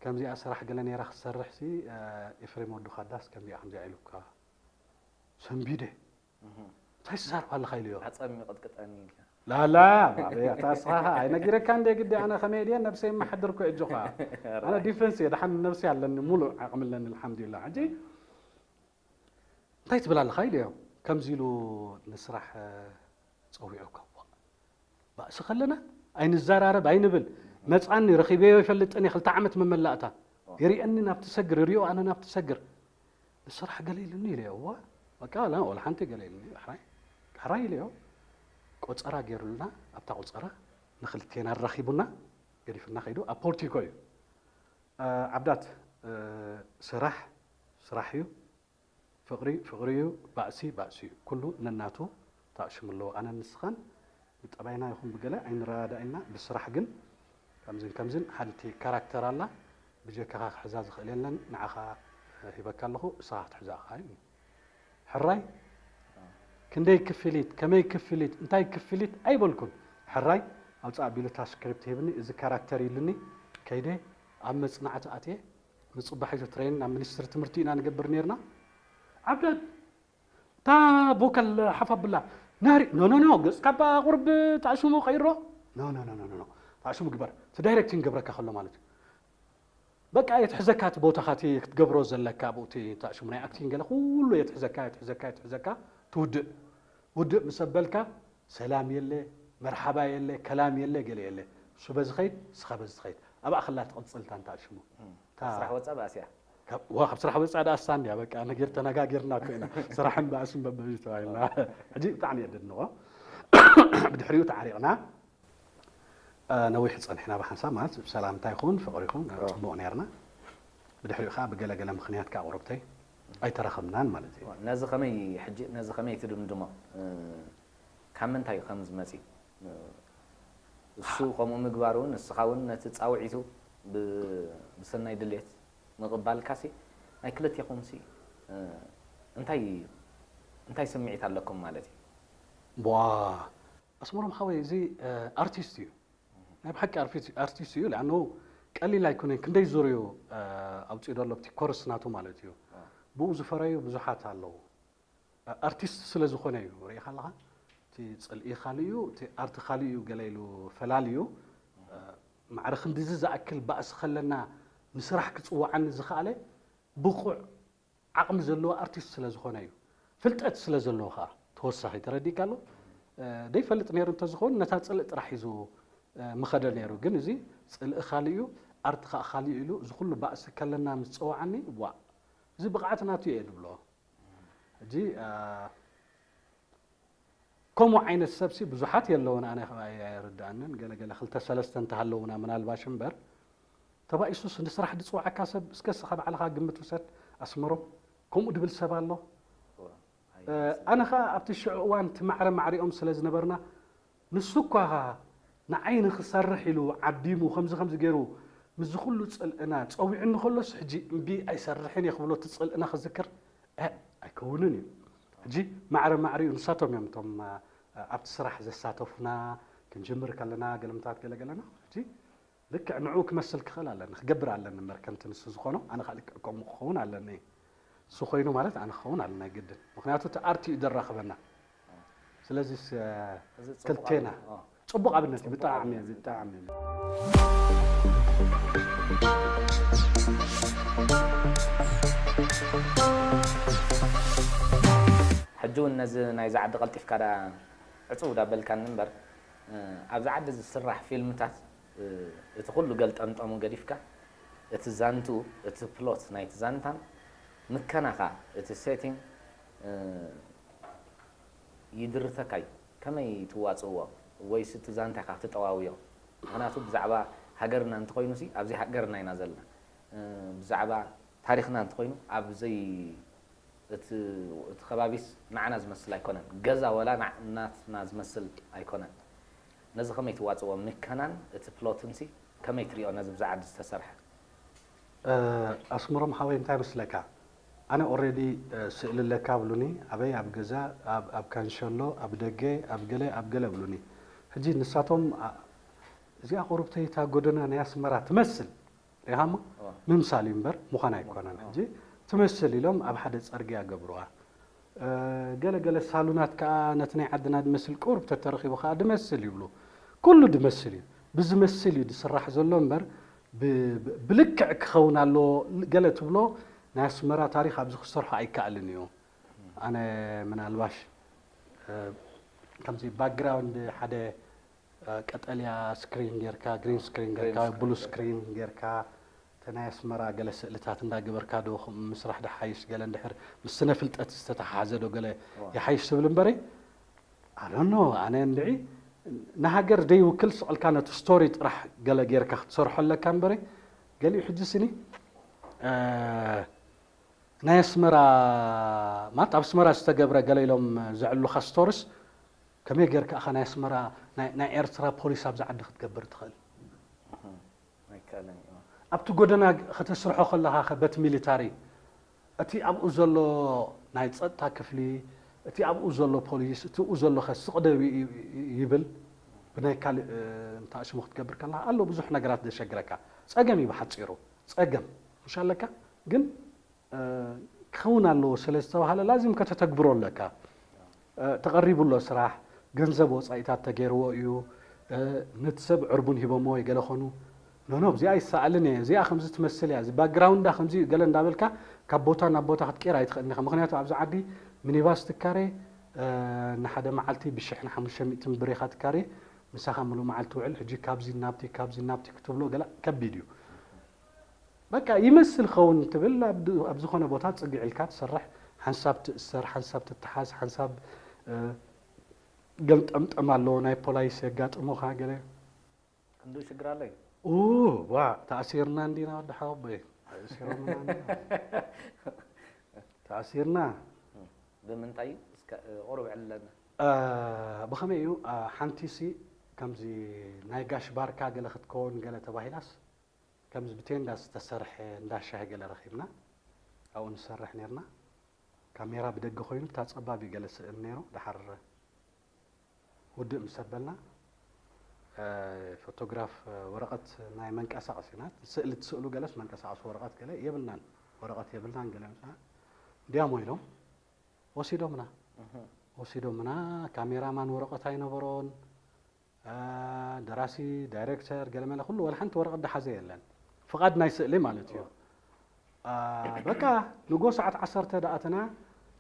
ከምዚኣ ስራሕ ገለ ነይራ ክትሰርሕ ሲ፣ ኤፍሬም ወዱ ካዳስ ከምዚኣ ከምዚኣ ኢሉካ። ሰንቢደ እንታይ ትዛረብ ኣለኻ ኢልዮ። ዓፀም ይቕጥቅጠኒ ኢልካ። ላላ ባበያ ታስኻ ኣይነጊረካ እንደ ግዲ ኣነ ከመይ ድየ ነብሰይ የመሓድር ኮ እጆኻ። ኣነ ዲፈንስ እየ፣ ደሓን ነብሲ ኣለኒ፣ ሙሉእ ዓቕሚ ኣለኒ ኣልሓምዱሊላህ። ሕጂ እንታይ ትብል ኣለኻ ኢልዮ። ከምዚ ኢሉ ንስራሕ ፀዊዑካ። ባእሲ ከለና ኣይንዘራረብ ኣይንብል። መፃኒ ረኺበዮ ይፈልጥን እየ፣ ክልተ ዓመት መመላእታ ይሪአኒ ናብቲ ሰግር ይሪኦ ኣነ ናብቲ ሰግር። ንስራሕ ገለ ኢሉኒ ኢለዮ። እዋ በቃ ላ ወላ ሓንቲ ገለ ኢሉኒ። ዳሕራይ ዳሕራይ ኢለዮ። ቆፀራ ገይሩልና ኣብታ ቆፀራ ንክልቴና ኣራኺቡና ገዲፍና ከይዱ ኣብ ፖርቲኮ እዩ። ዓብዳት ስራሕ ስራሕ እዩ። ፍቕሪ ፍቕሪ እዩ፣ ባእሲ ባእሲ እዩ። ኩሉ ነናቱ ተኣሽሙ ኣለዎ። ኣነን ንስኻን ብጠባይና ይኹን ብገለ ኣይንረዳዳእ ኢና። ብስራሕ ግን ከምዝን ከምዝን ሓንቲ ካራክተር ኣላ፣ ብጀካኻ ክሕዛ ዝኽእል የለን፣ ንዓኻ ሂበካ ኣለኹ፣ ንስኻ ክትሕዛ ኢኻ ኢሉኒ። ሕራይ ክንደይ ክፍሊት፣ ከመይ ክፍሊት፣ እንታይ ክፍሊት ኣይበልኩን። ሕራይ ኣውፅእ ኣቢሉ እታ ስክሪፕት ሂብኒ፣ እዚ ካራክተር ኢሉኒ፣ ከይደ ኣብ መፅናዕቲ ኣትየ፣ ንፅባሕ እዩ ትሬን ናብ ሚኒስትሪ ትምህርቲ ኢና ንገብር ነርና። ዓብዳት እታ ቮካል ሓፍ ኣብላ ናሪ ኖ ኖ ኖ ገፅካ ባ ቁርብ ታእሽሙ ቀይሮ ኖ ኖ ኖ ኖ ኖ ታእሽሙ ግበር እቲ ዳይሬክቲንግ ገብረካ ከሎ ማለት እዩ። በቃ የትሕዘካ እቲ ቦታኻ እቲ ክትገብሮ ዘለካ ኣብኡ እቲ ታእሽሙ ናይ ኣክቲንግ ገለ ኩሉ የትሕዘካ የትሕዘካ የትሕዘካ ትውድእ ውድእ ምስ ኣበልካ ሰላም የለ፣ መርሓባ የለ፣ ከላም የለ፣ ገለ የለ። እሱ በዚ ኸይድ፣ እስኻ በዚ ትኸይድ። ኣብኣ ከላ ትቕፅል እታ እንታይ ሽሙ? እታ ካብ ስራሕ ወፃእ ባእሲ እያ። ካብ ዋ፣ ካብ ስራሕ ወፃእ ደኣ እሳ እንድያ፣ በቃ፣ ነገር ተነጋጊርና እኮ ኢና። ስራሕን ባእስን በበይኑ ተባሂልና። ሕጂ ብጣዕሚ እየ ደድንቖ። ብድሕሪኡ ተዓሪቕና፣ እ፣ ነዊሕ ጸኒሕና ብሓንሳብ፣ ማለት፣ ሰላምታ ይኹን፣ ፍቕሪ ይኹን፣ ኣዎ። ጽቡቕ ነይርና። ብድሕሪኡ ኸኣ ብገለ ገለ ምኽንያት ከኣ ቁርብተይ ኣይተራኸብናን ማለት እዩ። ነዚ ኸመይ፣ ሕጂ ነዚ ኸመይ ትድምድሞ? እ፣ ካብ ምንታይ እዩ ከምዚ መጺኡ? እሱ ከምኡ ምግባሩ፣ ንስኻ እውን ነቲ ጻውዒቱ ብ-፣ ብሰናይ ድሌት ምቕባልካሲ፣ ናይ ክልቴኹምሲ፣ እ፣ እንታይ፣ እንታይ ስምዒት ኣለኩም ማለት እዩ? ቧ፣ ኣስመሮም ሓወይ፣ እዚ፣ እ፣ ኣርቲስት እዩ። ናይ ብሓቂ ኣርፊት-፣ ኣርቲስት እዩ። ለኣነው ቀሊል ኣይኮነን። ክንደይ ዙር እዩ፣ እ፣ ኣውጺኡ ዘሎ ኣብቲ ኮርስ ናቱ ማለት እዩ። ብኡ ዝፈረዩ ብዙሓት ኣለዉ። ኣርቲስት ስለ ዝኾነ እዩ። ርኢኻ ኣለኻ? እቲ ጽልኢ ካልእ እዩ፣ እቲ ኣርቲ ካልእ እዩ፣ ገለ ኢሉ ፈላልዩ። ማዕረ ክንድዚ ዝኣክል ባእሲ ከለና ንስራሕ ክጽውዓኒ ዝኸኣለ ብቑዕ ዓቕሚ ዘለዎ ኣርቲስት ስለ ዝኾነ እዩ። ፍልጠት ስለ ዘለዎ ኸኣ ተወሳኺ ተረዲእካ ኣሎ። ደይፈልጥ ነይሩ እንተዝኸውን ነታ ጽልኢ ጥራሕ ሒዙ ምኸደ ነይሩ። ግን እዚ ጽልኢ ካልእ እዩ፣ ኣርቲ ኸኣ ካልእ እዩ ኢሉ እዚ ኩሉ ባእሲ ከለና ምስ ጸውዓኒ፣ ዋእ፣ እዚ ብቕዓት ናቱ እየ ዝብሎ። ሕጂ፣ እ፣ ከምኡ ዓይነት ሰብሲ ብዙሓት የለውን፣ ኣነ ኸኣ ኣይ-፣ ኣይርድኣንን። ገለ ገለ ክልተ ሰለስተ እንተሃለዉና ምናልባሽ እምበር፣ ተባኢሱስ ንስራሕ ዝጽውዓካ ሰብ እስከ እስኻ ባዕልኻ ግምት ውሰድ። ኣስመሮም ከምኡ ድብል ሰብ ኣሎ። እ፣ ኣነ ኸኣ ኣብቲ ሽዑ እዋን እቲ ማዕረ ማዕሪኦም ስለ ዝነበርና፣ ንሱ እኳ ንዓይ ንኽሰርሕ ኢሉ ዓዲሙ፣ ከምዚ ከምዚ ገይሩ፣ ምስዚ ኩሉ ጽልእና ጸዊዑኒ ከሎስ፣ ሕጂ እምቢ ኣይሰርሕን እየ ክብሎ፣ እቲ ጽልእና ክዝክር፣ እ፣ ኣይከውንን እዩ። ሕጂ ማዕረ ማዕሪኡ ንሳቶም እዮም እቶም፣ እ፣ ኣብቲ ስራሕ ዘሳተፉና፣ ክንጅምር ከለና፣ ገለምታት ገለ ገለና። ሕጂ ልክዕ ንዕኡ ክመስል ክኽእል ኣለኒ፣ ክገብር ኣለኒ እምበር፣ ከምቲ ንሱ ዝኾኖ፣ ኣነ ኸኣ ልክዕ ከምኡ ክኸውን ኣለኒ። እሱ ኮይኑ ማለት ኣነ ክኸውን ኣለና ግድን። ምኽንያቱ እቲ ኣርቲ እዩ ዘራኽበና። ስለዚስ፣ እ፣ እዚ ጽቡቕ ክልቴና። ኣብነት፣ እ። ጽቡቕ ኣብነት እዩ፣ ጽቡቕ ብጣዕሚ፣ ኣብነት። ብጣዕሚ። ሕጂ እውን ነዚ ናይዚ ዓዲ ቀልጢፍካ ደኣ ዕጽው ዳበልካኒ እምበር፣ እ፣ ኣብዚ ዓዲ ዝስራሕ ፊልምታት፣ እ፣ እቲ ኩሉ ገልጠምጠሙ ገዲፍካ፣ እቲ ዛንትኡ፣ እቲ ፕሎት ናይቲ ዛንታን ምከናኻ፣ እቲ ሴቲንግ ይድርተካ እዩ። ከመይ ትዋፅእዎ? ወይስ እቲ ዛንታ ኢኻ ክትጠዋውዮ? ምክንያቱ ብዛዕባ ሃገርና እንተኾይኑ ሲ ኣብዚ ሃገርና ኢና ዘለና። ብዛዕባ ታሪኽና እንተኾይኑ ኣብ ዘይ እቲ እቲ ከባቢስ ንዓና ዝመስል ኣይኮነን። ገዛ ወላ ንዓ- ናትና ዝመስል ኣይኮነን። ነዚ ከመይ ትዋፅእዎ? ምከናን እቲ ፕሎትን ሲ ከመይ ትሪኦ? ነዚ ብዛዕባ ዝተሰርሐ ኣስምሮም ሓወይ እንታይ መስለካ? ኣነ ኦሬዲ ስእሊ ኣለካ ብሉኒ፣ ኣበይ ኣብ ገዛ ኣብ ካንሸሎ ኣብ ደገ ኣብ ገለ ኣብ ገለ ብሉኒ። ሕጂ ንሳቶም እዚኣ ቁሩብተይ እታ ጎደና ናይ ኣስመራ ትመስል ሪኻሞ ምምሳል እዩ እምበር ምዃን ኣይኮነን። ሕጂ ትመስል ኢሎም ኣብ ሓደ ጸርግያ ገብርዋ። ገለ ገለ ሳሉናት ከኣ ነቲ ናይ ዓድና ድመስል ቁሩብ ተተረኺቡ ከኣ ድመስል ይብሉ። ኩሉ ድመስል እዩ። ብዝመስል እዩ ድስራሕ ዘሎ እምበር ብልክዕ ክኸውን ኣለዎ ገለ ትብሎ ናይ ኣስመራ ታሪኽ ኣብዚ ክሰርሖ ኣይከኣልን እዩ። ኣነ ምናልባሽ ከምዚ ባክግራውንድ ሓደ ቀጠልያ ስክሪን ጌርካ ግሪን ስክሪን ጌርካ ብሉ ስክሪን ጌርካ እቲ ናይ ኣስመራ ገለ ስእልታት እንዳገበርካ ዶ ከምኡ ምስራሕ ድሓይሽ ገለ እንድሕር ምስ ስነ ፍልጠት ዝተተሓሓዘ ዶ ገለ ይሓይሽ ትብል እምበሪ ኣሎኖ ኣነ እንድዒ ንሃገር ደይውክል ስቕልካ ነቲ ስቶሪ ጥራሕ ገለ ጌርካ ክትሰርሖ ኣለካ እምበሪ ገሊኡ ሕጂ ስኒ ናይ ኣስመራ ማለት ኣብ ኣስመራ ዝተገብረ ገለ ኢሎም ዘዕሉኻ ስቶርስ ከመይ ጌርካ ኢኻ ናይ ኣስመራ ናይ ኤርትራ ፖሊስ ኣብዚ ዓዲ ክትገብር ትኽእል ኣብቲ ጎደና ከተስርሖ ከለኻ ከ በቲ ሚሊታሪ እቲ ኣብኡ ዘሎ ናይ ፀጥታ ክፍሊ እቲ ኣብኡ ዘሎ ፖሊስ እቲ ኡ ዘሎ ከ ስቕደብ ይብል ብናይ ካልእ እንታእሽሙ ክትገብር ከለኻ ኣሎ ብዙሕ ነገራት ዘሸግረካ ፀገም እዩ ብሓፂሩ ፀገም ምሽ ኣለካ ግን ክኸውን ኣለዎ ስለ ዝተባህለ ላዚም ከተተግብሮ ኣለካ። ተቐሪቡ ኣሎ ስራሕ፣ ገንዘብ ወፃኢታት ተገይርዎ እዩ፣ ነቲ ሰብ ዕርቡን ሂቦሞ ወይ ገለ ኾኑ። ኖኖ እዚኣ ይሰኣልን እየ፣ እዚኣ ከምዚ ትመስል እያ፣ እዚ ባክግራውንዳ ከምዚ እዩ ገለ እንዳበልካ ካብ ቦታ ናብ ቦታ ክትቀይር ኣይትኽእልን ኢኻ። ምኽንያቱ ኣብዚ ዓዲ ሚኒባስ ትካሬ ንሓደ መዓልቲ ብሽሕን ሓሙሽተ ሚእትን ብር ኢኻ ትካሬ፣ ምሳኻ ሙሉእ መዓልቲ ትውዕል። ሕጂ ካብዚ ናብቲ ካብዚ ናብቲ ክትብሎ ገለ ከቢድ እዩ። በቃ ይመስል ኸውን ትብል ኣብ ዝኾነ ቦታ ፅግዕ ኢልካ ትሰርሕ ሓንሳብ ትእሰር ሓንሳብ ትተሓዝ ሓንሳብ ገልጠምጠም ኣሎ ናይ ፖላይስ የጋጥሙኻ ገለ ክንዱ ሽግር ኣሎ እዩ ዋ ተኣሲርና እንዲና ወዲ ሓወቦይ ተኣሲሮምና እንዲና ተኣሲርና ብምንታይ እዩ እስከ ቁሩብ ዕለና ብኸመይ እዩ ሓንቲ ሲ ከምዚ ናይ ጋሽ ባርካ ገለ ክትከውን ገለ ተባሂላስ ከምዚ ብቴንዳ ዝተሰርሐ እንዳ ሻሂ ገለ ረኺብና ኣብኡ ንሰርሕ ነርና ካሜራ ብደገ ኮይኑ እታ ጸባብ እዩ ገለ ስእል ነይሩ ድሓር ውድእ ምስ ኣበልና ፎቶግራፍ ወረቐት ናይ መንቀሳቐስ ኢና ስእሊ ትስእሉ ገለስ መንቀሳቐሲ ወረቐት ገለ የብልናን ወረቐት የብልናን ገለ ምጽና እንዲያሞ ኢሎም ወሲዶምና ወሲዶምና ካሜራማን ወረቐት ኣይነበሮን ደራሲ ዳይሬክተር ገለመለ ኩሉ ወላ ሓንቲ ወረቐት ዝሓዘ የለን ፍቓድ ናይ ስእሊ ማለት እዩ በቃ ንጎ ሰዓት ዓሰርተ ደኣትና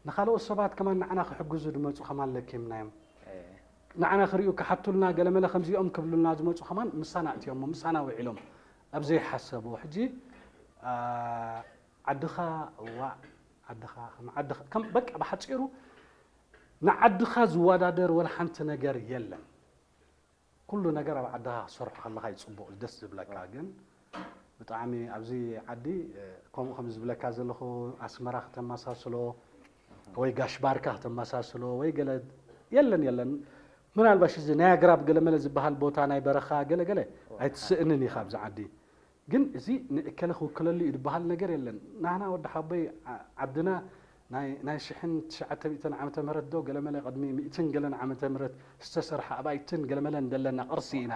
ንካልኦት ሰባት ከማን ንዓና ክሕግዙ ድመፁ ከማን ለኪምናዮም ንዓና ክሪኡ ክሓቱልና ገለመለ ከምዚኦም ክብሉልና ዝመፁ ከማን ምሳና እትዮሞ ምሳና ውዒሎም ኣብ ዘይሓሰብዎ ሕጂ ዓድኻ ዋዕ ዓድኻ ከም ዓድኻ ከም በቃ ብሓፂሩ ንዓድኻ ዝወዳደር ወላ ሓንቲ ነገር የለን ኩሉ ነገር ኣብ ዓድኻ ክሰርሖ ከለኻ እዩ ፅቡቕ ደስ ዝብለካ ግን ብጣዕሚ ኣብዚ ዓዲ ከምኡ ከም ዝብለካ ዘለኹ ኣስመራ ከተመሳስሎ ወይ ጋሽ ባርካ ከተመሳስሎ ወይ ገለ የለን የለን ምናልባሽ እዚ ናይ ኣግራብ ገለመለ ዝበሃል ቦታ ናይ በረኻ ገለ ገለ ኣይትስእንን ኢኻ ኣብዚ ዓዲ ግን እዚ ንእከለ ክውክለሉ እዩ ዝበሃል ነገር የለን ናህና ወዲ ሓቦይ ዓድና ናይ ሽሕን ትሽዓተ ሚእትን ዓመተ ምህረት ዶ ገለመለ ቅድሚ ሚእትን ገለን ዓመተ ምህረት ዝተሰርሐ ኣባይትን ገለመለን ዘለና ቅርሲ ኢና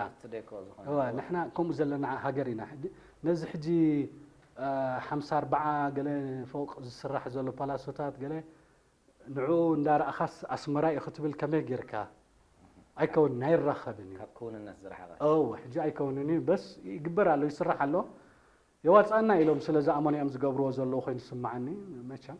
ንሕና ከምኡ ዘለና ሃገር ኢና ነዚ ሕጂ ሓምሳ ኣርባዓ ገለ ፎቅ ዝስራሕ ዘሎ ፓላሶታት ገለ ንዕኡ እንዳረኣኻስ ኣስመራ እዩ ክትብል ከመይ ጌርካ ኣይከውን ናይ ራኸብን እዩ ካብ ክውንነት ዝረሓቐ እወ ሕጂ ኣይከውንን እዩ በስ ይግበር ኣሎ ይስራሕ ኣሎ የዋፅኣና ኢሎም ስለ ዝኣመኑ እዮም ዝገብርዎ ዘለዉ ኮይኑ ዝስምዓኒ መቸም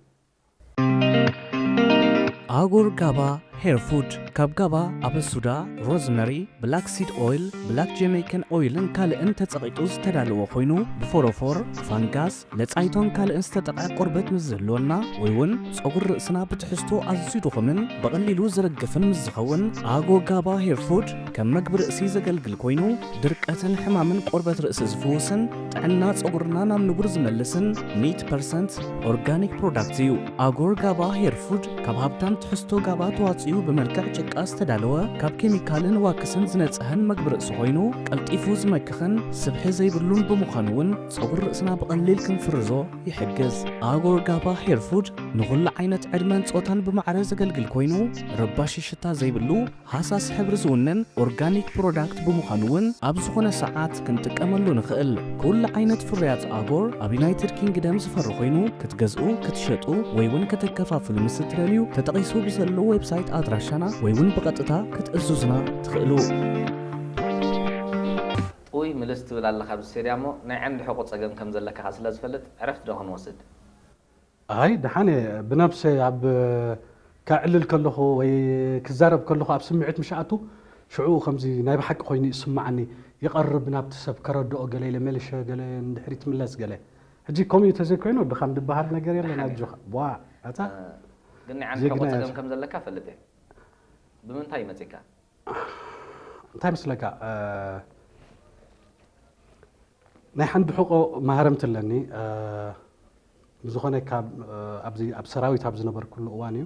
ኣጎር ጋባ ሄር ፉድ ካብ ጋባ፣ ኣበሱዳ፣ ሮዝመሪ፣ ብላክ ሲድ ኦይል፣ ብላክ ጀሜይከን ኦይልን ካልእን ተጸቒጡ ዝተዳለወ ኮይኑ፣ ብፎሮፎር፣ ፋንጋስ፣ ለጻይቶን ካልእን ዝተጠቕዐ ቆርበት ምስ ዝህልወና፣ ወይ እውን ጸጉሪ ርእስና ብትሕዝቶ ኣዝዩ ድኹምን ብቐሊሉ ዝረግፍን ምስ ዝኸውን፣ ኣጎ ጋባ ሄር ፉድ ከም መግቢ ርእሲ ዘገልግል ኮይኑ፣ ድርቀትን ሕማምን ቆርበት ርእሲ ዝፍውስን ጥዕና ጸጉርና ናብ ንቡር ዝመልስን ሚእቲ ፐርሰንት ኦርጋኒክ ፕሮዳክት እዩ። ኣጎር ጋባ ሄር ፉድ ካብ ሃብታም ትሕዝቶ ጋባ ተዋጺኡ ብመልክዕ ጭቃ ዝተዳለወ፣ ካብ ኬሚካልን ዋክስን ዝነጽህን መግቢ ርእሲ ኮይኑ፣ ቀልጢፉ ዝመክኽን ስብሒ ዘይብሉን ብምዃኑ እውን ጸጉሪ ርእስና ብቐሊል ክንፍርዞ ይሕግዝ። ኣጎር ጋባ ሄር ፉድ ንኹሉ ዓይነት ዕድመን ጾታን ብማዕረ ዘገልግል ኮይኑ፣ ረባሺ ሽታ ዘይብሉ፣ ሃሳስ ሕብሪ ዝውንን ኦርጋኒክ ፕሮዳክት ብምዃኑ እውን ኣብ ዝኾነ ሰዓት ክንጥቀመሉ ንኽእል። ኩሉ ዓይነት ፍርያት ኣጎር ኣብ ዩናይትድ ኪንግደም ዝፈሪ ኮይኑ፣ ክትገዝኡ፣ ክትሸጡ ወይ እውን ከተከፋፍሉ ምስ እትደልዩ፣ ተጠቒሱ ብዘሎ ዌብሳይት ኣድራሻና ወይ እውን ብቐጥታ ክትእዝዙና ትኽእሉ። ጥውይ ምልስ ትብል ኣለኻ ኣብዚ ሴርያ እሞ ናይ ዓንዲ ሕቖ ጸገም ከም ዘለካ ከኣ ስለ ዝፈልጥ ዕረፍቲ ዶ ክንወስድ? ኣይ ደሓን እየ ብነብሰይ ኣብ ከዕልል ከለኹ ወይ ክዛረብ ከለኹ ኣብ ስምዒት ምሽ ኣቱ ሽዑ ከምዚ ናይ ብሓቂ ኮይኑ ይስማዓኒ ይቐርብ ናብቲ ሰብ ከረድኦ ገለ ኢለ መልሸ ገለ ንድሕሪት ምለስ ገለ ሕጂ ከምኡ እዩ ተዘይኮይኑ ድኻም ዝበሃል ነገር የለን ኣጆኻ ቧ ኣታ ግን ናይ ዓንዲ ሕቖ ጸገም ከም ዘለካ ፈልጥ እየ። ብምንታይ ይመጽካ? እንታይ መስለካ ናይ ሓንዲ ሕቆ ማህረምቲ ኣለኒ ብዝኾነ ካብ ኣብዚ ኣብ ሰራዊት ኣብ ዝነበርኩሉ እዋን እዩ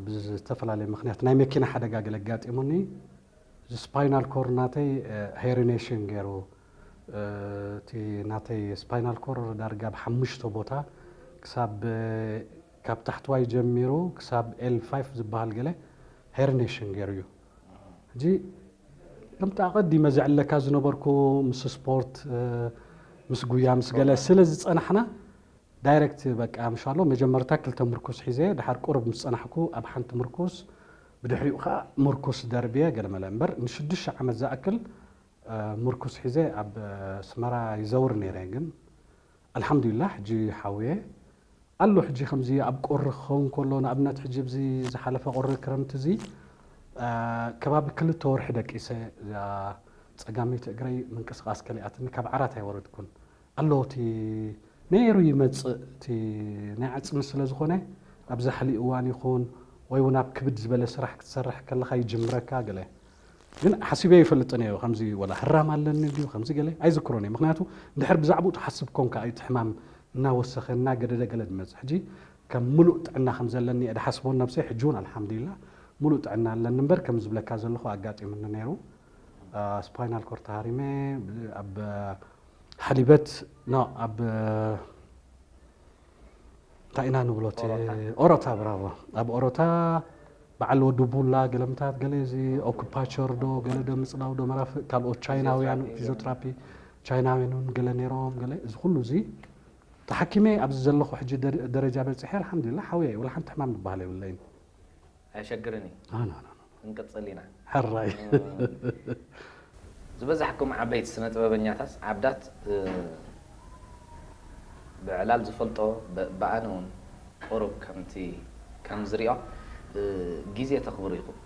ብዝተፈላለየ ምክንያት ናይ መኪና ሓደጋ ገለ ኣጋጢሙኒ ስፓይናል ኮር ናተይ ሄሪኔሽን ገይሩ እቲ ናተይ ስፓይናል ኮር ዳርጋ ብሓሙሽተ ቦታ ክሳብ ካብ ታሕትዋይ ጀሚሩ ክሳብ ኤል ፋይፍ ዝበሃል ገለ ሄሪኔሽን ገይሩ እዩ ሕጂ ከምቲ ኣቐዲመ ዘዕለካ ዝነበርኩ ምስ ስፖርት ምስ ጉያ ምስ ገለ ስለ ዝፀናሕና ዳይረክት በቃ ምሻሎ መጀመርታ ክልተ ምርኩስ ሒዘ ድሓር ቁሩብ ምስ ፀናሕኩ ኣብ ሓንቲ ምርኩስ ብድሕሪኡ ከዓ ምርኩስ ደርብየ ገለመለ እምበር ንሽዱሽተ ዓመት ዝኣክል ምርኩስ ሒዘ ኣብ ኣስመራ ይዘውር ነይረ ግን ኣልሓምዱሊላህ ሕጂ ሓውየ ኣሎ ሕጂ ከምዚ ኣብ ቁሪ ክኸውን ከሎ ንኣብነት ሕጂ ኣብዚ ዝሓለፈ ቁሪ ክረምቲ እዚ ከባቢ ክልተ ወርሒ ደቂሰ እዛ ፀጋመይቲ እግረይ ምንቅስቃስ ከሊኣትኒ ካብ ዓራት ኣይወረድኩን ኣሎ እቲ ነይሩ ይመፅእ እቲ ናይ ዓፅሚ ስለ ዝኾነ ኣብ ዛሕሊ እዋን ይኹን ወይ እውን ኣብ ክብድ ዝበለ ስራሕ ክትሰርሕ ከለካ ይጅምረካ ገለ ግን ሓሲበ ይፈልጥን እየ ከምዚ ወላ ህራም ኣለኒ ድዩ ከምዚ ገለ ኣይዝክሮን እየ ምክንያቱ እንድሕር ብዛዕባኡ ትሓስብ ኮንካ እዩ እቲ ሕማም እናወሰኸ እናገደደ ገለ ዝመፅእ ሕጂ ከም ሙሉእ ጥዕና ከም ዘለኒ እየ ድሓስቦን ነብሰይ ሕጂ እውን ኣልሓምዱሊላ ሙሉእ ጥዕና ኣለኒ እምበር ከም ዝብለካ ዘለኹ ኣጋጢሙኒ ነይሩ ስፓይናል ኮር ተሃሪመ ኣብ ሓሊበት ኖ ኣብ እንታይ ኢና ንብሎ እቲ ኦሮታ ብራቮ ኣብ ኦሮታ በዓል ወዲ ቡላ ገለምታት ገለ እዚ ኦኩፓቸር ዶ ገለ ዶ ምፅላው ዶ መራፍእ ካልኦት ቻይናውያን ፊዚዮትራፒ ቻይናውያን እውን ገለ ነይሮም ገለ እዚ ኩሉ እዚ ተሓኪመ ኣብዚ ዘለኹ ሕጂ ደረጃ በፂሐ ኣልሓምዱሊላ ሓውየ ወላ ሓንቲ ሕማም ዝበሃል የብለይን ኣየሸግርን እዩ ኣና ኣና ክንቅፅል ኢና ሕራይ ዝበዛሕኩም ዓበይቲ ስነ ጥበበኛታት ዓብዳት ብዕላል ዝፈልጦ ብኣነ እውን ቁሩብ ከምቲ ከም ዝሪኦ ግዜ ተኽብሩ ኢኹም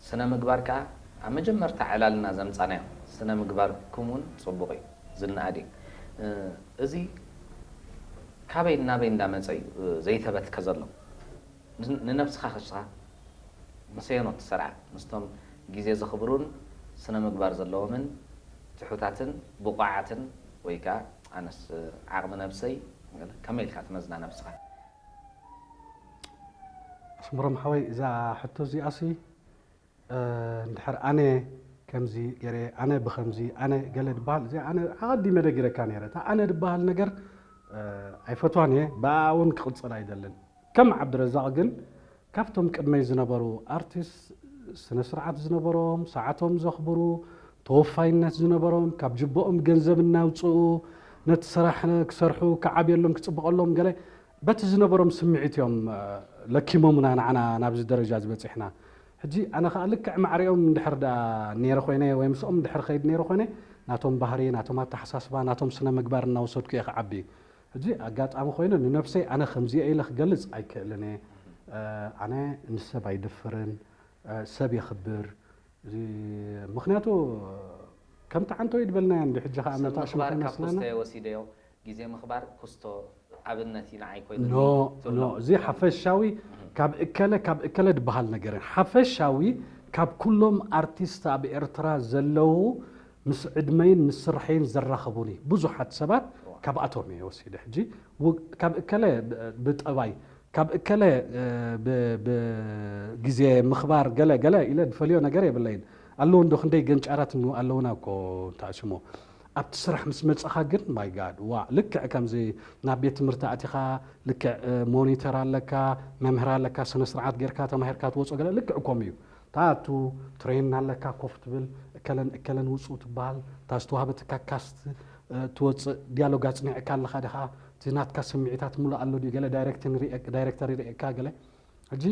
ስነ ምግባር ከዓ ኣብ መጀመርታ ዕላልና ዘምፃናዮ ስነ ምግባርኩም እውን ፅቡቕ እዩ ዝነኣድ እዩ እዚ ካበይ ናበይ እንዳመፀ እዩ ዘይተበትከ ዘሎ ንነብስኻ ከስኻ ምሰየኖ ትሰርዓ ምስቶም ግዜ ዘኽብሩን ስነ ምግባር ዘለዎምን ትሑታትን ብቑዓትን ወይ ከዓ ኣነስ ዓቕሚ ነብሰይ ከመይ ኢልካ ትመዝና ነብስኻ ኣስምሮም ሓወይ እዛ ሕቶ እዚኣሲ እንድሕር ኣነ ከምዚ ገይረ ኣነ ብከምዚ ኣነ ገለ ድበሃል እዚ ኣነ ኣቐዲመ ነጊረካ ነይረ እታ ኣነ ድበሃል ነገር ኣይፈትዋን እየ ብኣኣ እውን ክቕፅል ኣይደልን ከም ዓብድረዛቕ ግን ካብቶም ቅድመይ ዝነበሩ ኣርቲስት ስነ ስርዓት ዝነበሮም ሰዓቶም ዘኽብሩ ተወፋይነት ዝነበሮም ካብ ጅቦኦም ገንዘብ እናውፅኡ ነቲ ስራሕ ክሰርሑ ክዓብየሎም ክፅብቐሎም ገለ በቲ ዝነበሮም ስምዒት እዮም ለኪሞምና ንዓና ናብዚ ደረጃ ዝበፂሕና ሕጂ ኣነ ከዓ ልክዕ ማዕሪኦም እንድሕር ደኣ ነይረ ኮይነ ወይ ምስኦም እንድሕር ከይድ ነይረ ኮይነ ናቶም ባህሪ ናቶም ኣተሓሳስባ ናቶም ስነ ምግባር እናወሰድኩ እየ ክዓቢ ሕጂ ኣጋጣሚ ኮይኑ ንነብሰይ ኣነ ከምዚኣ ኢለ ክገልጽ ኣይክእልን እየ። ኣነ ንሰብ ኣይደፍርን፣ ሰብ የኽብር። ምክንያቱ ከምቲ ዓንተወይ ድበልናዮ እንዲ ሕጂ ከዓ መታሽም ከይመስለና። ወሲደዮ ግዜ ምኽባር ኩስቶ ኣብነት እዩ ንዓይ ኮይኑ ኖ ኖ እዚ ሓፈሻዊ ካብ እከለ ካብ እከለ ድበሃል ነገር ሓፈሻዊ ካብ ኩሎም ኣርቲስት ኣብ ኤርትራ ዘለዉ ምስ ዕድመይን ምስ ስርሐይን ዘራኸቡኒ ብዙሓት ሰባት ካብኣቶም እየ ወሲደ። ሕጂ ካብ እከለ ብጠባይ ካብ እከለ ብግዜ ምኽባር ገለ ገለ ኢለ ዝፈልዮ ነገር የብለይን። ኣለዉ እንዶ ክንደይ ገንጫራት ኣለዉና እኮ ተኣሽሞ ኣብቲ ስራሕ ምስ መጻኻ ግን ማይ ጋድ ዋ ልክዕ ከምዚ ናብ ቤት ትምህርቲ ኣቲኻ ልክዕ ሞኒተር ኣለካ መምህር ኣለካ ስነ ስርዓት ጌርካ ተማሂርካ ትወጾ ገለ ልክዕ ኮም እዩ። ታቱ ትሬን ኣለካ ኮፍ ትብል እከለን እከለን ውጹ ትበሃል እታ ዝተዋህበትካ ካስት ትወጽእ ዲያሎግ ኣጽኒዕካ ኣለኻ ድኻ እቲ ናትካ ስምዒታት ምሉእ ኣሎ ድዩ ገለ ዳይሬክተር ይርእየካ ገለ ሕጂ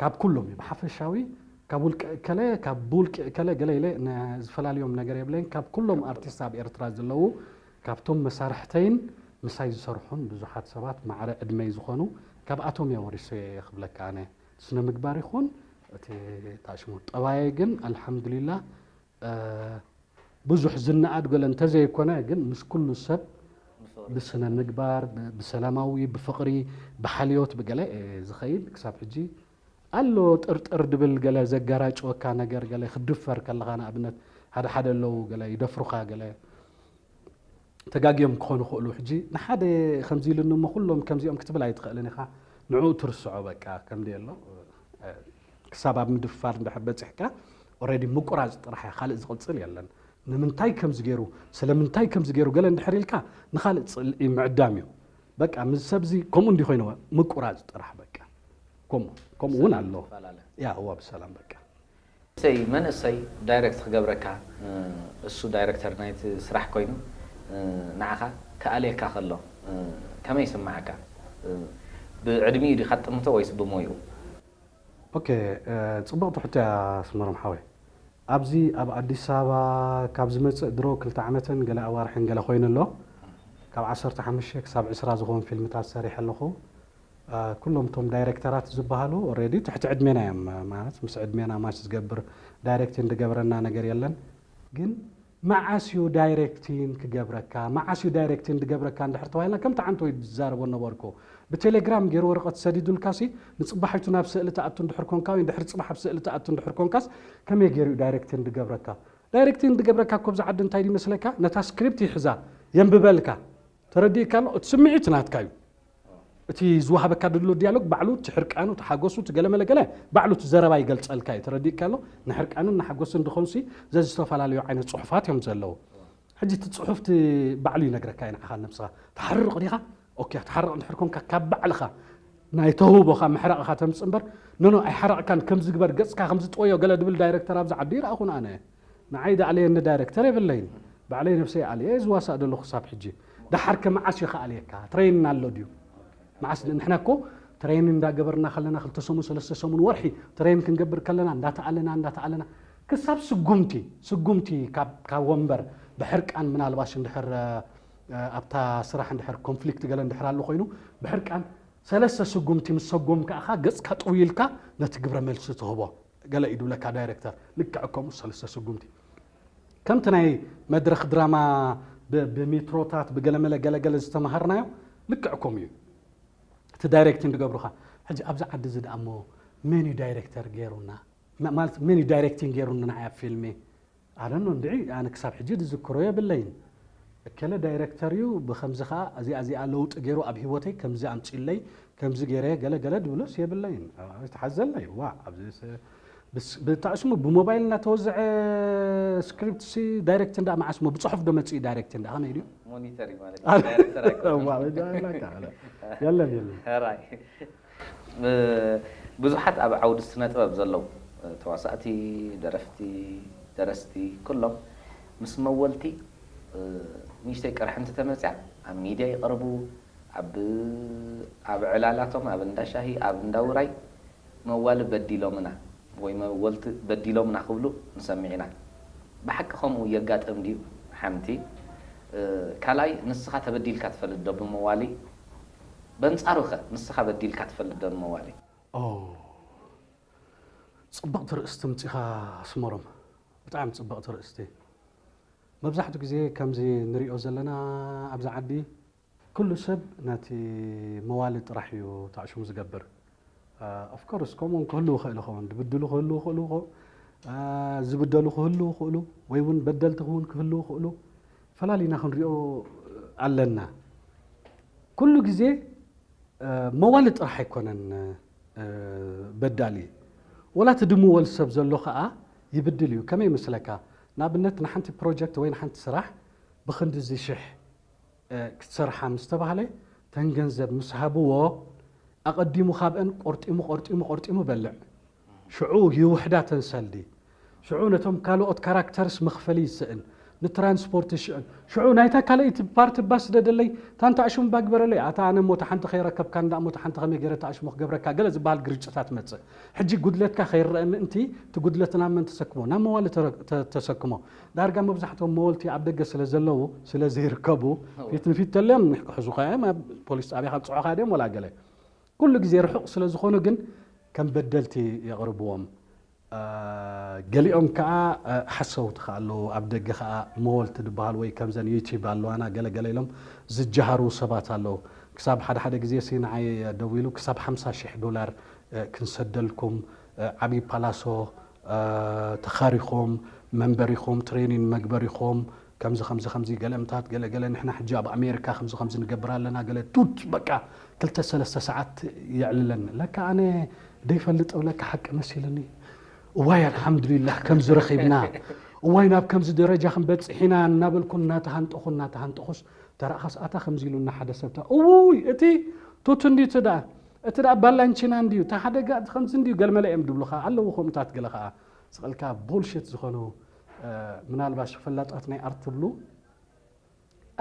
ካብ ኩሎም እዩ ብሓፈሻዊ ካብ ውልቂ እከለ ካብ ብውልቂ እከለ ገለ ኢለ ዝፈላልዮም ነገር የብለይን ካብ ኩሎም ኣርቲስት ኣብ ኤርትራ ዘለዉ ካብቶም መሳርሕተይን ምሳይ ዝሰርሑን ብዙሓት ሰባት ማዕረ ዕድመይ ዝኾኑ ካብኣቶም እየ ወሪሰ ክብለካ ኣነ ስነ ምግባር ይኹን እቲ ታሽሙ ጠባየ ግን ኣልሓምዱሊላህ ብዙሕ ዝነኣድ ገለ እንተዘይኮነ ግን ምስ ኩሉ ሰብ ብስነ ምግባር ብሰላማዊ ብፍቕሪ ብሓልዮት ብገለ ዝኸይድ ክሳብ ሕጂ ኣሎ ጥርጥር ድብል ገለ ዘጋራጭወካ ነገር ገለ ክድፈር ከለኻ ንኣብነት ሓደ ሓደ ኣለዉ ገለ ይደፍሩኻ ገለ ተጋጊዮም ክኾኑ ክእሉ ሕጂ ንሓደ ከምዚ ኢሉኒ እሞ ኩሎም ከምዚኦም ክትብል ኣይትኽእልን ኢኻ ንዕኡ ትርስዖ በቃ ከምዲ ኣሎ ክሳብ ኣብ ምድፋር እንድሕር በፂሕካ ኦረዲ ምቁራፅ ጥራሕ እያ ካልእ ዝቕፅል የለን ንምንታይ ከምዚ ገይሩ ስለምንታይ ከምዚ ገይሩ ገለ እንድሕር ኢልካ ንኻልእ ፅልኢ ምዕዳም እዩ በቃ ምስ ሰብዚ ከምኡ እንዲ ኮይነወ ምቁራፅ ጥራሕ በቃ ከምኡ ከምኡ እውን ኣሎ ያ እዋ ብሰላም በቃ ሰይ መንእሰይ ዳይሬክት ክገብረካ እሱ ዳይሬክተር ናይቲ ስራሕ ኮይኑ ንዓኻ ክኣልየካ ከሎ ከመይ ይስምዓካ? ብዕድሚኡ ዲኻ ትጥምቶ ወይስ ብሞይኡ? ኦኬ ጽብቕቲ ሕቶ እያ ኣስመሮም ሓወይ። ኣብዚ ኣብ ኣዲስ ኣበባ ካብ ዝመጽእ ድሮ ክልተ ዓመትን ገለ ኣዋርሕን ገለ ኮይኑ ኣሎ። ካብ ዓሰርተ ሓሙሽተ ክሳብ ዕስራ ዝኾኑ ፊልምታት ሰሪሐ ኣለኹ። ኩሎም እቶም ዳይሬክተራት ዝበሃሉ ኦሬዲ ትሕቲ ዕድሜና እዮም ማለት ምስ ዕድሜና ማች ዝገብር ዳይሬክቲንግ ዝገበረና ነገር የለን ግን መዓስ እዩ ዳይሬክቲንግ ክገብረካ መዓስ እዩ ዳይሬክቲንግ ዝገብረካ እንድሕር ተባሂልና ከምቲ ዓንተወይ ዝዛረቦ ነበርኩ ብቴሌግራም ገይሩ ወረቐት ሰዲዱልካ ሲ ንፅባሒቱ ናብ ስእሊ ትኣቱ እንድሕር ኮንካ ወይ እንድሕር ፅባሕ ኣብ ስእሊ ትኣቱ እንድሕር ኮንካስ ከመይ ገይሩ እዩ ዳይሬክቲንግ ዝገብረካ ዳይሬክቲንግ ዝገብረካ እኮ ብዛ ዓዲ እንታይ ድዩ መስለካ ነታ ስክሪፕት ይሕዛ የንብበልካ ተረዲእካ ኣሎ እቲ ስምዒት ናትካ እዩ እቲ ዝወሃበካ ድሎ ዲያሎግ ባዕሉ እቲ ሕርቃኑ እቲ ሓጎሱ እቲ ገለመለ ገለ ባዕሉ እቲ ዘረባ ይገልጸልካ እዩ ተረዲእካ ኣሎ ንሕርቃንን ንሓጎስን ድኾንሲ ዘዝተፈላለዩ ዓይነት ጽሑፋት እዮም ዘለዉ ሕጂ እቲ ጽሑፍ እቲ ባዕሉ ይነግረካ እዩ ንዓኻ ነብስኻ ትሓርቕ ዲኻ ኦኬ ትሓርቕ እንድሕር ኮንካ ካብ ባዕልኻ ናይ ተውህቦኻ ምሕራቕኻ ተምጽእ እምበር ኖኖ ኣይሓረቕካን ከምዚ ግበር ገጽካ ከምዚ ጥወዮ ገለ ድብል ዳይረክተር ኣብዚ ዓዲ ይረኣኹን ኣነ ንዓይ ዝኣለየኒ ዳይረክተር የብለይን። ባዕለይ ነብሰይ ኣልየ እየ ዝዋሳእ ዘለኹ ክሳብ ሕጂ። ደሓር ከ መዓስ እዩ ክኣልየካ? ትሬይን ኣሎ ድዩ? መዓስ ንሕና እኮ ትሬይን እንዳገበርና ከለና ክልተ ሰሙን ሰለስተ ሰሙን ወርሒ ትሬይን ክንገብር ከለና እንዳተኣለና እንዳተኣለና ክሳብ ስጉምቲ ስጉምቲ ካብ ካብ ወንበር ብሕርቃን ምናልባሽ እንድሕር ኣብታ ስራሕ እንድሕር ኮንፍሊክት ገለ እንድሕር ኣሎ ኮይኑ ብሕርቃን ሰለስተ ስጉምቲ ምስ ሰጎምካ ኢኻ ገጽካ ጥውይ ኢልካ ነቲ ግብረ መልሲ ትህቦ። ገለ እዩ ድብለካ ዳይረክተር ልክዕ ከምኡ ሰለስተ ስጉምቲ ከምቲ ናይ መድረኽ ድራማ ብሜትሮታት ብገለመለ ገለገለ ዝተማሃርናዮ ልክዕ ከምኡ እዩ እቲ ዳይሬክቲንግ ድገብሩኻ ሕጂ ኣብዚ ዓዲ እዚ ደኣ እሞ መን እዩ ዳይሬክተር ገይሩና ማለት መን እዩ ዳይሬክቲንግ ገይሩኒ ንዓይ ኣብ ፊልሚ ኣረኖ እንድዒ ኣነ ክሳብ ሕጂ ዝዝክሮ የብለይን። እከለ ዳይረክተር እዩ ብኸምዚ ኸኣ እዚኣ እዚኣ ለውጢ ገይሩ ኣብ ህይወተይ ከምዚ ኣምጺኡለይ ከምዚ ገይረ ገለ ገለ ድብሎስ የብለይን። ተሓዘለይ ዋእ ኣብዚ ብታእስሙ ብሞባይል እናተወዘዐ ስክሪፕት ሲ ዳይሬክት እንዳ መዓስሞ ብፅሑፍ ዶ መፅኡ ዳይሬክት እንዳ ከመይ ድዩ? ሞኒተር እዩ ማለት እዩ። ዳይሬክተር ኣይኮነን። እዋ፣ በጃ በጃ፣ የለን የለን። ሕራይ። ብዙሓት ኣብ ዓውዲ ስነ ጥበብ ዘለዉ ተዋሳእቲ፣ ደረፍቲ፣ ደረስቲ ኩሎም ምስ መወልቲ ንእሽተይ ቅርሕንቲ ተመፅያ ኣብ ሚድያ ይቐርቡ፣ ኣብ ኣብ ዕላላቶም ኣብ እንዳ ሻሂ ኣብ እንዳ ውራይ መዋሊ በዲሎምና ወይ መወልቲ በዲሎምና ክብሉ ንሰምዕ ኢና። ብሓቂ ከምኡ የጋጥም ድዩ? ሓንቲ ካልኣይ፣ ንስኻ ተበዲልካ ትፈልጥ ዶ ብመዋሊ? በንጻሩ ኸ ንስኻ በዲልካ ትፈልጥ ዶ ብመዋሊ? ኦ፣ ጽብቕቲ ርእስቲ ምጺኻ ኣስመሮም። ብጣዕሚ ጽብቕቲ ርእስቲ። መብዛሕትኡ ግዜ ከምዚ ንሪኦ ዘለና ኣብዚ ዓዲ ኩሉ ሰብ ነቲ መዋሊ ጥራሕ እዩ ታዕሽሙ ዝገብር። ኦፍኮርስ ከምኡውን ክህልው ይኽእል ይኸውን፣ ዝብድሉ ክህልው ይኽእሉ፣ ዝብደሉ ክህልው ይኽእሉ፣ ወይ እውን በደልቲ እውን ክህልው ይኽእሉ። ፈላሊና ክንሪኦ ኣለና። ኩሉ ግዜ መዋሊ ጥራሕ ኣይኮነን በዳሊ፣ ወላ እቲ ድምወል ሰብ ዘሎ ከዓ ይብድል እዩ። ከመይ ይመስለካ? ንኣብነት ንሓንቲ ፕሮጀክት ወይ ንሓንቲ ስራሕ ብኽንድዚ ሽሕ ክትሰርሓ ምስ ተባህለ፣ ተን ገንዘብ ምስ ሃብዎ፣ ኣቐዲሙ ካብአን ቆርጢሙ ቆርጢሙ ቆርጢሙ በልዕ። ሽዑ ይውሕዳ ተን ሰልዲ። ሽዑ ነቶም ካልኦት ካራክተርስ መኽፈሊ ይስእን፣ ንትራንስፖርት ይስእን። ሽዑ ናይታ ካልኣይቲ ፓርቲ እባ ስደደለይ፣ ታንታ ኣሽሙ እባ ግበረለይ፣ ኣታ ኣነ እሞ እታ ሓንቲ ከይረከብካ እንዳ እሞ እታ ሓንቲ ከመይ ገይረ እታ ኣሽሙ ክገብረካ፣ ገለ ዝበሃል ግርጭታት መጽእ። ሕጂ ጉድለትካ ከይረአ ምእንቲ እቲ ጉድለት ናብ መን ተሰክሞ? ናብ መዋሊ ተረ- ተ- ተሰክሞ። ዳርጋ መብዛሕትኦም መወልቲ ኣብ ደገ ስለ ዘለዉ፣ ስለ ዘይርከቡ፣ ፊት ንፊት ተልዮም ክሕዙኻ እዮም፣ ኣብ ፖሊስ ጣብያ ካብ ጽዑኻ ድዮም ወላ ገለ። ኩሉ ግዜ ርሑቕ ስለ ዝኾኑ ግን ከም በደልቲ የቕርብዎም። ገሊኦም ከኣ ሓሰውቲ ከኣ ኣለዉ። ኣብ ደገ ከኣ መወልቲ ዝበሃሉ ወይ ከምዘን ዩቲብ ኣለዋና ገለ ገለ ኢሎም ዝጀሃሩ ሰባት ኣለዉ። ክሳብ ሓደ ሓደ ግዜ ሲ ንዓይ ደዊሉ ክሳብ ሓምሳ ሽሕ ዶላር ክንሰደልኩም፣ ዓብዪ ፓላሶ ተኻሪኹም መንበሪኹም ትሬኒን መግበሪኹም ከምዚ ከምዚ ከምዚ ገለምታት ገለ ገለ ንሕና ሕጂ ኣብ ኣሜሪካ ከምዚ ከምዚ ንገብር ኣለና ገለ ቱት በቃ ክልተ ሰለስተ ሰዓት የዕልለኒ። ለካ ኣነ ደይፈልጥ ለካ ሓቂ መሲልኒ። እዋይ ኣልሓምዱሊላህ ከምዚ ረኺብና፣ እዋይ ናብ ከምዚ ደረጃ ክንበጽሕ ኢና እናበልኩ እናተሃንጠኹ እናተሃንጠኹስ ተረኣኻስ ኣታ ከምዚ ኢሉና ሓደ ሰብ ታ እውይ እቲ ቱት እንድዩ እቲ ደኣ እቲ ደኣ ባላንቺና እንድዩ እቲ ሓደጋ እቲ ከምዚ እንድዩ ገልመለ እዮም ድብሉኻ ኣለዉ ከምኡታት ገለ ኸዓ ስቐልካ ቡልሽት ዝኾኑ ምናልባሽ ፈላጣት ናይ ኣርት ትብሉ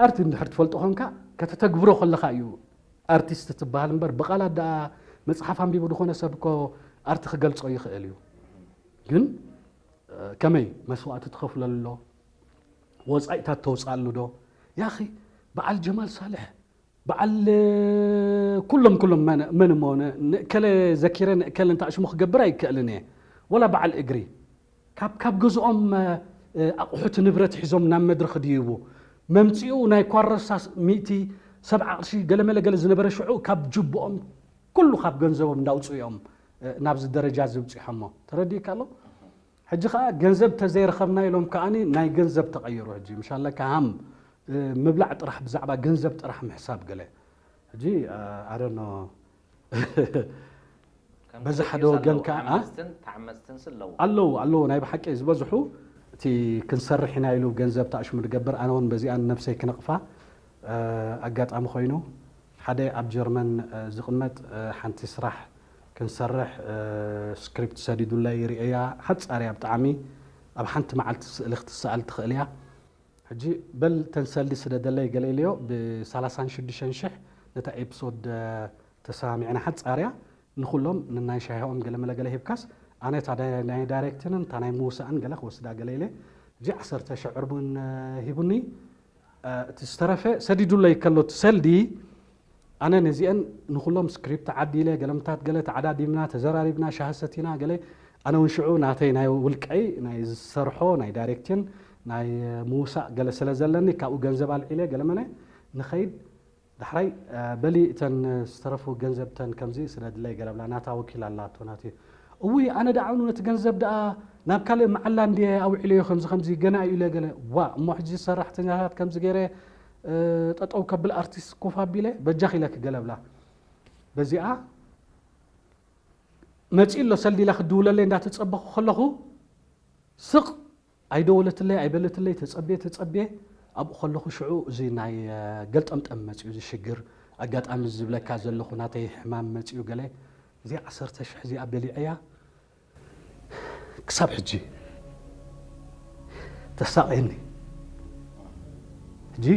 ኣርት እንድሕር ትፈልጦ ኾንካ ከተተግብሮ ከለኻ እዩ ኣርቲስት ትበሃል እምበር ብቓላት ደኣ መፅሓፍ ኣንቢቡ ዝኾነ ሰብ እኮ ኣርት ክገልፆ ይኽእል እዩ ግን ከመይ መስዋእቲ ትኸፍለሉ ኣሎ ወፃኢታት ተውፅኣሉ ዶ ያኺ በዓል ጀማል ሳልሕ በዓል ኩሎም ኩሎም መን እሞ ንእከለ ዘኪረ ንእከለ እንታ ሽሙ ክገብር ኣይክእልን እየ ወላ በዓል እግሪ ካብ ካብ ገዝኦም ኣቑሑት ንብረት ሒዞም ናብ መድረኽ ድይቡ መምፅኡ ናይ ኳረሳ ሚእቲ ሰብዓ ቅርሺ ገለመለ ገለ ዝነበረ ሽዑ ካብ ጅብኦም ኩሉ ካብ ገንዘቦም እንዳውፅኡ እዮም ናብዚ ደረጃ ዝብፅሖሞ ተረዲእካ ኣሎ ሕጂ ከዓ ገንዘብ ተዘይረኸብና ኢሎም ከዓኒ ናይ ገንዘብ ተቐይሩ ሕጂ ምሻለካ ሃም ምብላዕ ጥራሕ ብዛዕባ ገንዘብ ጥራሕ ምሕሳብ ገለ ሕጂ ኣደኖ በዚ ሓደ ወገን ከዓ ኣለዉ ኣለዉ ናይ ብሓቂ ዝበዝሑ እቲ ክንሰርሕ ኢና ኢሉ ገንዘብ ተኣሽሙ ንገብር ኣነ እውን በዚኣን ነብሰይ ክነቕፋ ኣጋጣሚ ኮይኑ ሓደ ኣብ ጀርመን ዝቕመጥ ሓንቲ ስራሕ ክንሰርሕ ስክሪፕት ሰዲዱለይ ርእያ ሓፃርያ ብጣዕሚ ኣብ ሓንቲ መዓልቲ ስእሊ ክትሰኣል ትኽእል እያ ሕጂ በል ተንሰልዲ ስደደለይ ገለ ኢለዮ ብ ሰላሳን ሽዱሽተን ሽሕ ነታ ኤፒሶድ ተሰማሚዕና ሓፃርያ ንኩሎም ንናይ ሻሂኦም ገለ መለ ገለ ሂብካስ ኣነ እታ ናይ ዳይሬክትንን እታ ናይ ምውሳእን ገለ ክወስዳ ገለ ኢለ ሕጂ ዓሰርተ ሽሕ ዕርቡን ሂቡኒ እቲ ዝተረፈ ሰዲዱለይ ከሎ እቲ ሰልዲ ኣነ ነዚአን ንኩሎም ስክሪፕት ዓዲለ ገለምታት ገለ ተዓዳዲምና ተዘራሪብና ሻሂ ሰቲና ገለ ኣነ እውን ሽዑ ናተይ ናይ ውልቀይ ናይ ዝሰርሖ ናይ ዳይሬክቲን ናይ ምውሳእ ገለ ስለ ዘለኒ ካብኡ ገንዘብ ኣልዒለ ገለመለ ንኸይድ ዳሕራይ በሊ እተን ዝተረፉ ገንዘብተን ከምዚ ስደድለይ ገለብላ ናታ ወኪል ኣላቶ ናቲ እውይ ኣነ ደኣ ነቲ ገንዘብ ደኣ ናብ ካልእ መዓላ እንድየ ኣውዒለዮ ከምዚ ከምዚ ገና እዩ ኢለ ገለ ዋ እሞ ሕጂ ሰራሕተኛታት ከምዚ ገይረ ጠጠው ከብል ኣርቲስት ኮፍ ኣቢለ በጃኺ ኢለኪ ገለብላ በዚኣ መፂኡ ኣሎ ሰልዲ ኢላ ክድውለለይ እንዳተፀበኹ ከለኹ ስቕ ኣይደወለትለይ ኣይበለትለይ ተፀብየ ተፀብየ ኣብኡ ከለኹ ሽዑ እዚ ናይ ገልጠምጠም መፂኡ እዚ ሽግር ኣጋጣሚ ዝብለካ ዘለኹ ናተይ ሕማም መፂኡ ገለ እዚኣ ዓሰርተ ሽሕ እዚኣ በሊዐያ ክሳብ ሕጂ ተሳቕየኒ ሕጂ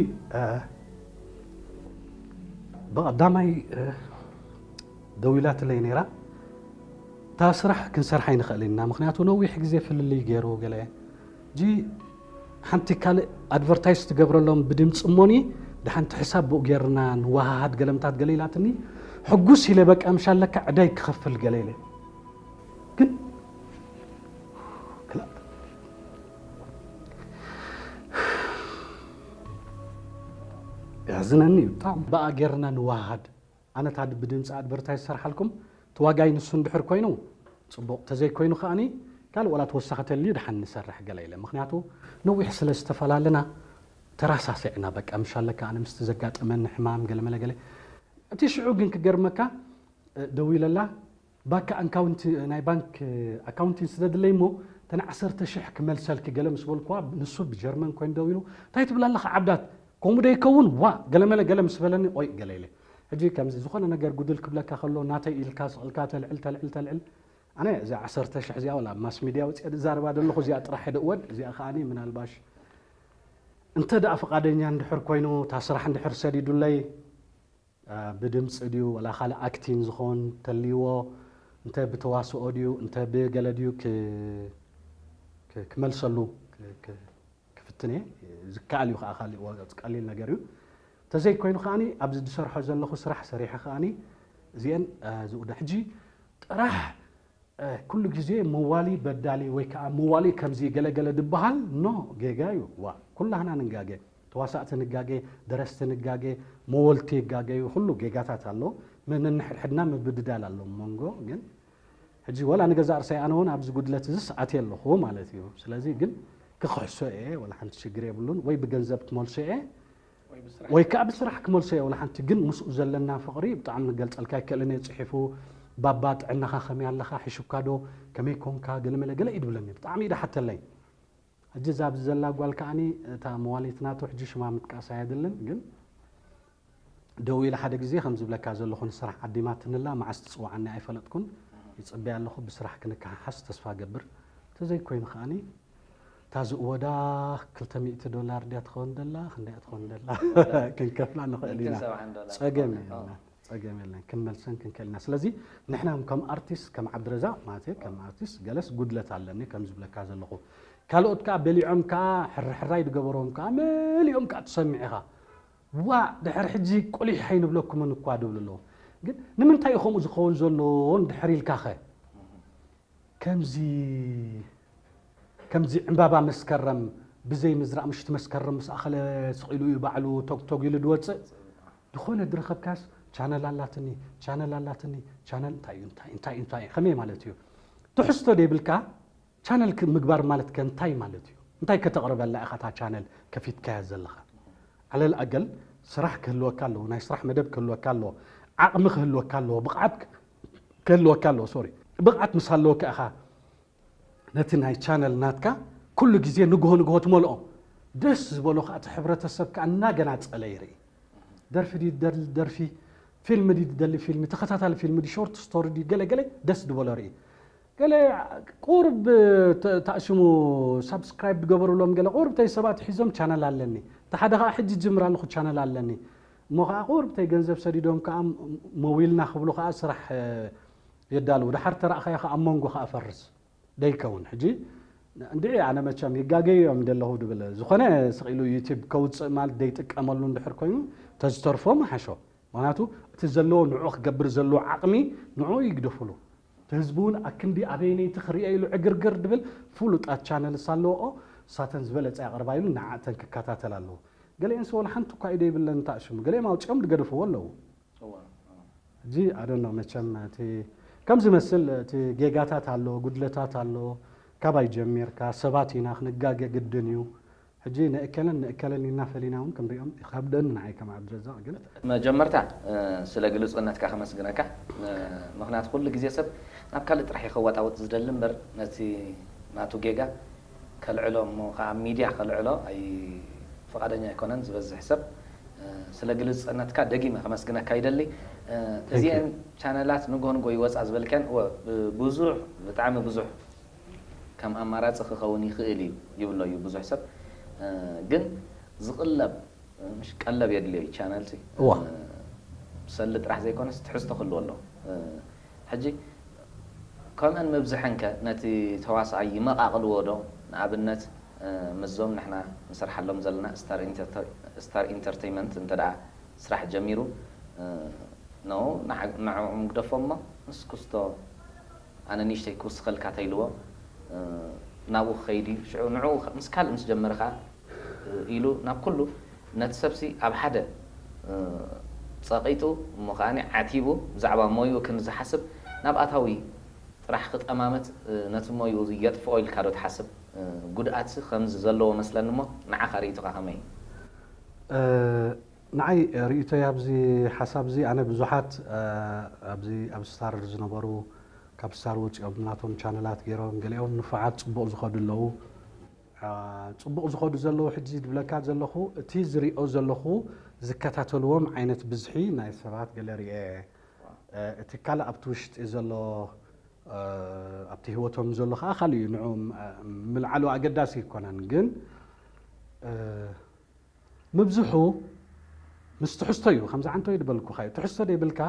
ብቐዳማይ ደዊላትለይ ነይራ እታ ስራሕ ክንሰርሓ ይንኽእል ኢና ምክንያቱ ነዊሕ ግዜ ፍልልይ ገይሩ ገለ ሕጂ ሓንቲ ካልእ ኣድቨርታይዝ ትገብረሎም ብድምፂ እሞኒ፣ ድሓንቲ ሕሳብ ብኡ ጌርና ንወሃሃድ ገለምታት ገለ ኢላትኒ። ሕጉስ ኢለ በቃ ምሻለካ ዕዳይ ክኸፍል ገለ ኢለ። ግን ክላ- ያዝነኒ እዩ ብጣዕሚ። ብኣ ጌርና ንወሃሃድ። ኣነ እታ ብድምፂ ኣድቨርታይዝ ዝሰርሓልኩም እቲ ዋጋይ ንሱ እንድሕር ኮይኑ ፅቡቕ፣ ተዘይኮይኑ ከኣኒ ካልእ ዋላ ተወሳኺ ተልዩ ድሓን ንሰርሕ ገለ ኢለ። ምኽንያቱ ነዊሕ ስለ ዝተፈላለና ተራሳሲዕና በቃ ምሻለካ ኣነ ምስቲ ዘጋጠመኒ ሕማም ገለመለ ገለ። እቲ ሽዑ ግን ክገርመካ፣ እ፣ ደዊለላ ባካ ኣካውንቲ ናይ ባንክ ኣካውንቲን ስደድለይ እሞ ተን ዓሰርተ ሽሕ ክመልሰልኪ ገለ ምስ በልኩዋ ንሱ ብጀርመን ኮይኑ ደው ኢሉ እንታይ ትብል ኣለኻ ዓብዳት ከምኡ ዶ ይከውን ዋ ገለመለ ገለ ምስ በለኒ ቆይ ገለ ኢለ ሕጂ ከምዚ ዝኾነ ነገር ጉድል ክብለካ ከሎ ናተይ ኢልካ ስቕልካ ተልዕል ተልዕል ተልዕል ኣነ እዚኣ ዓሰርተ ሽሕ እዚኣ ወላ ኣብ ማስ ሚድያ ወፂአ ዝዛረባ ዘለኹ እዚኣ ጥራሕ ሕደ እወድ እዚኣ ከዓኒ ምናልባሽ እንተ ደኣ ፍቓደኛ እንድሕር ኮይኑ እታ ስራሕ እንድሕር ሰዲዱለይ ብድምፂ ድዩ ወላ ካልእ ኣክቲን ዝኾን ተልይዎ እንተ ብተዋስኦ ድዩ እንተ ብገለ ድዩ ክመልሰሉ ክፍትን እየ ዝከኣል እዩ ከዓ ካልእ ቀሊል ነገር እዩ ተዘይኮይኑ ከዓኒ ኣብዚ ዝሰርሖ ዘለኹ ስራሕ ሰሪሐ ከዓኒ እዚአን ዝውዳ ሕጂ ጥራሕ ኩሉ ግዜ መዋሊ በዳሊ ወይ ከዓ መዋሊ ከምዚ ገለገለ ድበሃል ኖ ጌጋ እዩ ዋ ኩላህና ንጋገ ተዋሳእቲ ንጋገ ደረስቲ ንጋገ መወልቲ ይጋገ እዩ ኩሉ ጌጋታት ኣሎ ነንሕድሕድና ምብድዳል ኣሎ መንጎ ግን ሕጂ ወላ ንገዛእ ርሳይ ኣነ እውን ኣብዚ ጉድለት እዝስ ኣትየ ኣለኹ ማለት እዩ ስለዚ ግን ክኽሕሶ እየ ወላ ሓንቲ ሽግር የብሉን ወይ ብገንዘብ ክመልሶ እየ ወይ ከዓ ብስራሕ ክመልሶ እየ ወላ ሓንቲ ግን ምስኡ ዘለና ፍቕሪ ብጣዕሚ ንገልፀልካ ኣይክእልን እየ ፅሒፉ ባባ ጥዕናኻ ከመይ ኣለኻ ሒሹካ ዶ ከመይ ኮንካ ገለመለ ገለ እዩ ድብለኒ ብጣዕሚ እዩ ድሓተለይ ሕጂ እዛ ኣብዚ ዘላ ጓል ከዓኒ እታ መዋሊት ናቱ ሕጂ ሽማ ምጥቃስ ኣየድልን ግን ደው ኢለ ሓደ ግዜ ከም ዝብለካ ዘለኹ ንስራሕ ዓዲማትንላ መዓስ ትፅውዓኒ ኣይፈለጥኩን ይፅበያ ኣለኹ ብስራሕ ክንከሓሓስ ተስፋ ገብር ተዘይኮይኑ ከዓኒ እታ ዝእወዳ ክልተ ሚእቲ ዶላር ድያ ትኸውን ደላ ክንደያ ትኸውን ደላ ክንከፍላ ንኽእል ኢና ጸገም የለን ጸገም የለን ክንመልሰን ክንክእል ኢና ስለዚ ንሕና ከም ኣርቲስት ከም ዓብድረዛቅ ማለት ከም ኣርቲስት ገለስ ጉድለት ኣለኒ ከም ዝብለካ ዘለኹ ካልኦት ከዓ በሊዖም ከዓ ሕርሕራይ ዝገበሮም ከዓ መሊኦም ከዓ ትሰምዕ ኢኻ ዋ ድሕር ሕጂ ቁሊሕ ኣይንብለኩምን እኳ ድብሉ ኣለዉ ግን ንምንታይ እዩ ከምኡ ዝኸውን ዘሎ እንድሕር ኢልካ ኸ ከምዚ ከምዚ ዕምባባ መስከረም ብዘይ ምዝራእ ምሽቲ መስከረም ምስ ኣኸለ ስቕ ኢሉ እዩ ባዕሉ ቶግቶግ ኢሉ ድወፅእ ዝኾነ ድረኸብካስ ቻነል ኣላትኒ ቻነል ኣላትኒ ቻነል እንታይ እዩ እንታይ እንታይ እንታይ ከመይ ማለት እዩ ትሕዝቶ ደይብልካ ቻነል ምግባር ማለት ከ እንታይ ማለት እዩ እንታይ ከተቕርበላ ኢኻ እታ ቻነል ከፊትካያ ዘለኻ ዓለል ኣገል ስራሕ ክህልወካ ኣለዎ ናይ ስራሕ መደብ ክህልወካ ኣለዎ ዓቕሚ ክህልወካ ኣለዎ ብቕዓት ክህልወካ ኣለዎ ሶሪ ብቕዓት ምስ ሃለወካ ኢኻ ነቲ ናይ ቻነል ናትካ ኩሉ ግዜ ንግሆ ንግሆ ትመልኦ ደስ ዝበሎ ከዓ እቲ ሕብረተሰብ ከዓ እናገናፀለ ይርኢ ደርፊ ድዩ ደሊ ደርፊ ፊልም ድዩ ደሊ ፊልም ተኸታታሊ ፊልም ድዩ ሾርት ስቶሪ ድዩ ገለ ገለ ደስ ዝበሎ ርኢ ገለ ቁርብ ተኣሽሙ ሳብስክራይብ ዝገበሩሎም ገለ ቁርብ ተይ ሰባት ሒዞም ቻነል ኣለኒ እቲ ሓደ ከዓ ሕጂ ጅምር ኣለኹ ቻነል ኣለኒ እሞ ከዓ ቁርብ ተይ ገንዘብ ሰዲዶም ከዓ መዊልና ክብሉ ከዓ ስራሕ የዳልው ድሓር ተራእኻዮ ከዓ ኣብ መንጎ ከዓ ፈርስ ደይከውን ሕጂ እንድዒ ኣነ መቸም ይጋገዩ እዮም ደለኹ ድብል ዝኾነ ስቕ ኢሉ ዩቲብ ከውፅእ ማለት ደይጥቀመሉ እንድሕር ኮይኑ ተዝተርፎ ምሓሾ ምክንያቱ እቲ ዘለዎ ንዑ ክገብር ዘለዎ ዓቕሚ ንዑ ይግደፉሉ እቲ ህዝቢ እውን ኣክንዲ ኣበይነይቲ ክርእዮ ኢሉ ዕግርግር ድብል ፍሉጣት ቻነልስ ኣለዎ እሳተን ዝበለፀ ያቕርባ ኢሉ ንዓእተን ክከታተል ኣለዎ ገሊአንስ ወላ ሓንቲ እኳ ኢደ ይብለን ተኣሽሙ ገሊኦም ኣውፂኦም ድገደፍዎ ኣለዉ ሕጂ ኣደኖ መቸም እቲ ከም ዝመስል እቲ ጌጋታት ኣሎ፣ ጉድለታት ኣሎ፣ ካባይ ጀሚርካ ሰባት ኢና ክንጋገ ግድን እዩ። ሕጂ ንእከለን ንእከለን ኢልና ፈሊና እውን ክንሪኦም ይኸብደኒ ንዓይ ከም ዓብድረዛቕ ግን። መጀመርታ ስለ ግልጹነትካ ከመስግነካ፣ ምኽንያቱ ኩሉ ግዜ ሰብ ናብ ካልእ ጥራሕ እዩ ከዋጣውጥ ዝደሊ እምበር ነቲ ናቱ ጌጋ ከልዕሎ እሞ ከዓ ኣብ ሚድያ ከልዕሎ ኣይ ፍቓደኛ ኣይኮነን ዝበዝሕ ሰብ። ስለ ግልጽነትካ ደጊመ ከመስግነካ ይደሊ። እዚአን ቻነላት ንጎ ንጎ ይወፃ ዝበልከን እወ ብዙሕ ብጣዕሚ ብዙሕ ከም ኣማራፂ ክኸውን ይኽእል እዩ ይብሎ እዩ ብዙሕ ሰብ። ግን ዝቕለብ ምሽ ቀለብ የድልዮ እዩ ቻነል ሲ ሰሊ ጥራሕ ዘይኮነስ ትሕዝቶ ክህልዎ ኣለዎ። ሕጂ ከምአን ምብዝሐን ከ ነቲ ተዋስኣይ ይመቃቅልዎ ዶ? ንኣብነት ምስዞም ንሕና ንሰርሓሎም ዘለና ስታር ኢንተርተይመንት እንተ ደኣ ስራሕ ጀሚሩ፣ ኖ ንዕኦም ግደፎም እሞ ምስ ክስቶ ኣነ ንእሽተይ ክውስኸልካ ተይልዎ ናብኡ ክኸይድ እዩ። ሽዑ ንዕኡ ምስ ካልእ ምስ ጀመረ ኸዓ ኢሉ ናብ ኩሉ ነቲ ሰብሲ ኣብ ሓደ ጸቒጡ እሞ ከኣ ዓቲቡ ብዛዕባ ሞይኡ ክንዝሓስብ ናብ ኣታዊ ጥራሕ ክጠማመት ነቲ ሞይኡ የጥፍኦ ኢልካ ዶ ትሓስብ? ጉድኣትሲ ከምዚ ዘለዎ መስለኒ እሞ ንዓኻ ርእይቶኻ ከመይ እዩ? ንዓይ ርእይቶይ ኣብዚ ሓሳብ እዚ ኣነ ብዙሓት ኣብዚ ኣብ ስታር ዝነበሩ ካብ ስታር ወፂኦም ናቶም ቻነላት ገይሮም ገሊኦም ንፉዓት ፅቡቕ ዝኸዱ ኣለዉ። ፅቡቕ ዝኸዱ ዘለዉ ሕጂ ዝብለካ ዘለኹ እቲ ዝሪኦ ዘለኹ ዝከታተልዎም ዓይነት ብዝሒ ናይ ሰባት ገለ ርኤ እቲ ካልእ ኣብቲ ውሽጢ ዘሎ ኣብቲ ህይወቶም ዘሎ ከዓ ካልእ እዩ ንዑ ምልዓሉ ኣገዳሲ ይኮነን ግን ምብዝሑ ምስ ትሕዝቶ እዩ ከምዚ ዓንቶ እዩ ዝበልኩካ እዩ ትሕዝቶ ደይብልካ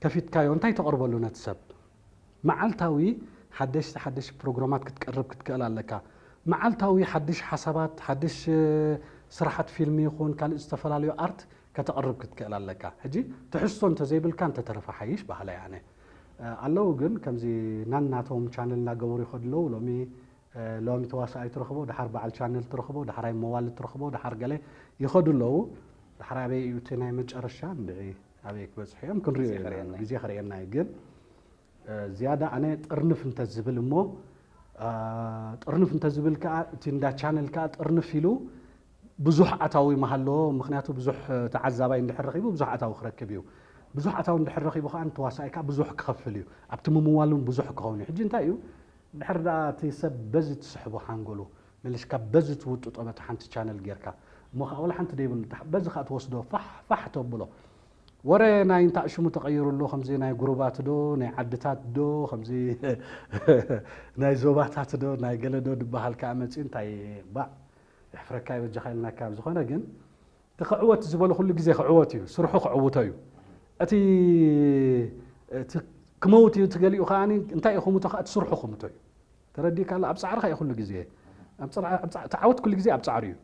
ከፊትካዮ እንታይ ተቕርበሉ ነቲ ሰብ መዓልታዊ ሓደሽቲ ሓደሽቲ ፕሮግራማት ክትቀርብ ክትክእል ኣለካ መዓልታዊ ሓድሽ ሓሳባት ሓድሽ ስራሓት ፊልሚ ይኹን ካልእ ዝተፈላለዩ ኣርት ከተቕርብ ክትክእል ኣለካ ሕጂ ትሕዝቶ እንተዘይብልካ እንተተረፈ ሓይሽ ባህላይ ኣነ ኣለዉ ግን ከምዚ ናናቶም ቻነል እናገበሩ ይኸዱ ኣለዉ ሎሚ ሎሚ ተዋሳኣይ ትረኽቦ ድሓር በዓል ቻነል ትረኽቦ ድሓራይ መዋል ትረኽቦ ድሓር ገለ ይኸዱ ኣለዉ ድሓር ኣበይ እዩ እቲ ናይ መጨረሻ እንድዒ ኣበይ ክበፅሑ እዮም ክንሪኦ ግዜ ክርእየና እዩ ግን ዝያዳ ኣነ ጥርንፍ እንተዝብል እሞ ጥርንፍ እንተዝብል ከዓ እቲ እንዳ ቻነል ከዓ ጥርንፍ ኢሉ ብዙሕ ኣታዊ ምሃለዎ ምክንያቱ ብዙሕ ተዓዛባይ እንድሕር ረኪቡ ብዙሕ ኣታዊ ክረክብ እዩ ብዙሕ ኣታዊ እንድሕር ረኪቡ ከዓ ንተዋሳኣይ ከዓ ብዙሕ ክኸፍል እዩ ኣብቲ ምምዋል እውን ብዙሕ ክኸውን እዩ ሕጂ እንታይ እዩ እንድሕር ደኣ እቲ ሰብ በዚ ትስሕቦ ሓንጎሉ መሊስካ በዚ ትውጥጦ በቲ ሓንቲ ቻነል ጌርካ እሞ ከዓ ወላ ሓንቲ ደይብሉ በዚ ከዓ ትወስዶ ፋሕ ፋሕ ተብሎ ወረ ናይ እንታይ ሽሙ ተቐይሩ ኣሎ ከምዚ ናይ ጉሩባት ዶ ናይ ዓድታት ዶ ከምዚ ናይ ዞባታት ዶ ናይ ገለ ዶ ዝበሃል ከዓ መፂኡ እንታይ ባዕ የሕፍረካ ይበጃኻ ኢልናካ ዝኾነ ግን እቲ ክዕወት ዝበሎ ኩሉ ግዜ ክዕወት እዩ ስርሑ ክዕውቶ እዩ እቲ ክመውት እዩ ትገሊኡ ከዓ እንታይ እዩ ክምቶ ከዓ እቲ ስርሑ ክምቶ እዩ ተረዲእካ ኣሎ ኣብ ፃዕርኻ እዩ ኩሉ ግዜ ተዓወት ኩሉ ግዜ ኣብ ፃዕሪ እዩ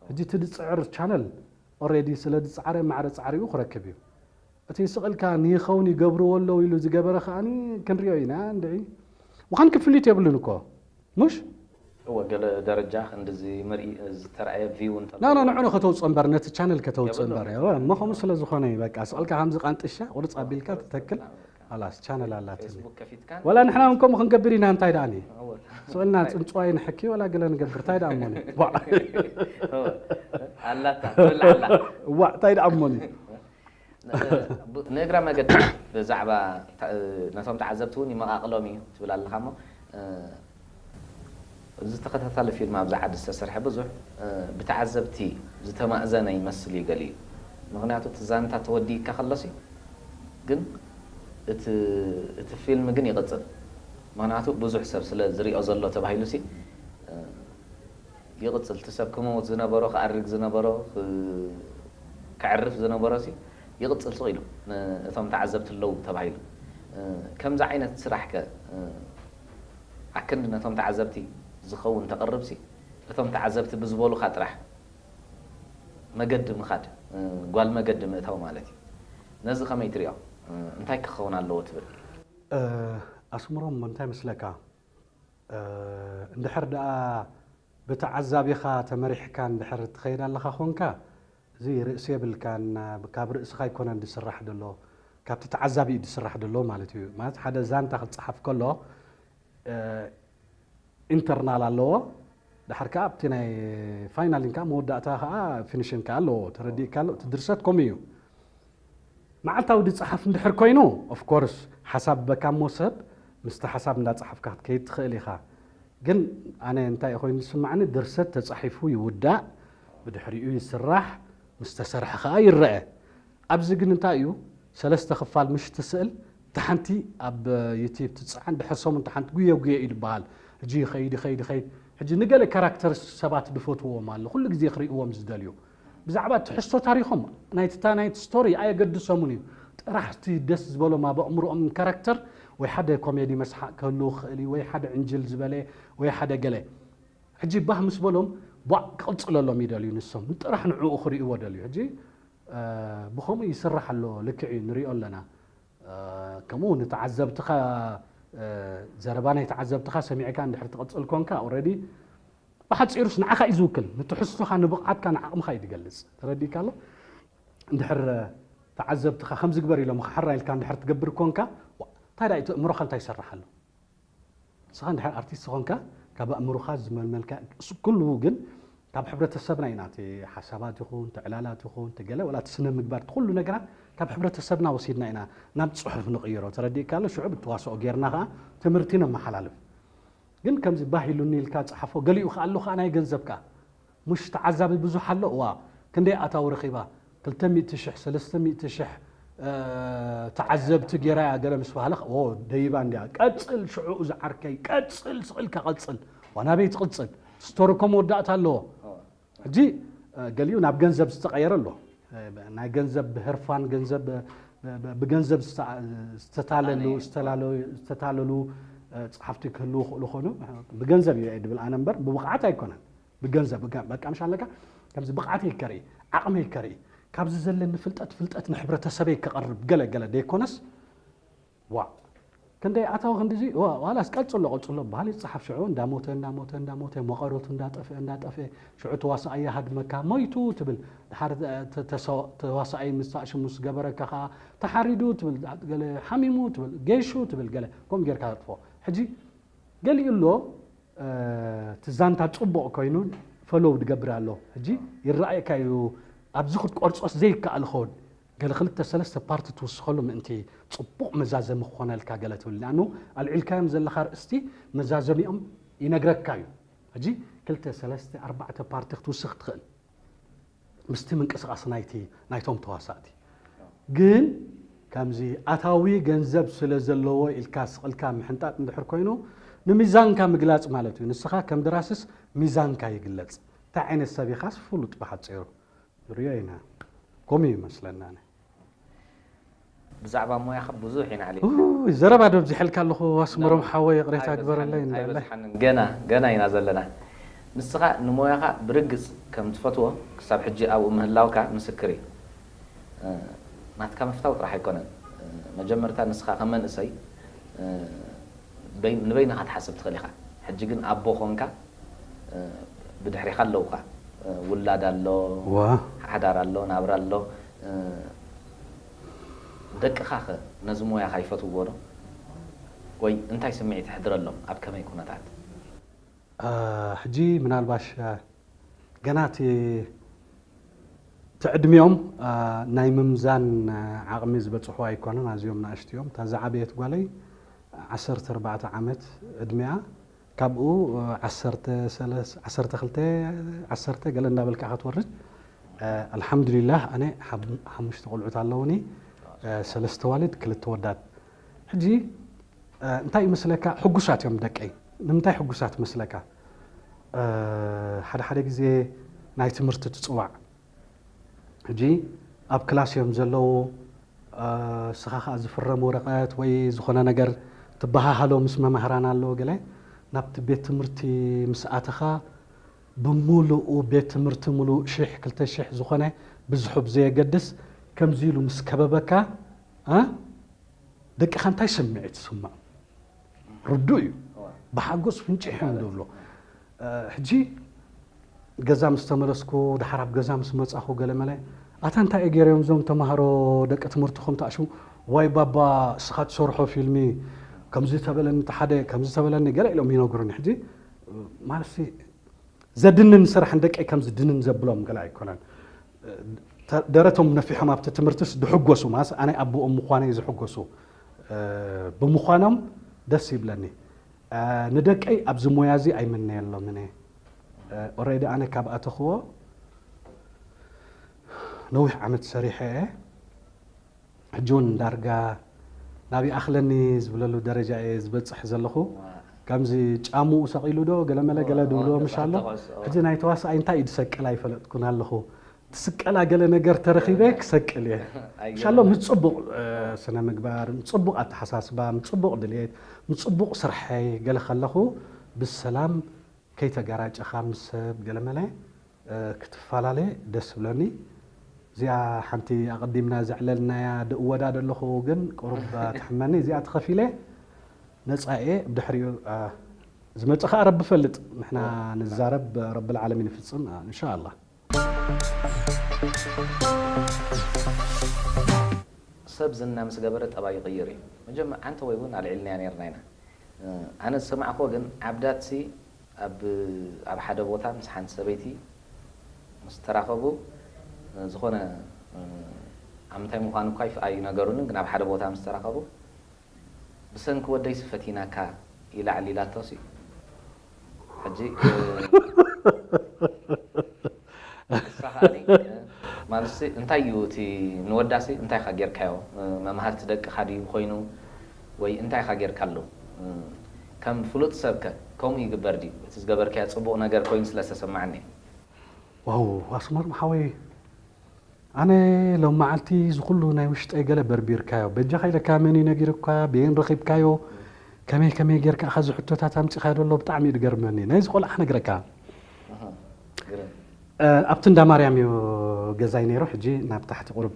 ሕጂ እቲ ዝፅዕር ቻነል ኦሬዲ ስለ ዝፃዕረ ማዕረ ፃዕሪኡ ክረክብ እዩ እቲ ስቕልካ ንይኸውን ይገብርዎ ኣለዉ ኢሉ ዝገበረ ከዓኒ ክንሪኦ ኢና እንድዒ ምዃን ክፍሊት የብሉን እኮ ሙሽ እወ ገለ ደረጃ ክንድዚ ምርኢ ዝተረኣየ ቪው እንተ ና ና ንዕኑ ከተውፅኦ እምበር ነቲ ቻነል ከተውፅእ እምበር እሞ ከምኡ ስለ ዝኾነ እዩ በቃ ስቕልካ ከምዚ ቃንጥሻ ቁርፅ ኣቢልካ ትተክል ኣላስ ቻነል ኣላትኒ ፌስቡክ ከፊትካ ወላ ንሕና እውን ከምኡ ክንገብር ኢና እንታይ ደኣኒ ስቕልና ፅንፅዋይ ንሕኪ ወላ ገለ ንገብር እንታይ ደኣ እሞኒ ኣላታ ትብል ኣላ እዋ እንታይ ደኣ እሞኒ ንእግረ መገዲ ብዛዕባ ነቶም ተዓዘብቲ እውን ይመቓቕሎም እዩ ትብል ኣለኻ እሞ እዚ ተኸታታሊ ፊልም ኣብዚ ዓዲ ዝተሰርሐ ብዙሕ ብተዓዘብቲ ዝተማእዘነ ይመስል እዩ ገሊኡ ምክንያቱ እቲ ዛንታ ተወዲእካ ከሎሲ ግን እቲ ፊልም ግን ይቕፅል ምክንያቱ ብዙሕ ሰብ ስለ ዝሪኦ ዘሎ ተባሂሉሲ ይቕፅል እቲ ሰብ ክመውት ዝነበሮ ክኣርግ ዝነበሮ ክዕርፍ ዝነበሮ ሲ ይቕፅል ስቕ ኢሉ እቶም ተዓዘብቲ ኣለዉ ተባሂሉ ከምዚ ዓይነት ስራሕ ከ ኣክንዲ ነቶም ተዓዘብቲ ዝኸውን ተቕርብ ሲ እቶም ተዓዘብቲ ብዝበሉኻ ጥራሕ መገዲ ምኻድ ጓል መገዲ ምእታው ማለት እዩ ነዚ ከመይ ትሪኦ እንታይ ክኸውን ኣለዎ ትብል ኣስምሮም እንታይ መስለካ እንድሕር ደኣ ብተዓዛቢኻ ተመሪሕካ እንድሕር ትኸይድ ኣለኻ ኾንካ እዚ ርእሲ የብልካን ካብ ርእስኻ ኣይኮነን ዝስራሕ ዘሎ ካብቲ ተዓዛቢ እዩ ዝስራሕ ዘሎ ማለት እዩ ማለት ሓደ ዛንታ ክትፀሓፍ ከሎ ኢንተርናል ኣለዎ ድሓር ከዓ ኣብቲ ናይ ፋይናል ኢንካ መወዳእታ ከዓ ፊኒሽን ከዓ ኣለዎ ተረዲእካ ኣሎ እቲ ድርሰት ከምኡ እዩ መዓልታዊ ዝፀሓፍ እንድሕር ኮይኑ ኦፍኮርስ ሓሳብ በካ እሞ ሰብ ምስቲ ሓሳብ እንዳፀሓፍካ ክትከይድ ትኽእል ኢኻ ግን ኣነ እንታይ ኮይኑ ዝስማዕኒ ድርሰት ተፃሒፉ ይውዳእ ብድሕሪኡ ይስራሕ ምስ ተሰርሐ ከዓ ይረአ ኣብዚ ግን እንታይ እዩ ሰለስተ ክፋል ምሽ ትስእል እታ ሓንቲ ኣብ ዩቲብ ትፀዓን ድሕር ሰሙን እታ ሓንቲ ጉየ ጉየ እዩ ዝበሃል ሕጂ ይኸይድ ይኸይድ ይኸይድ ሕጂ ንገለ ካራክተር ሰባት ዝፈትዎም ኣሎ ኩሉ ግዜ ክርእይዎም ዝደልዩ ብዛዕባ ትሕዝቶ ታሪኾም ናይቲ ታናይቲ ስቶሪ ኣየገድሶምን እዩ ጥራሕ እቲ ደስ ዝበሎም ኣብ ኣእምሮኦም ካራክተር ወይ ሓደ ኮሜዲ መስሓቅ ክህልው ክኽእል እዩ ወይ ሓደ ዕንጅል ዝበለ ወይ ሓደ ገለ ሕጂ ባህ ምስ በሎም ቧዕ ክቕጽለሎም ይደልዩ። ንሶም ጥራሕ ንዕኡ ክርእይዎ ደልዩ። ሕጂ ብኸምኡ ይስራሕ ኣሎ። ልክዕ እዩ፣ ንሪኦ ኣለና። ከምኡ ንተዓዘብትኻ፣ ዘረባ ናይ ተዓዘብትኻ ሰሚዕካ እንድሕር ትቕጽል ኮንካ፣ ኦረዲ ብሓጺሩስ ንዓኻ እዩ ዝውክል። ንትሕዝቶኻ፣ ንብቕዓትካ፣ ንዓቕምኻ እዩ ዝገልጽ። ተረዲእካ ኣሎ? እንድሕር ተዓዘብትኻ ከምዚ ግበር ኢሎምኻ፣ ሕራይ ኢልካ እንድሕር ትገብር ኮንካ፣ እንታይ ደኣ እቲ ኣእምሮኻ እንታይ ይሰርሕ ኣሎ? ንስኻ እንድሕር ኣርቲስት ኾንካ፣ ካብ ኣእምሮኻ ዝመልመልካ፣ እሱ ኩሉ ግን ካብ ሕብረተሰብና ኢና። እቲ ሓሳባት ይኹን፣ እቲ ዕላላት ይኹን፣ እቲ ገለ፣ ወላ እቲ ስነ ምግባር፣ እቲ ኩሉ ነገራት ካብ ሕብረተሰብና ወሲድና ኢና ናብ ጽሑፍ ንቕይሮ። ተረዲእካ ኣሎ? ሽዑ ብተዋስኦ ጌርና ኸኣ ትምህርቲ ነመሓላልፍ። ግን ከምዚ ባህ ኢሉኒ ኢልካ ጸሓፎ፣ ገሊኡ ከኣ ኣሎ ከኣ ናይ ገንዘብ ከኣ። ሙሽ ተዓዛቢ ብዙሕ ኣሎ፣ እዋ፣ ክንደይ ኣታዊ ረኺባ? ክልተ ሚእቲ ሽሕ፣ ሰለስተ ሚእቲ ሽሕ፣ እ፣ ተዓዘብቲ ጌራ እያ ገለ ምስ በሃለ፣ ኦ፣ ደይባ እንድያ። ቀጽል ሽዑ ዝዓርከይ፣ ቀጽል፣ ስቕ ኢልካ ቀጽል። ዋ፣ ናበይ ትቕጽል? ስቶሪ እኮ መወዳእታ ኣለዎ። ሕጂ፣ እ፣ ገሊኡ ናብ ገንዘብ ዝተቐየረ ኣሎ። እ፣ ናይ ገንዘብ ብህርፋን ገንዘብ፣ ብ-፣ ብ-፣ ብገንዘብ ዝተ-፣ ዝተታለሉ፣ ኣነ ዝተላለ-፣ ዝተታለሉ፣ እ፣ ጸሓፍቲ ክህልዉ ይኽእሉ ኾኑ፣ ብገንዘብ እዩ ድብል ኣነ እምበር ብብቕዓት ኣይኮነን። ብገንዘብ፣ ብገ-፣ በቃ ምሽ ኣለካ፣ ከምዚ ብቕዓተይ ከርኢ፣ ዓቕመይ ከርኢ፣ ካብዚ ዘለኒ ፍልጠት፣ ፍልጠት ንሕብረተሰበይ ከቕርብ ገለ ገለ ደይኮነስ፣ ዋእ፣ ክንደይ ኣታዊ ክንድዚ፣ ዋ-፣ ዋላስ ቀጽሎ፣ ቀጽሎ በሃል ይጸሓፍ ሽዑ፣ እንዳሞተ፣ እንዳሞተ፣ እንዳሞተ፣ መቐረቱ እንዳጠፍአ፣ እንዳጠፍአ፣ ሽዑ ተዋሳኣይ ይሃድመካ፣ ሞይቱ ትብል፣ ድሓር ተ-፣ ተ-፣ ተሰ-፣ ተዋሳኣይ ምስታእ ሽሙ ዝገበረካ ኸኣ፣ ተሓሪዱ ትብል፣ ገለ ሓሚሙ ትብል፣ ጌሹ ትብል፣ ገለ ከምኡ ጌርካ ተጥፍኦ። ሕጂ ገሊኡ ኣሎ፣ እ፣ እቲ ዛንታ ጽቡቕ ኮይኑ ፈሎው ዝገብር ኣሎ። ሕጂ ይረኣየካ እዩ፣ ኣብዚ ክትቆርጾስ ዘይከኣል ኸውን። ገለ ክልተ ሰለስተ ፓርቲ ትውስኸሉ ምእንቲ ጽቡቕ መዛዘሚ ክኾነልካ ገለ ትብል። ንኣኑ ኣልዒልካዮም ዘለኻ ኣርእስቲ መዛዘሚኦም ይነግረካ እዩ። ሕጂ ክልተ፣ ሰለስተ፣ ኣርባዕተ ፓርቲ ክትውስኽ ትኽእል። ምስቲ ምንቅስቓስ ናይቲ፣ ናይቶም ተዋሳእቲ። ግን ከምዚ ኣታዊ ገንዘብ ስለ ዘለዎ ኢልካ ስቕልካ ምሕንጣጥ እንድሕር ኮይኑ፣ ንሚዛንካ ምግላጽ ማለት እዩ። ንስኻ ከም ደራስስ ሚዛንካ ይግለጽ። እንታይ ዓይነት ሰብ ኢኻስ ፍሉጥ ብሓጺሩ። ንርእዮ ኢና። ከምኡ ይመስለና ኣነ። ብዛዕባ ሞያኻ ብዙሕ ኢና ኣዕሊልና። ኡይ፣ ዘረባ ዶ ኣብዚሐልካ ኣለኹ፣ ኣስመሮም ሓወይ፣ ይቕሬታ ግበረለይ እንዳለ። ኣይበዝሓንን። ገና፣ ገና ኢና ዘለና። ንስኻ ንሞያኻ ብርግጽ ከም ትፈትዎ ክሳብ ሕጂ ኣብኡ ምህላውካ ምስክር እዩ። እ፣ ናትካ ምፍታው ጥራሕ ኣይኮነን። እ፣ መጀመርታ ንስኻ ከም መንእሰይ፣ እ፣ በይ-፣ ንበይንኻ ትሓስብ ትኽእል ኢኻ። ሕጂ ግን ኣቦ ኾንካ፣ እ፣ ብድሕሪኻ ኣለውኻ። እ፣ ውላድ ኣሎ፣ ዋ። ሓዳር ኣሎ፣ ናብራ ኣሎ። እ፣ ደቅኻኸ ነዚ ሞያኻ ይፈትውዎ ዶ? ወይ እንታይ ስምዒት የሕድረሎም? ኣብ ከመይ ኩነታት? እ፣ ሕጂ ምናልባሽ፣ እ፣ ገና እቲ፣ እቲ ዕድሚኦም፣ እ፣ ናይ ምምዛን፣ እ፣ ዓቕሚ ዝበጽሑ ኣይኮኑን፣ ኣዝዮም ንኣሽቱ እዮም። እታ ዝዓበየት ጓለይ ዓሰርተ ኣርባዕተ ዓመት ዕድሚኣ፣ ካብኡ፣ እ፣ ዓሰርተ ሰለስተ፣ ዓሰርተ ክልተ፣ ዓሰርተ ገለ እንዳበልካ ኢኻ ትወርድ። እ፣ ኣልሓምዱሊላህ፣ ኣነ ሓብ-፣ ሓሙሽተ ቆልዑት ኣለውኒ፣ እ፣ ሰለስተ ዋልድ፣ ክልተ ወዳት። ሕጂ፣ እ፣ እንታይ ይመስለካ፣ ሕጉሳት እዮም ደቀይ። ንምንታይ ሕጉሳት መስለካ? እ፣ ሓደ ሓደ ግዜ ናይ ትምህርቲ ትጽዋዕ። ሕጂ ኣብ ክላስ እዮም ዘለዉ፣ እ፣ ንስኻ ኸኣ ዝፍረም ወረቐት ወይ ዝኾነ ነገር ትበሃሃሎ ምስ መማህራን ኣሎ ገለ። ናብቲ ቤት ትምህርቲ ምስ ኣተኻ፣ ብምሉኡ ቤት ትምህርቲ ምሉእ ሽሕ፣ ክልተ ሽሕ ዝኾነ ብዝሑ ብዘየገድስ፣ ከምዚ ኢሉ ምስ ከበበካ፣ እ፣ ደቅኻ እንታይ ስምዒት ይስምዖም? ርዱእ እዩ። እዋ። ብሓጎስ ፍንጭሕ እዮም ዝብሉ። እ፣ ሕጂ ገዛ ምስ ተመለስኩ፣ ድሓር ኣብ ገዛ ምስ መጻኹ ገለመለ፣ ኣታ እንታይ እዩ ገይሮም እዞም ተማሃሮ ደቂ ትምህርትኹም ተኣሽሙ? ዋይ ባባ፣ እስኻ ትሰርሖ ፊልሚ፣ ከምዚ ተበለኒ፣ እቲ ሓደ ከምዚ ተበለኒ፣ ገለ ኢሎም ይነግሩኒ። ሕጂ፣ ማለትሲ፣ ዘድንን ስራሕ ንደቀይ ከምዚ ድንን ዘብሎም ገለ ኣይኮነን። ተ-፣ ደረቶም ነፊሖም ኣብቲ ትምህርትስ ዝሕጎሱ፣ ማለትስ ኣነ ኣቦኦም ምዃነይ ዝሕጎሱ፣ እ፣ ብምዃኖም ደስ ይብለኒ። እ፣ ንደቀይ ኣብዚ ሞያ እዚ ኣይምነየሎምን እየ። እ፣ ኦሬዲ ኣነ ካብ ኣተኽዎ ነዊሕ ዓመት ሰሪሐ እየ። ሕጂ እውን ዳርጋ ናብ ይኣኽለኒ ዝብለሉ ደረጃ እየ ዝበጽሕ ዘለኹ። ዋ። ከምዚ ጫምኡ ሰቒሉ ዶ ገለመለ ገለ ዋ፣ ድብልዎ ዋ፣ ምሽ ኣሎ። ተባዕቶ ኩዕሶ፣ ዋ። ሕጂ ናይ ተዋሳኣይ እንታይ እዩ ዝሰቅል ኣይፈለጥኩን ኣለኹ። ትስቀላ ገለ ነገር ተረኺበ ገለ ክሰቅል እየ። ኣይገርምን። ምሽ ኣሎ ምስ ጽቡቕ፣ እ፣ ስነ ምግባር፣ ምስ ጽቡቕ ኣተሓሳስባ፣ ምስ ጽቡቕ ድልየት፣ ምስ ጽቡቕ ስርሐይ ገለ ከለኹ ብሰላም ከይተገራጨኻ ምስ ሰብ ገለመለ ክትፈላለ ደስ ብለኒ። እዚኣ ሓንቲ ኣቐዲምና ዘዕለልናያ ድእወዳ ዘለኹ ግን ቁሩብ ትሕመኒ። እዚኣ ተኸፊለ ነፃ እየ። ብድሕሪኡ ዝመፅእ ከዓ ረቢ ፈልጥ። ንሕና ንዛረብ፣ ረቢ ልዓለሚን ይፍፅም እንሻኣላ። ሰብ ዝና ምስ ገበረ ጠባይ ይቕይር እዩ። መጀመ ዓንተ ወይ እውን ኣልዒልናያ ነርና ኢና። ኣነ ዝሰማዕኮ ግን ዓብዳትሲ ኣብ ሓደ ቦታ ምስ ሓንቲ ሰበይቲ ምስ ተራኸቡ ዝኾነ ኣብ ምንታይ ምዃኑ እኳ ኣይነገሩንን፣ ግን ኣብ ሓደ ቦታ ምስ ተራኸቡ ብሰንኪ ወደይሲ ፈቲናካ ኢላ ዓሊላቶሲ ሕጂ ማለትሲ እንታይ እዩ እቲ ንወዳሲ እንታይ ኢኻ ጌርካዮ? መምሃርቲ ደቅኻ ድዩ ኮይኑ ወይ እንታይ ኢኻ ጌርካሉ? ከም ፍሉጥ ሰብከ ከምኡ ይግበር ድዩ? እቲ ዝገበርካዮ ጽቡቕ ነገር ኮይኑ ስለ ዝተሰማዓኒ። ዋው ኣስመሮም ሓወይ፣ ኣነ ሎም መዓልቲ እዚ ኩሉ ናይ ውሽጠይ ገለ በርቢርካዮ። በጃኻ ኢለካ መን እዩ ነጊሩካ? በየን ረኺብካዮ? ከመይ ከመይ ጌርካ ኢኻ እዚ ሕቶታት ኣምጺኻዮ ዘሎ? ብጣዕሚ እዩ ዝገርመኒ። ናይዚ ቆልዓ ክነግረካ። ኣብቲ እንዳ ማርያም እዩ ገዛይ ነይሩ። ሕጂ ናብ ታሕቲ ቁሩብ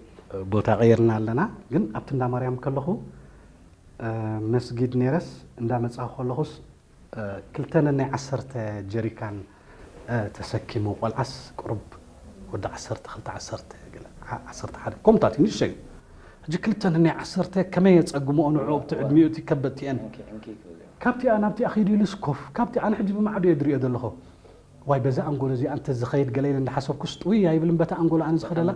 ቦታ ቀይርና ኣለና። ግን ኣብቲ እንዳ ማርያም ከለኹ መስጊድ ነይረስ እንዳ መጻኹ ከለኹስ ክልተ ነናይ ዓሰርተ ጀሪካን ተሰኪሙ ቆልዓስ ቁሩብ ወዲ ዓሰርተ ክልተ ዓሰርተ ገለ ዓሰርተ ሓደ ከምታት እዩ ንእሽተይ እዩ። ሕጂ ክልተ ነናይ ዓሰርተ ከመይ የጸግምኦ ንዕኡ ኣብቲ ዕድሚኡ እቲ ከበድቲአን ካብቲኣ ናብቲኣ ኺዱ ኢሉስ ኮፍ ካብቲ ኣነ ሕጂ ብማዕዶ እየ ድሪኦ ዘለኹ። ዋይ በዛ ኣንጎሎ እዚኣ እንተ ዝኸይድ ገለ ኢለ እንዳሓሰብኩስ ጥውይ ኣይብልን በታ ኣንጎሎ ኣነ ዝኸደላ።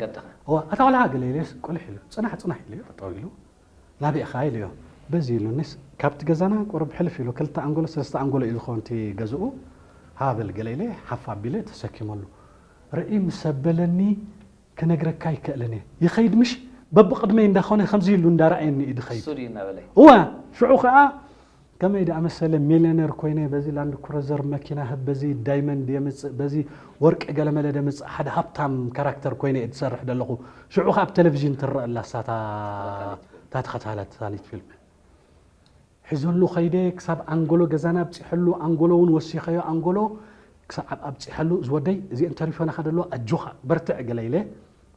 ኣታ ቆልዓ ገለ ኢለስ ቁልሕ ኢሉ ጽናሕ ጽናሕ ኢለዮ ጠጠው ኢሉ ናበይ ኢኻ ኢለዮ። በዚ ኢሉኒስ ካብቲ ገዛና ቁሩብ ሕልፍ ኢሉ ክልተ ኣንጎሎ ሰለስተ ኣንጎሎ እዩ ዝኾን እቲ ገዝኡ። ሃ በል ገለ ኢለ ሓፍ ኣቢለ ተሰኪመሉ። ርእይ ምስ ኣበለኒ ክነግረካ ኣይክእልን እየ። ይኸይድ ምሽ በብቕድመይ እንዳኾነ ከምዚ ኢሉ እንዳረኣየኒ እዩ ዝኸይድ። እዋ ሽዑ ኸዓ ከመይ ደኣ መሰለ ሚልዮነር ኮይነ በዚ ላንድ ክሩዘር መኪና ህብ በዚ ዳይመንድ የምፅእ በዚ ወርቂ ገለመለ ደምፅእ ሓደ ሃብታም ካራክተር ኮይነ እየ ዝሰርሕ ዘለኹ። ሽዑ ከ ኣብ ቴሌቪዥን ትረአ ኣላ እሳታ እታ ተኸታተለት ሳኒት ፊልም ሒዘሉ ኸይደ ክሳብ ኣንጎሎ ገዛና ኣብፂሐሉ ኣንጎሎ እውን ወሲኸዮ ኣንጎሎ ክሳብ ኣብፂሐሉ ዝወደይ እዚአን ተሪፈናኻ ደለዋ ኣጆኻ በርትዕ ገለ ኢለ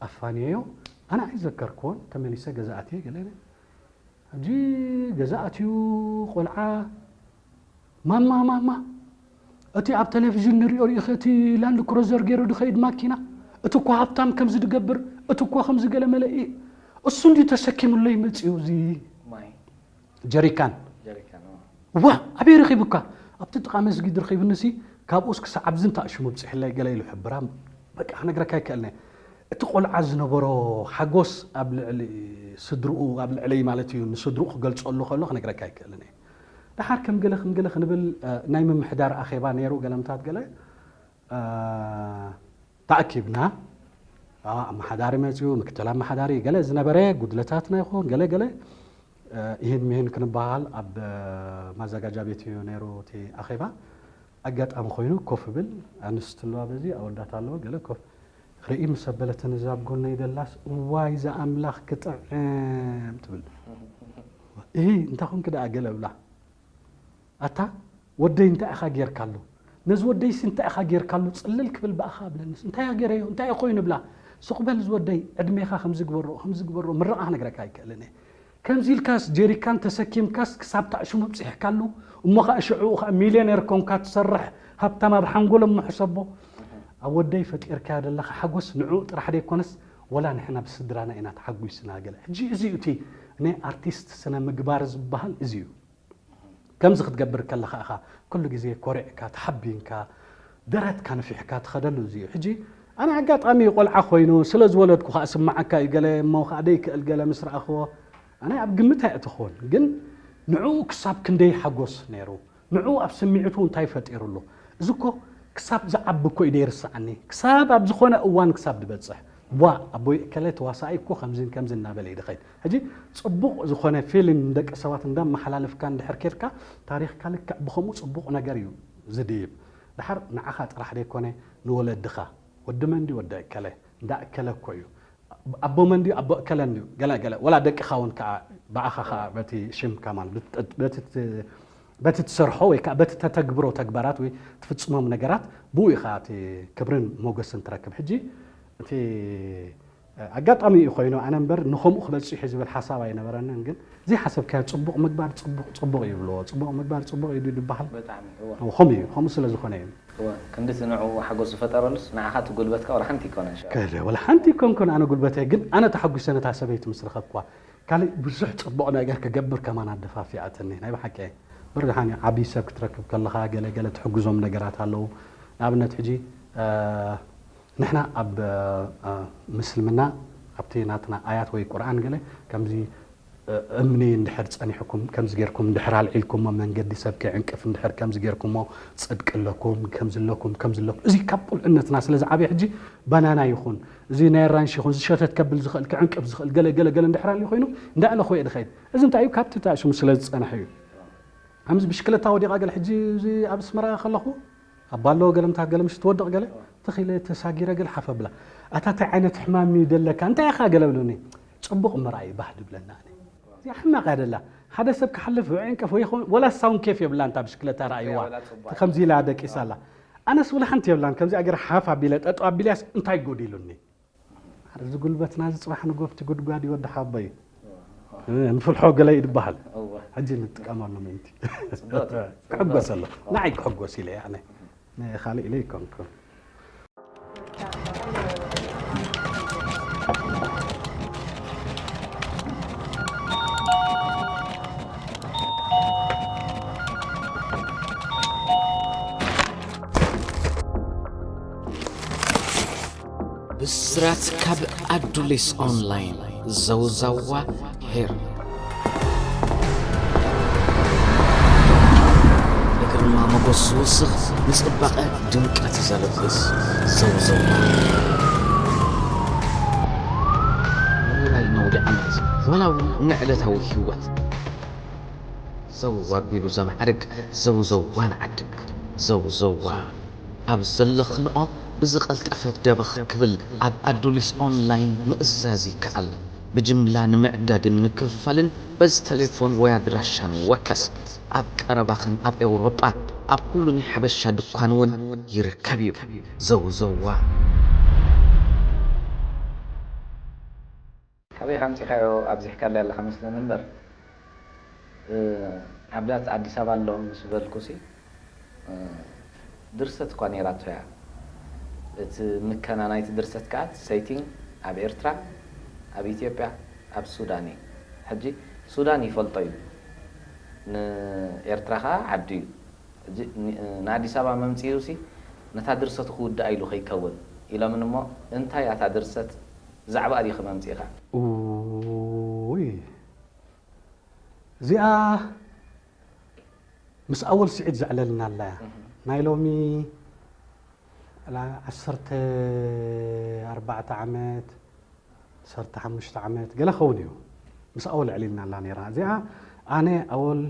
ኣፋንየዮ። ኣነ ኣይዘከርክዎን ተመሊሰ ገዛ ኣትየ ገለ ኢለ ሕጂ ገዛ ኣትዩ ቆልዓ ማማ ማማ እቲ ኣብ ቴሌቪዥን ንሪኦ ሪኢኺ እቲ ላንድ ክሩዘር ገይሩ ድኸይድ ማኪና እቲ እኮ ሃብታም ከምዚ ድገብር እቲ እኮ ከምዚ ገለ መለ እዩ እሱ እንዲ ተሰኪምለይ መፅዩ እዚ ማይ ጀሪካን ጀሪካን ኦ። ዋ ኣበይ ረኺቡካ ኣብቲ ጥቓ መስጊድ ረኺብንሲ ካብኡስ ክሳዕ ኣብዚ እንታእሽሙ ኣብፅሕለይ ገለ ኢሉ ሕብራ በቃ ክነግረካ ኣይክእልነ እቲ ቆልዓ ዝነበሮ ሓጎስ ኣብ ልዕሊ ስድርኡ ኣብ ልዕለይ ማለት እዩ ንስድርኡ ክገልፀሉ ከሎ ክነግረካ ኣይክእልን እየ። ደሓር ከም ገለ ከም ገለ ክንብል ናይ ምምሕዳር ኣኼባ ነይሩ ገለምታት ገለ ተኣኪብና ኣመሓዳሪ መፅኡ ምክትል ኣመሓዳሪ ገለ ዝነበረ ጉድለታትና ይኹን ገለ ገለ ይህን ምሂን ክንበሃል ኣብ ማዘጋጃ ቤት እዩ ነይሩ እቲ ኣኼባ። ኣጋጣሚ ኮይኑ ኮፍ ብል ኣንስቲ ኣለዋ በዚ ኣወዳት ኣለዎ ገለ ኮፍ ርኢ ምስ ኣበለትን እዛ ኣብ ጎነይ ደላስ እዋይ እዛ ኣምላኽ ክጥዕም ትብል። እሂ እንታይ ኾንኪ ደኣ ገለ ብላ። ኣታ ወደይ እንታይ ኢኻ ጌርካሉ? ነዚ ወደይሲ እንታይ ኢኻ ጌርካሉ? ጽልል ክብል ብኣኻ ኣብለንስ እንታይ እያ ገይረዮ? እንታይ እያ ኮይኑ ብላ። ስቕ በል ዝወደይ ዕድሜኻ ከምዚ ግበሮ ከምዚ ግበሮ ምርቓ ክነግረካ ኣይክእልን እየ። ከምዚ ኢልካስ ጀሪካን ተሰኪምካስ ክሳብ ታእሽሙ ኣብጺሕካሉ እሞ ኸኣ ሽዕኡ ኸኣ ሚልዮኔር ኮንካ ትሰርሕ ሃብታም ኣብ ሓንጎሎም እሞ ሕሰቦ። ኣብ ወደይ ፈጢርካዮ ዘለኻ ሓጎስ ንዕኡ ጥራሕ ደይኮነስ ወላ ንሕና ብስድራና ኢና ተሓጒስና ገለ። ሕጂ እዚ እዩ እቲ ናይ ኣርቲስት ስነ ምግባር ዝበሃል እዚ እዩ። ከምዚ ክትገብር ከለኻ ኢኻ ኩሉ ግዜ ኮሪዕካ ተሓቢንካ ደረትካ ነፊሕካ ትኸደሉ እዚ እዩ። ሕጂ ኣነ ኣጋጣሚ ቆልዓ ኮይኑ ስለ ዝወለድኩ ከዓ ስማዓካ እዩ ገለ እሞ ከዓ ደይክእል ገለ ምስ ረኣኽዎ ኣነ ኣብ ግምት ኣይእተኽዎን። ግን ንዕኡ ክሳብ ክንደይ ሓጎስ ነይሩ ንዕኡ ኣብ ስሚዕቱ እንታይ ፈጢሩሉ እዚ እኮ ክሳብ ዝዓቢ እኮ እዩ ደይርስዓኒ ክሳብ ኣብ ዝኾነ እዋን ክሳብ ዝበፅሕ ዋ ኣቦይ እከለ ተዋሳኣይ እኮ ከምዝን ከምዚ እናበለ እዩ ድኸይድ። ሕጂ ፅቡቕ ዝኾነ ፊልም ንደቂ ሰባት እንዳመሓላለፍካ እንድሕር ኬድካ ታሪኽካ ልክዕ ብኸምኡ ፅቡቕ ነገር እዩ ዝድይብ። ድሓር ንዓኻ ጥራሕ ደይኮነ ንወለድኻ ወዲ መን ድዩ ወዲ እከለ እንዳ እከለ እኮ እዩ ኣቦ መን ድዩ ኣቦ እከለ እንድዩ ገለ ገለ ወላ ደቅኻ እውን ከዓ ብኣኻ ከዓ በቲ ሽምካ ማለት በቲ በቲ ትሰርሖ ወይ ከዓ በቲ ተተግብሮ ተግባራት ወይ ትፍጽሞም ነገራት ብኡ ኢኻ እቲ ክብርን ሞገስን ትረክብ። ሕጂ እቲ ኣጋጣሚ እዩ ኮይኑ፣ ኣነ እምበር ንኸምኡ ክበጽሕ እዩ ዝብል ሓሳብ ኣይነበረንን። ግን እዚ ሓሰብካዮ ጽቡቕ ምግባር ጽቡቕ ጽቡቕ እዩ ይብልዎ። ጽቡቕ ምግባር ጽቡቕ እዩ ድዩ ዝበሃል? ከምኡ እዩ። ከምኡ ስለ ዝኾነ እዩ። ክንድቲ ንዕኡ ሓጎስ ዝፈጠረሉስ ንዓኻ እቲ ጉልበትካ ወላ ሓንቲ ይኮነን። ከለ ወላ ሓንቲ ይኮንኩን ኣነ ጉልበተይ፣ ግን ኣነ ተሓጒሰ ነታ ሰበይቲ ምስ ረኸብኩዋ ካልእ ብዙሕ ጽቡቕ ነገር ክገብር ከማን ኣደፋፊኣትኒ። ናይ ብሓቂ ብርድሓን ዓብዪ ሰብ ክትረክብ ከለኻ ገለ ገለ ትሕግዞም ነገራት ኣለዉ። ንኣብነት ሕጂ ንሕና ኣብ ምስልምና ኣብቲ ናትና ኣያት ወይ ቁርኣን ገለ ከምዚ እምኒ እንድሕር ጸኒሕኩም ከምዚ ጌርኩም እንድሕር ኣልዒልኩሞ መንገዲ ሰብ ከይዕንቅፍ እንድሕር ከምዚ ጌርኩሞ ጽድቂ ኣለኩም ከምዚ ኣለኩም ከምዚ ኣለኩም። እዚ ካብ ቁልዕነትና ስለ ዝዓበየ ሕጂ ባናና ይኹን እዚ ናይ ኣራንሺ ይኹን ዝሸተት ከብል ዝኽእል ክዕንቅፍ ዝኽእል ገለ ገለ ገለ እንድሕር ኣልዩ ኮይኑ እንዳዕለኹ እየ ድኸይድ። እዚ እንታይ እዩ? ካብቲ ታእሽሙ ስለ ዝጸንሐ እዩ። ከምዚ ብሽክለታ ወዲቓ ገለ ሕጂ እዚ ኣብ ኣስመራ ከለኹ ኣብ ባሎ ገለ ምታ ገለ ምሽ ትወድቕ ገለ ተኺለ ተሳጊረ ገለ ሓፍ ኣብላ። ኣታ እንታይ ዓይነት ሕማም እዩ ደለካ እንታይ ኢኻ ገለ ብሉኒ። ጽቡቕ ምርኣይ ባህ ድብለና ኣነ። እዚኣ ሕማቕ እያ ደላ። ሓደ ሰብ ክሓልፍ ዕንቅፍ ወይ ይኸውን ወላ ሳውን ኬፍ የብላን እታ ብሽክለታ ረኣይዋ። ከምዚ ኢላ ደቂሳ ኣላ። ኣነስ ወላ ሓንቲ የብላን ከምዚኣ ገይረ ሓፍ ኣቢለ ጠጠው ኣቢለያስ እንታይ ጎዲሉኒ። ኣረ እዚ ጉልበትና እዚ ጽባሕ ንጎ ኣብቲ ጉድጓድ ይወዲ ሓወቦይ። ንፍልሖ ገለ እዩ ዝበሃል። ሕጂ ንጥቀመሉ ምእንቲ ክሕጎስ ኣለኹ። ንዓይ ክሕጎስ ኢለ እየ ኣነ። ንኻልእ ኢለ ኣይኮንኩን። ብስራት ካብ ኣዱሊስ ኦንላይን ዘውዘዋ ሄር ንግርማ ሞገስ ዝውስኽ ንጽባቐ ድምቀት ዘልብስ ዘውዘዋ ውራይ ነውዲ ዓመት ዋላ እውን ንዕለታዊ ህይወት ዘው ኣቢሉ ዘማዕርግ ዘውዘዋ ንዓድግ ዘውዘዋ ኣብ ዘለኽንኦ ብዝቐልጠፈ ደበኽ ክብል ኣብ ኣዱሊስ ኦንላይን ምእዛዝ ይከኣል። ብጅምላ ንምዕዳግን ምክፍፋልን በዚ ተሌፎን ወይ ኣድራሻ ንወከስ። ኣብ ቀረባኽን ኣብ ኤውሮጳ ኣብ ኩሉ ናይ ሓበሻ ድኳን እውን ይርከብ እዩ። ዘውዘዋ። ካበይ ካምጺኻዮ ኣብዚሕካለይ ኣለኻ መስለኒ እምበር። ዓብዳት ኣዲስ ኣበባ ኣሎ ምስ በልኩሲ ድርሰት እኳ ነይራቶ እያ። እቲ ምከና ናይቲ ድርሰት ከኣ እቲ ሰይቲንግ ኣብ ኤርትራ፣ ኣብ ኢትዮጵያ፣ ኣብ ሱዳን እዩ። ሕጂ ሱዳን ይፈልጦ እዩ፣ ንኤርትራ ከኣ ዓዱ እዩ። ሕጂ ንኣዲስ ኣበባ መምጺኡሲ ነታ ድርሰቱ ክውድኣ ኢሉ ከይከውን ኢሎምን እሞ እንታይ እያ እታ ድርሰት ብዛዕባ ኣዲኺ መምጺእኻ? እውይ እዚኣ ምስ ኣወል ስዒድ ዘዕለልና ኣላ እያ ናይ ሎሚ ዓሰርተ ኣርባዕተ ዓመት ዓሰርተ ሓሙሽተ ዓመት ገለ ኸውን እዩ ምስ ኣወል ኣዕሊልና ኣላ ነይራ እዚኣ ኣነ ኣወል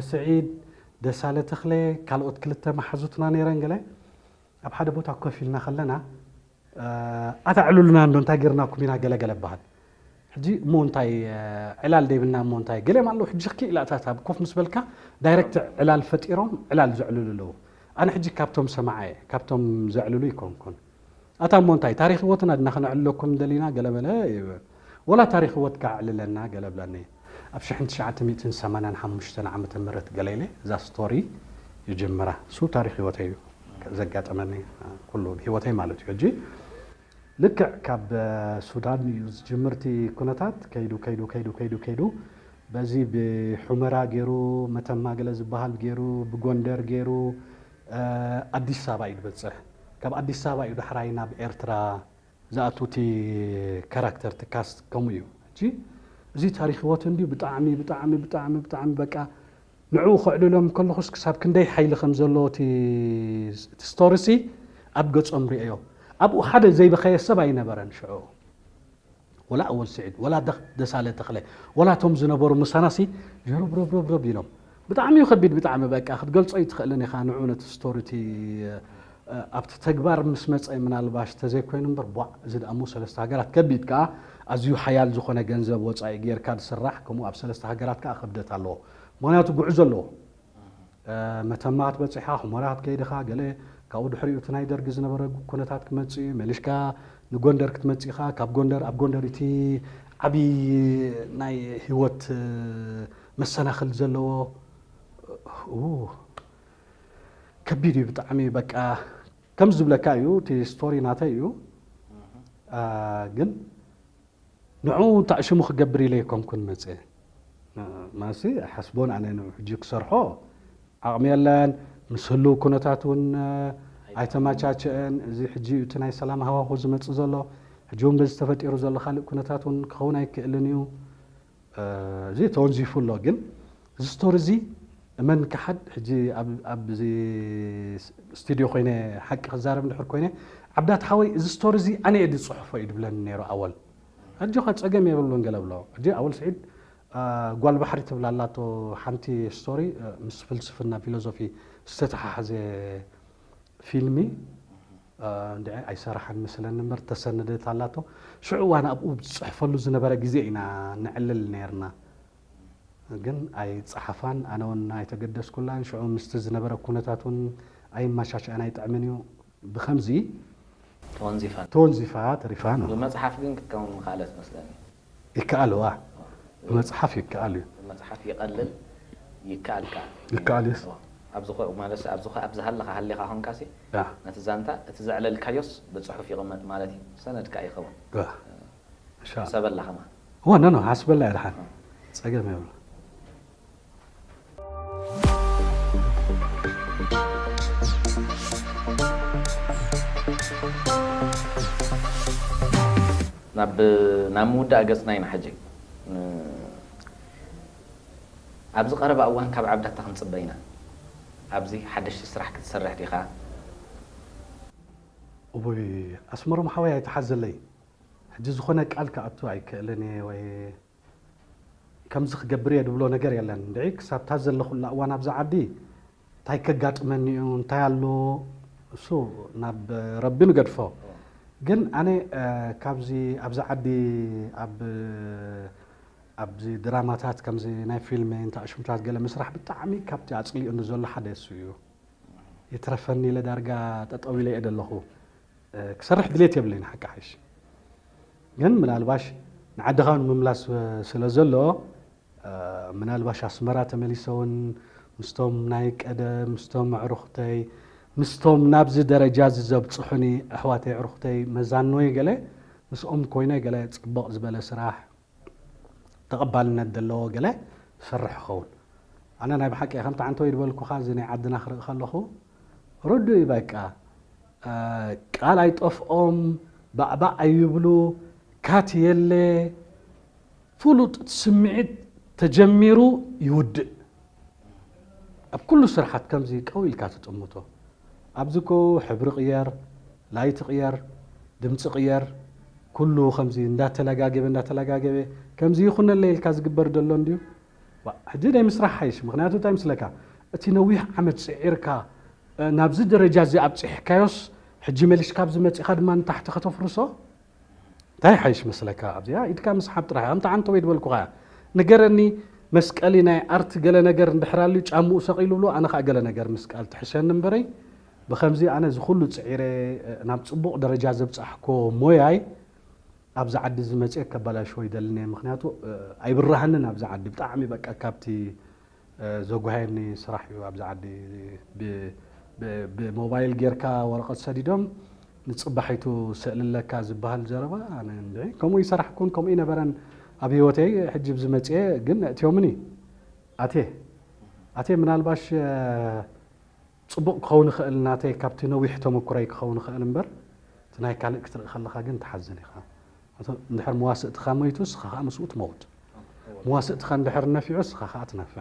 ስዒድ ደሳለ ተኽለ ካልኦት ክልተ መሓዙትና ነይረን ገለ ኣብ ሓደ ቦታ ኮፍ ኢልና ከለና ኣታ ዕሉልና እንዶ እንታይ ጌርናኩም ኢና ገለ ገለ በሃል ሕጂ እሞ እንታይ ዕላል ደይብልና እሞ እንታይ ገሊኦም ኣለዉ ሕጂ ክኢላታት ኣብ ኮፍ ምስ በልካ ዳይረክት ዕላል ፈጢሮም ዕላል ዘዕልሉ ኣለዉ ኣነ ሕጂ ካብቶም ሰማዓ እየ ካብቶም ዘዕልሉ ይኮንኩን ኣታ እሞ እንታይ ታሪክ ህይወትና ድና ከነዕልለኩም ደሊና ገለ በለ ወላ ታሪክ ህይወትካ ኣዕልለና ገለ ብለኒ ኣብ ሽሕን ትሽዓተ ሚእትን ሰማንያን ሓሙሽተን ዓመተ ምህረት ገለ ኢለ እዛ ስቶሪ ይጅምራ እሱ ታሪክ ህይወተይ እዩ ዘጋጠመኒ ኩሉ ህይወተይ ማለት እዩ ሕጂ ልክዕ ካብ ሱዳን እዩ ዝጅምርቲ ኩነታት ከይዱ ከይዱ ከይዱ ከይዱ ከይዱ በዚ ብሑመራ ገይሩ መተማ ገለ ዝበሃል ገይሩ ብጎንደር ገይሩ ኣዲስ ኣበባ እዩ ዝበፅሕ ካብ ኣዲስ ኣበባ እዩ ዳሕራይ ናብ ኤርትራ ዝኣቱ እቲ ካራክተር እቲ ካስት ከምኡ እዩ ሕጂ እዚ ታሪክ ህይወት እንዲ ብጣዕሚ ብጣዕሚ ብጣዕሚ ብጣዕሚ በቃ ንዕኡ ከዕልሎም ከለኹስ ክሳብ ክንደይ ሓይሊ ከም ዘለዎ እቲ ስቶሪሲ ኣብ ገጾም ርእዮ ኣብኡ ሓደ ዘይበኸየ ሰብ ኣይነበረን ሽዑ ወላ ኣወል ስዒድ ወላ ደሳለ ተኽለ ወላ እቶም ዝነበሩ ምሳናሲ ጀረብረብረብረብ ኢሎም ብጣዕሚ እዩ ከቢድ ብጣዕሚ በቃ ክትገልጾ ይትኽእልን ኢኻ ንዑ ነቲ ስቶሪ እቲ ኣብቲ ተግባር ምስ መጸ ምናልባሽ ተዘይኮይኑ እምበር ቧዕ እዚ ደኣ እሞ ሰለስተ ሃገራት ከቢድ ከኣ ኣዝዩ ሓያል ዝኾነ ገንዘብ ወጻኢ ጌርካ ዝስራሕ ከምኡ ኣብ ሰለስተ ሃገራት ከኣ ክብደት ኣለዎ ምኽንያቱ ጉዕዞ ኣለዎ መተማ ክትበፅሕ ኢኻ፣ ሑመራ ክትከይድ ኢኻ፣ ገለ ካብኡ ድሕሪኡ እቲ ናይ ደርጊ ዝነበረ ኩነታት ክመፅእ እዩ። መሊሽካ ንጎንደር ክትመፅእ ኢኻ። ካብ ጎንደር፣ ኣብ ጎንደር እቲ ዓብዪ ናይ ህይወት መሰናኽል ዘለዎ፣ ኡ፣ ከቢድ እዩ ብጣዕሚ። በቃ ከም ዝብለካ እዩ፣ እቲ ስቶሪ ናተይ እዩ። ግን ንዑ እንታይ ሽሙ ክገብር ኢለ ኣይኮንኩን መፅየ። ማሲ ሓስቦን ኣነ ንዑ ሕጂ ክሰርሖ ዓቕሚ የለን። ምስ ህልው ኩነታት እውን ኣይተመቻቸአን። እዚ ሕጂ እቲ ናይ ሰላም ሃዋሁ ዝመፅእ ዘሎ፣ ሕጂ እውን በዚ ተፈጢሩ ዘሎ ካልእ ኩነታት እውን ክኸውን ኣይክእልን እዩ። እዚ ተወንዚፉ ኣሎ። ግን እዚ ስቶሪ እዚ እመን ክሓድ፣ ሕጂ ኣብ- ኣብዚ ስቱዲዮ ኮይነ ሓቂ ክዛረብ እንድሕር ኮይነ፣ ዓብዳት ሓወይ፣ እዚ ስቶሪ እዚ ኣነ እየ ዝፅሕፎ እዩ ድብለኒ ነይሩ ኣወል። ሕጂ ኸ ጸገም የብሉን ገለ ብሎ። ሕጂ ኣወል ስዒድ፣ ጓል ባሕሪ ትብል ኣላቶ ሓንቲ ስቶሪ፣ ምስ ፍልስፍና ፊሎዞፊ ዝተተሓሓዘ ፊልሚ፣ እንድዒ ኣይሰራሓን መስለኒ እምበር ተሰነደት ኣላቶ። ሽዑ እዋን ኣብኡ ዝፅሕፈሉ ዝነበረ ግዜ ኢና ነዕልል ነይርና። ግን ኣይፀሓፋን፣ ኣነ እውን ኣይተገደስኩላን። ሽዑ ምስቲ ዝነበረ ኩነታት እውን ኣይመሻሻኣን፣ ኣይጥዕምን እዩ። ብኸምዚ ተወንዚፋ ተወንዚፋ ተሪፋ ነው። ብመፅሓፍ ግን ክትከውን ምኽኣለት መስለኒ። ይከኣል ዋ፣ ብመፅሓፍ ይከኣል እዩ። ብመፅሓፍ ይቐልል ይከኣል ከኣ ይከኣል እዩ። ኣብዚ ኮ- ማለት ኣብዚ ኮ- ኣብዚ ሃለኻ ሃሊኻ ኾንካሲ ያ ነቲ ዛንታ እቲ ዘዕለልካዮስ ብፅሑፍ ይቕመጥ ማለት እዩ። ሰነድ ከኣ ይኸውን። ያ። ሕሰበላ ከማ። እወ፣ ኖ፣ ኖ፣ ሓስበላ እየ ድሓን። ጸገም የብሉ። ናብ ናብ ምውዳእ ገጽና ኢና ሕጂ። ኣብዚ ቀረባ እዋን ካብ ዓብዳታ ክንጽበ ኢና። ኣብዚ ሓደሽቲ ስራሕ ክትሰርሕ ዲኻ? እቡይ፣ ኣስመሮም ሓወይ ኣይትሓዘለይ። ሕጂ ዝኾነ ቃል ክኣቱ ኣይክእልን እየ ወይ ከምዚ ክገብር እየ ድብሎ ነገር የለን። እንድዒ ክሳብ እታ ዘለኹላ እዋን ኣብዛ ዓዲ እንታይ ከጋጥመኒ እዩ፣ እንታይ ኣሎ፣ እሱ ናብ ረቢ ንገድፎ። ግን ኣነ ካብዚ ኣብዛ ዓዲ ኣብ ኣብዚ ድራማታት ከምዚ ናይ ፊልም እንታይ ሽሙታት ገለ ምስራሕ ብጣዕሚ ካብቲ ኣፅሊኡኒ ዘሎ ሓደ እሱ እዩ። ይትረፈኒ ኢለ ዳርጋ ጠጠው ኢለ እየ ዘለኹ። ክሰርሕ ድሌት የብለይን ሓቂ ሓይሽ። ግን ምናልባሽ ንዓድኻ ንምምላስ ስለ ዘሎ ምናልባሽ ኣስመራ ተመሊሰ እውን ምስቶም ናይ ቀደም ምስቶም ኣዕሩኽተይ ምስቶም ናብዚ ደረጃ እዚ ዘብፅሑኒ ኣሕዋተይ ኣዕሩኽተይ መዛኖይ ገለ ምስኦም ኮይነ ገለ ፅብቕ ዝበለ ስራሕ ተቐባልነት ዘለዎ ገለ ዝሰርሕ ክኸውን። ኣነ ናይ ብሓቂ ከምቲ ዓንተወይ ዝበልኩኻ እዚ ናይ ዓድና ክርኢ ከለኹ ርዱእ እዩ በቃ ቃል ኣይጠፍኦም ባእባእ ኣይብሉ ካት የለ ፍሉጥ ስምዒት ተጀሚሩ ይውድእ። ኣብ ኩሉ ስርሓት ከምዚ ቀው ኢልካ ትጥምቶ። ኣብዚ እኮ ሕብሪ ቅየር፣ ላይቲ ቅየር፣ ድምፂ ቅየር፣ ኩሉ ከምዚ እንዳተለጋገበ እንዳተለጋገበ ከምዚ ይኹነለይ ኢልካ ዝግበር ዘሎ እንድዩ። ዋ፣ ሕጂ ናይ ምስራሕ ሓይሽ፣ ምኽንያቱ እንታይ ምስለካ እቲ ነዊሕ ዓመት ፅዒርካ ናብዚ ደረጃ እዚ ኣብፅሕካዮስ ሕጂ መሊስካ ኣብዚ መፂእኻ ድማ ንታሕቲ ከተፍርሶ እንታይ ሓይሽ መስለካ ኣብዚኣ ኢድካ ምስሓብ ጥራሕ እያ። ከምቲ ዓንተወይ ዝበልኩኻ እያ። ንገረኒ መስቀሊ ናይ ኣርት ገለ ነገር እንድሕር ኣልዩ ጫምኡ ሰቒሉ ብሎ ኣነ ከዓ ገለ ነገር ምስቃል ትሕሸኒ እምበረይ ብኸምዚ ኣነ እዚ ኩሉ ፅዒረ ናብ ፅቡቕ ደረጃ ዘብፃሕኮ ሞያይ ኣብዚ ዓዲ እዚ መፅየ ከባላሽዎ ይደልን እየ። ምኽንያቱ ኣይብራሃንን ኣብዚ ዓዲ ብጣዕሚ በቃ ካብቲ ዘጉሃየኒ ስራሕ እዩ ኣብዚ ዓዲ ብሞባይል ጌርካ ወረቐት ሰዲዶም ንፅባሒቱ ስእልለካ ዝበሃል ዘረባ ኣነ እንድዒ ከምኡ ይሰራሕኩን ከምኡ ይነበረን ኣብ ህይወተይ ሕጂ ብዚ መፅየ ግን እትዮምኒ ኣቴ ኣቴ ምናልባሽ ፅቡቕ ክኸውን ይኽእል ናተይ ካብቲ ነዊሕ ተመኩረይ ክኸውን ይኽእል እምበር እቲ ናይ ካልእ ክትርኢ ከለኻ ግን ትሓዝን ኢኻ። እንድሕር መዋስእትኻ ሞይቱ እስኻ ከዓ ምስኡ ትመውት። መዋስእትኻ እንድሕር ነፊዑ እስኻ ከዓ ትነፍዕ።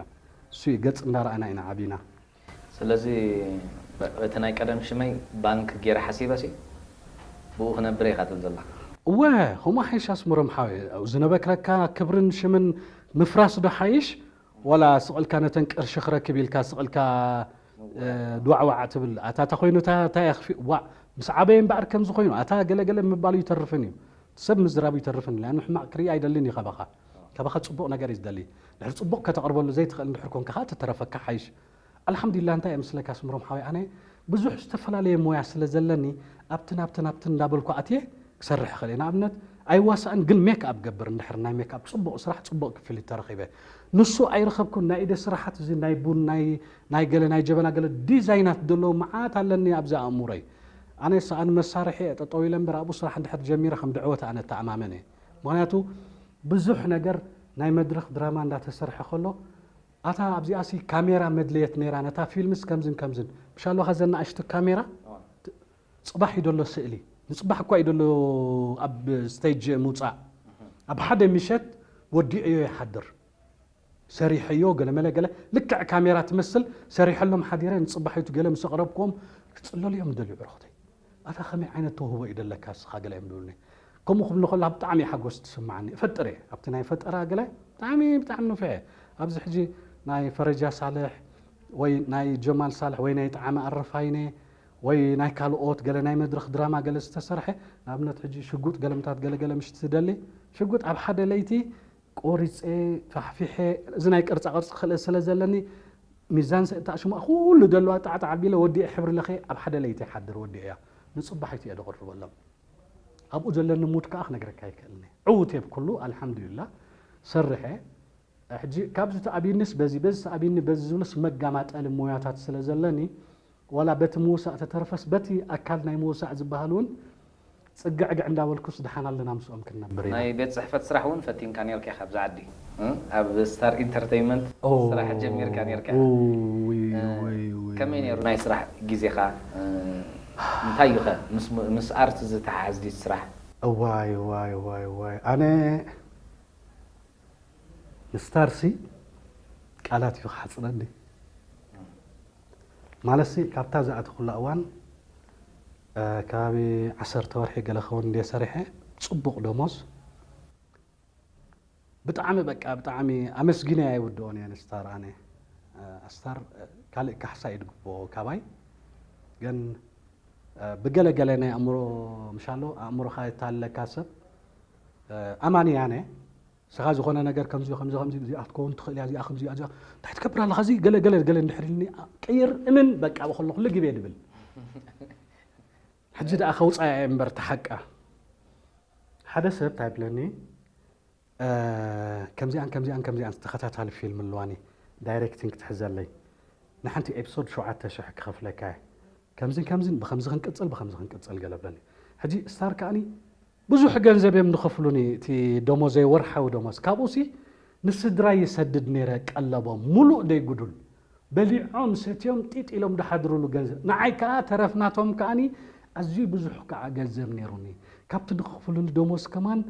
እሱ እዩ ገፅ እንዳረኣና ኢና ዓቢና። ስለዚ እቲ ናይ ቀደም ሽመይ ባንክ ገይረ ሓሲበ ሲ ብኡ ክነብር ኢኻ ትብል ዘለኻ። እወ ከምኡ ሓይሽ ኣስመሮም ሓወይ ዝነበክረካ ክብርን ሽምን ምፍራስ ዶ ሓይሽ ዋላ ስቕ ኢልካ ነተን ቅርሺ ክረክብ ኢልካ ስቕ ኢልካ እ፣ ዱዓዋዓ ትብል ኣታ እታ ኮይኑ እታ እታ እያ ክፊ ዋዕ ምስ ዓበየ እምበኣር ከምዚ ኮይኑ ኣታ ገለገለ ምባሉ ይተርፍን እዩ ሰብ ምዝራቡ ይተርፍን እዩ ሕማቕ ክርኢ ኣይደልን እዩ ካባኻ ካባኻ ፅቡቕ ነገር እዩ ዝደሊ ድሕር ፅቡቕ ከተቕርበሉ ዘይትኽእል እንድሕር ኮንካ ከዓ ተተረፈካ ሓይሽ ኣልሓምዱሊላ። እንታይ እየ ምስለካ ስምሮም ሓወይ፣ ኣነ ብዙሕ ዝተፈላለየ ሞያ ስለ ዘለኒ ኣብትን ኣብትን ኣብትን እንዳበልኩ ኣትየ ክሰርሕ ይኽእል እየ። ንኣብነት ኣይዋሳእን፣ ግን ሜክ ኣፕ ገብር፣ እንድሕር ናይ ሜክ ኣፕ ጽቡቕ ስራሕ ጽቡቕ ክፍሊት ተረኺበ። ንሱ ኣይረኸብኩን። ናይ ኢደ ስራሓት፣ እዚ ናይ ቡን፣ ናይ ናይ ገለ ናይ ጀበና፣ ገለ ዲዛይናት ዘለዎ መዓት ኣለኒ ኣብዚ ኣእምሮይ። ኣነ ሰኣን መሳርሒ እየ ጠጠው ኢለ እምበር ኣብኡ ስራሕ እንድሕር ጀሚረ ከም ድዕወት ኣነ እተኣማመን እየ። ምኽንያቱ ብዙሕ ነገር ናይ መድረኽ ድራማ እንዳተሰርሐ ከሎ ኣታ ኣብዚኣሲ ካሜራ መድለየት ነይራ፣ ነታ ፊልምስ ከምዝን ከምዝን። ብሻሎኻ ዘናእሽቱ ካሜራ ጽባሕ እዩ ደሎ ስእሊ፣ ንጽባሕ እኳ እዩ ደሎ ኣብ ስቴጅ ምውጻእ። ኣብ ሓደ ምሸት ወዲዕዮ ይሓድር። ሰሪሐዮ ገለ መለ ገለ ልክዕ ካሜራ ትመስል ሰሪሐሎም ሓዲረ፣ ንጽባሒቱ ገለ ምስ ኣቕረብክዎም ክጽለሉ እዮም ደልዩ ዕርኽተይ። ኣታ ከመይ ዓይነት ተውህቦ እዩ ደለካ እስኻ ገለ እዮም ድብሉኒ። ከምኡ ክብሉ ከለኻ ብጣዕሚ ሓጎስ ትስምዓኒ። እፈጥር እየ። ኣብቲ ናይ ፈጠራ ገለ ብጣዕሚ ብጣዕሚ ንፉዕ እየ። ኣብዚ ሕጂ ናይ ፈረጃ ሳልሕ ወይ ናይ ጀማል ሳልሕ ወይ ናይ ጣዕመ ኣረፋይነ ወይ ናይ ካልኦት ገለ ናይ መድረኽ ድራማ ገለ ዝተሰርሐ፣ ንኣብነት ሕጂ ሽጉጥ ገለምታት ገለ ገለ ምሽ ትደሊ ሽጉጥ ኣብ ሓደ ለይቲ ቆሪፀ ፋሕፊሐ፣ እዚ ናይ ቅርፃ ቅርፂ ክእለት ስለ ዘለኒ ሚዛን ሰእታ ሽማ ኩሉ ደለዋ ጣዕጣዕ ኣቢለ ወዲኤ ሕብሪ ለኸ ኣብ ሓደ ለይቲ ሓድር ወዲኤ እያ። ንፅባሒቱ እየ ደቕርበሎም። ኣብኡ ዘለኒ ሙድ ከዓ ክነግረካ ይክእልኒ። ዕውት እየ ብኩሉ ኣልሓምዱሊላ ሰርሐ። ሕጂ ካብዚ ተኣብዩኒስ በዚ በዚ ተኣብዩኒ በዚ ዝብሉስ መጋማጠሊ ሞያታት ስለ ዘለኒ ዋላ በቲ ምውሳእ ተተረፈስ በቲ ኣካል ናይ ምውሳእ ዝበሃል እውን ፅግዕግዕ እንዳበልኩስ ደሓን ኣለና ምስኦም ክንነብር ኢና። ናይ ቤት ጽሕፈት ስራሕ እውን ፈቲንካ ነርካ ኢኻ ኣብዚ ዓዲ እ? ኣብ ስታር ኢንተርቴይንመንት ኦ፣ ስራሕ ጀሚርካ ነርካ። ውይ፣ እ፣ ውይ፣ ውይ፣ ከመይ ውይ። ነይሩ ናይ ስራሕ ግዜኻ እ፣ እንታይ እዩ ኸ ምስ ምስ ኣርት ዝተሓሓዝ ድዩ ስራሕ? እዋይ ዋይ ዋይ ዋይ ኣነ ንስታርሲ ቃላት እዩ ክሓፅረኒ። ማለትሲ ካብታ ዝኣተኹላ እዋን እ፣ ከባቢ ዓሰርተ ወርሒ ገለ ክኸውን እንድየ ሰሪሐ፣ ጽቡቕ ደሞዝ። ብጣዕሚ በቃ ብጣዕሚ ኣመስጊነ ኣይውድኦን እየ ንስታር። ኣነ እ፣ ኣስታር እ፣ ካልእ ካሕሳ እዩ ድግብኦ ካባይ። ግን እ፣ ብገለ ገለ ናይ ኣእምሮ ምሻሎ ኣእምሮኻ የታለካ ሰብ እ፣ ኣማኒ እየ ኣነ። ንስኻ ዝኾነ ነገር ከምዚ ከምዚ ከምዚ እዚኣ ክትከውን ትኽእል እያ፣ እዚኣ ከምዚ እያ፣ እዚኣ እንታይ ትገብር ኣለኻ፣ እዚ ገለ ገለ ገለ እንድሕር ኢልኒ ቀይር እምን በቃ ብኸሎ ኩሉ ግቤ ድብል። ሕጂ ደኣ ከውፃያ እየ እምበር ተሓቃ ሓደ ሰብ እንታይ ብለኒ እ፣ ከምዚኣን ከምዚኣን ከምዚኣን ተኸታታሊ ፊልም ኣለዋኒ ዳይሬክቲንግ ትሕዘለይ ንሓንቲ ኤፒሶድ ሸውዓተ ሽሕ ክኸፍለካ እየ ከምዝን ከምዝን ብኸምዚ ክንቅፅል ብኸምዚ ክንቅፅል ገለ ብለኒ። ሕጂ ስታር ከኣኒ ብዙሕ ገንዘብ እዮም ዝኸፍሉኒ እቲ ደሞዘይ ወርሓዊ ደሞዝ ካብኡሲ ንስድራይ ይሰድድ ነይረ ቀለቦም ሙሉእ ደይጉዱል በሊዖም ሰትዮም ጢጥ ኢሎም ድሓድሩሉ ገንዘብ ንዓይ ከዓ ተረፍ ናቶም ከኣኒ ኣዝዩ ብዙሕ ከዓ ገንዘብ ነይሩኒ። ካብቲ ድኽፍሉኒ ደሞዝ ከማን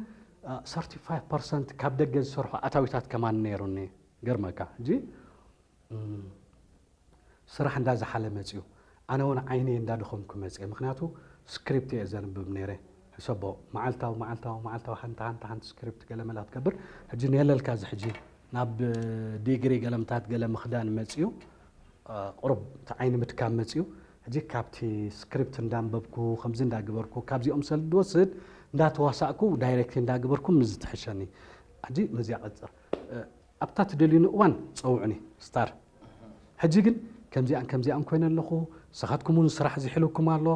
ሰርቲፋይቭ ፐርሰንት ካብ ደገ ዝሰርሖ ኣታዊታት ከማን ነይሩኒ። ገርመካ ሕጂ እም፣ ስራሕ እንዳዝሓለ መፅዩ ኣነ እውን ዓይነይ እንዳደኸምኩ መፅየ ምክንያቱ ስክሪፕት እየ ዘንብብ ነይረ። ሕሰቦ መዓልታዊ መዓልታዊ መዓልታዊ ሓንቲ ሓንቲ ሓንቲ ስክሪፕት ገለ መላ ትገብር። ሕጂ ንየለልካ እዚ ሕጂ ናብ ዲግሪ ገለምታት ገለ ምኽዳን መፅዩ ቁሩብ እቲ ዓይኒ ምድካም መፅዩ። ሕጂ ካብቲ ስክሪፕት እንዳንበብኩ ከምዚ እንዳግበርኩ ካብዚኦም ሰልዲ ወስድ እንዳተዋሳእኩ ዳይሬክት እንዳግበርኩ ምዝትሕሸኒ። ሕጂ መዚያ ቀፅር ኣብታ ትደልዩኒ እዋን ፀውዑኒ ስታር። ሕጂ ግን ከምዚኣን ከምዚኣን ኮይነ ኣለኹ፣ ንስኻትኩም እውን ስራሕ ዝሕልኩም ኣሎ፣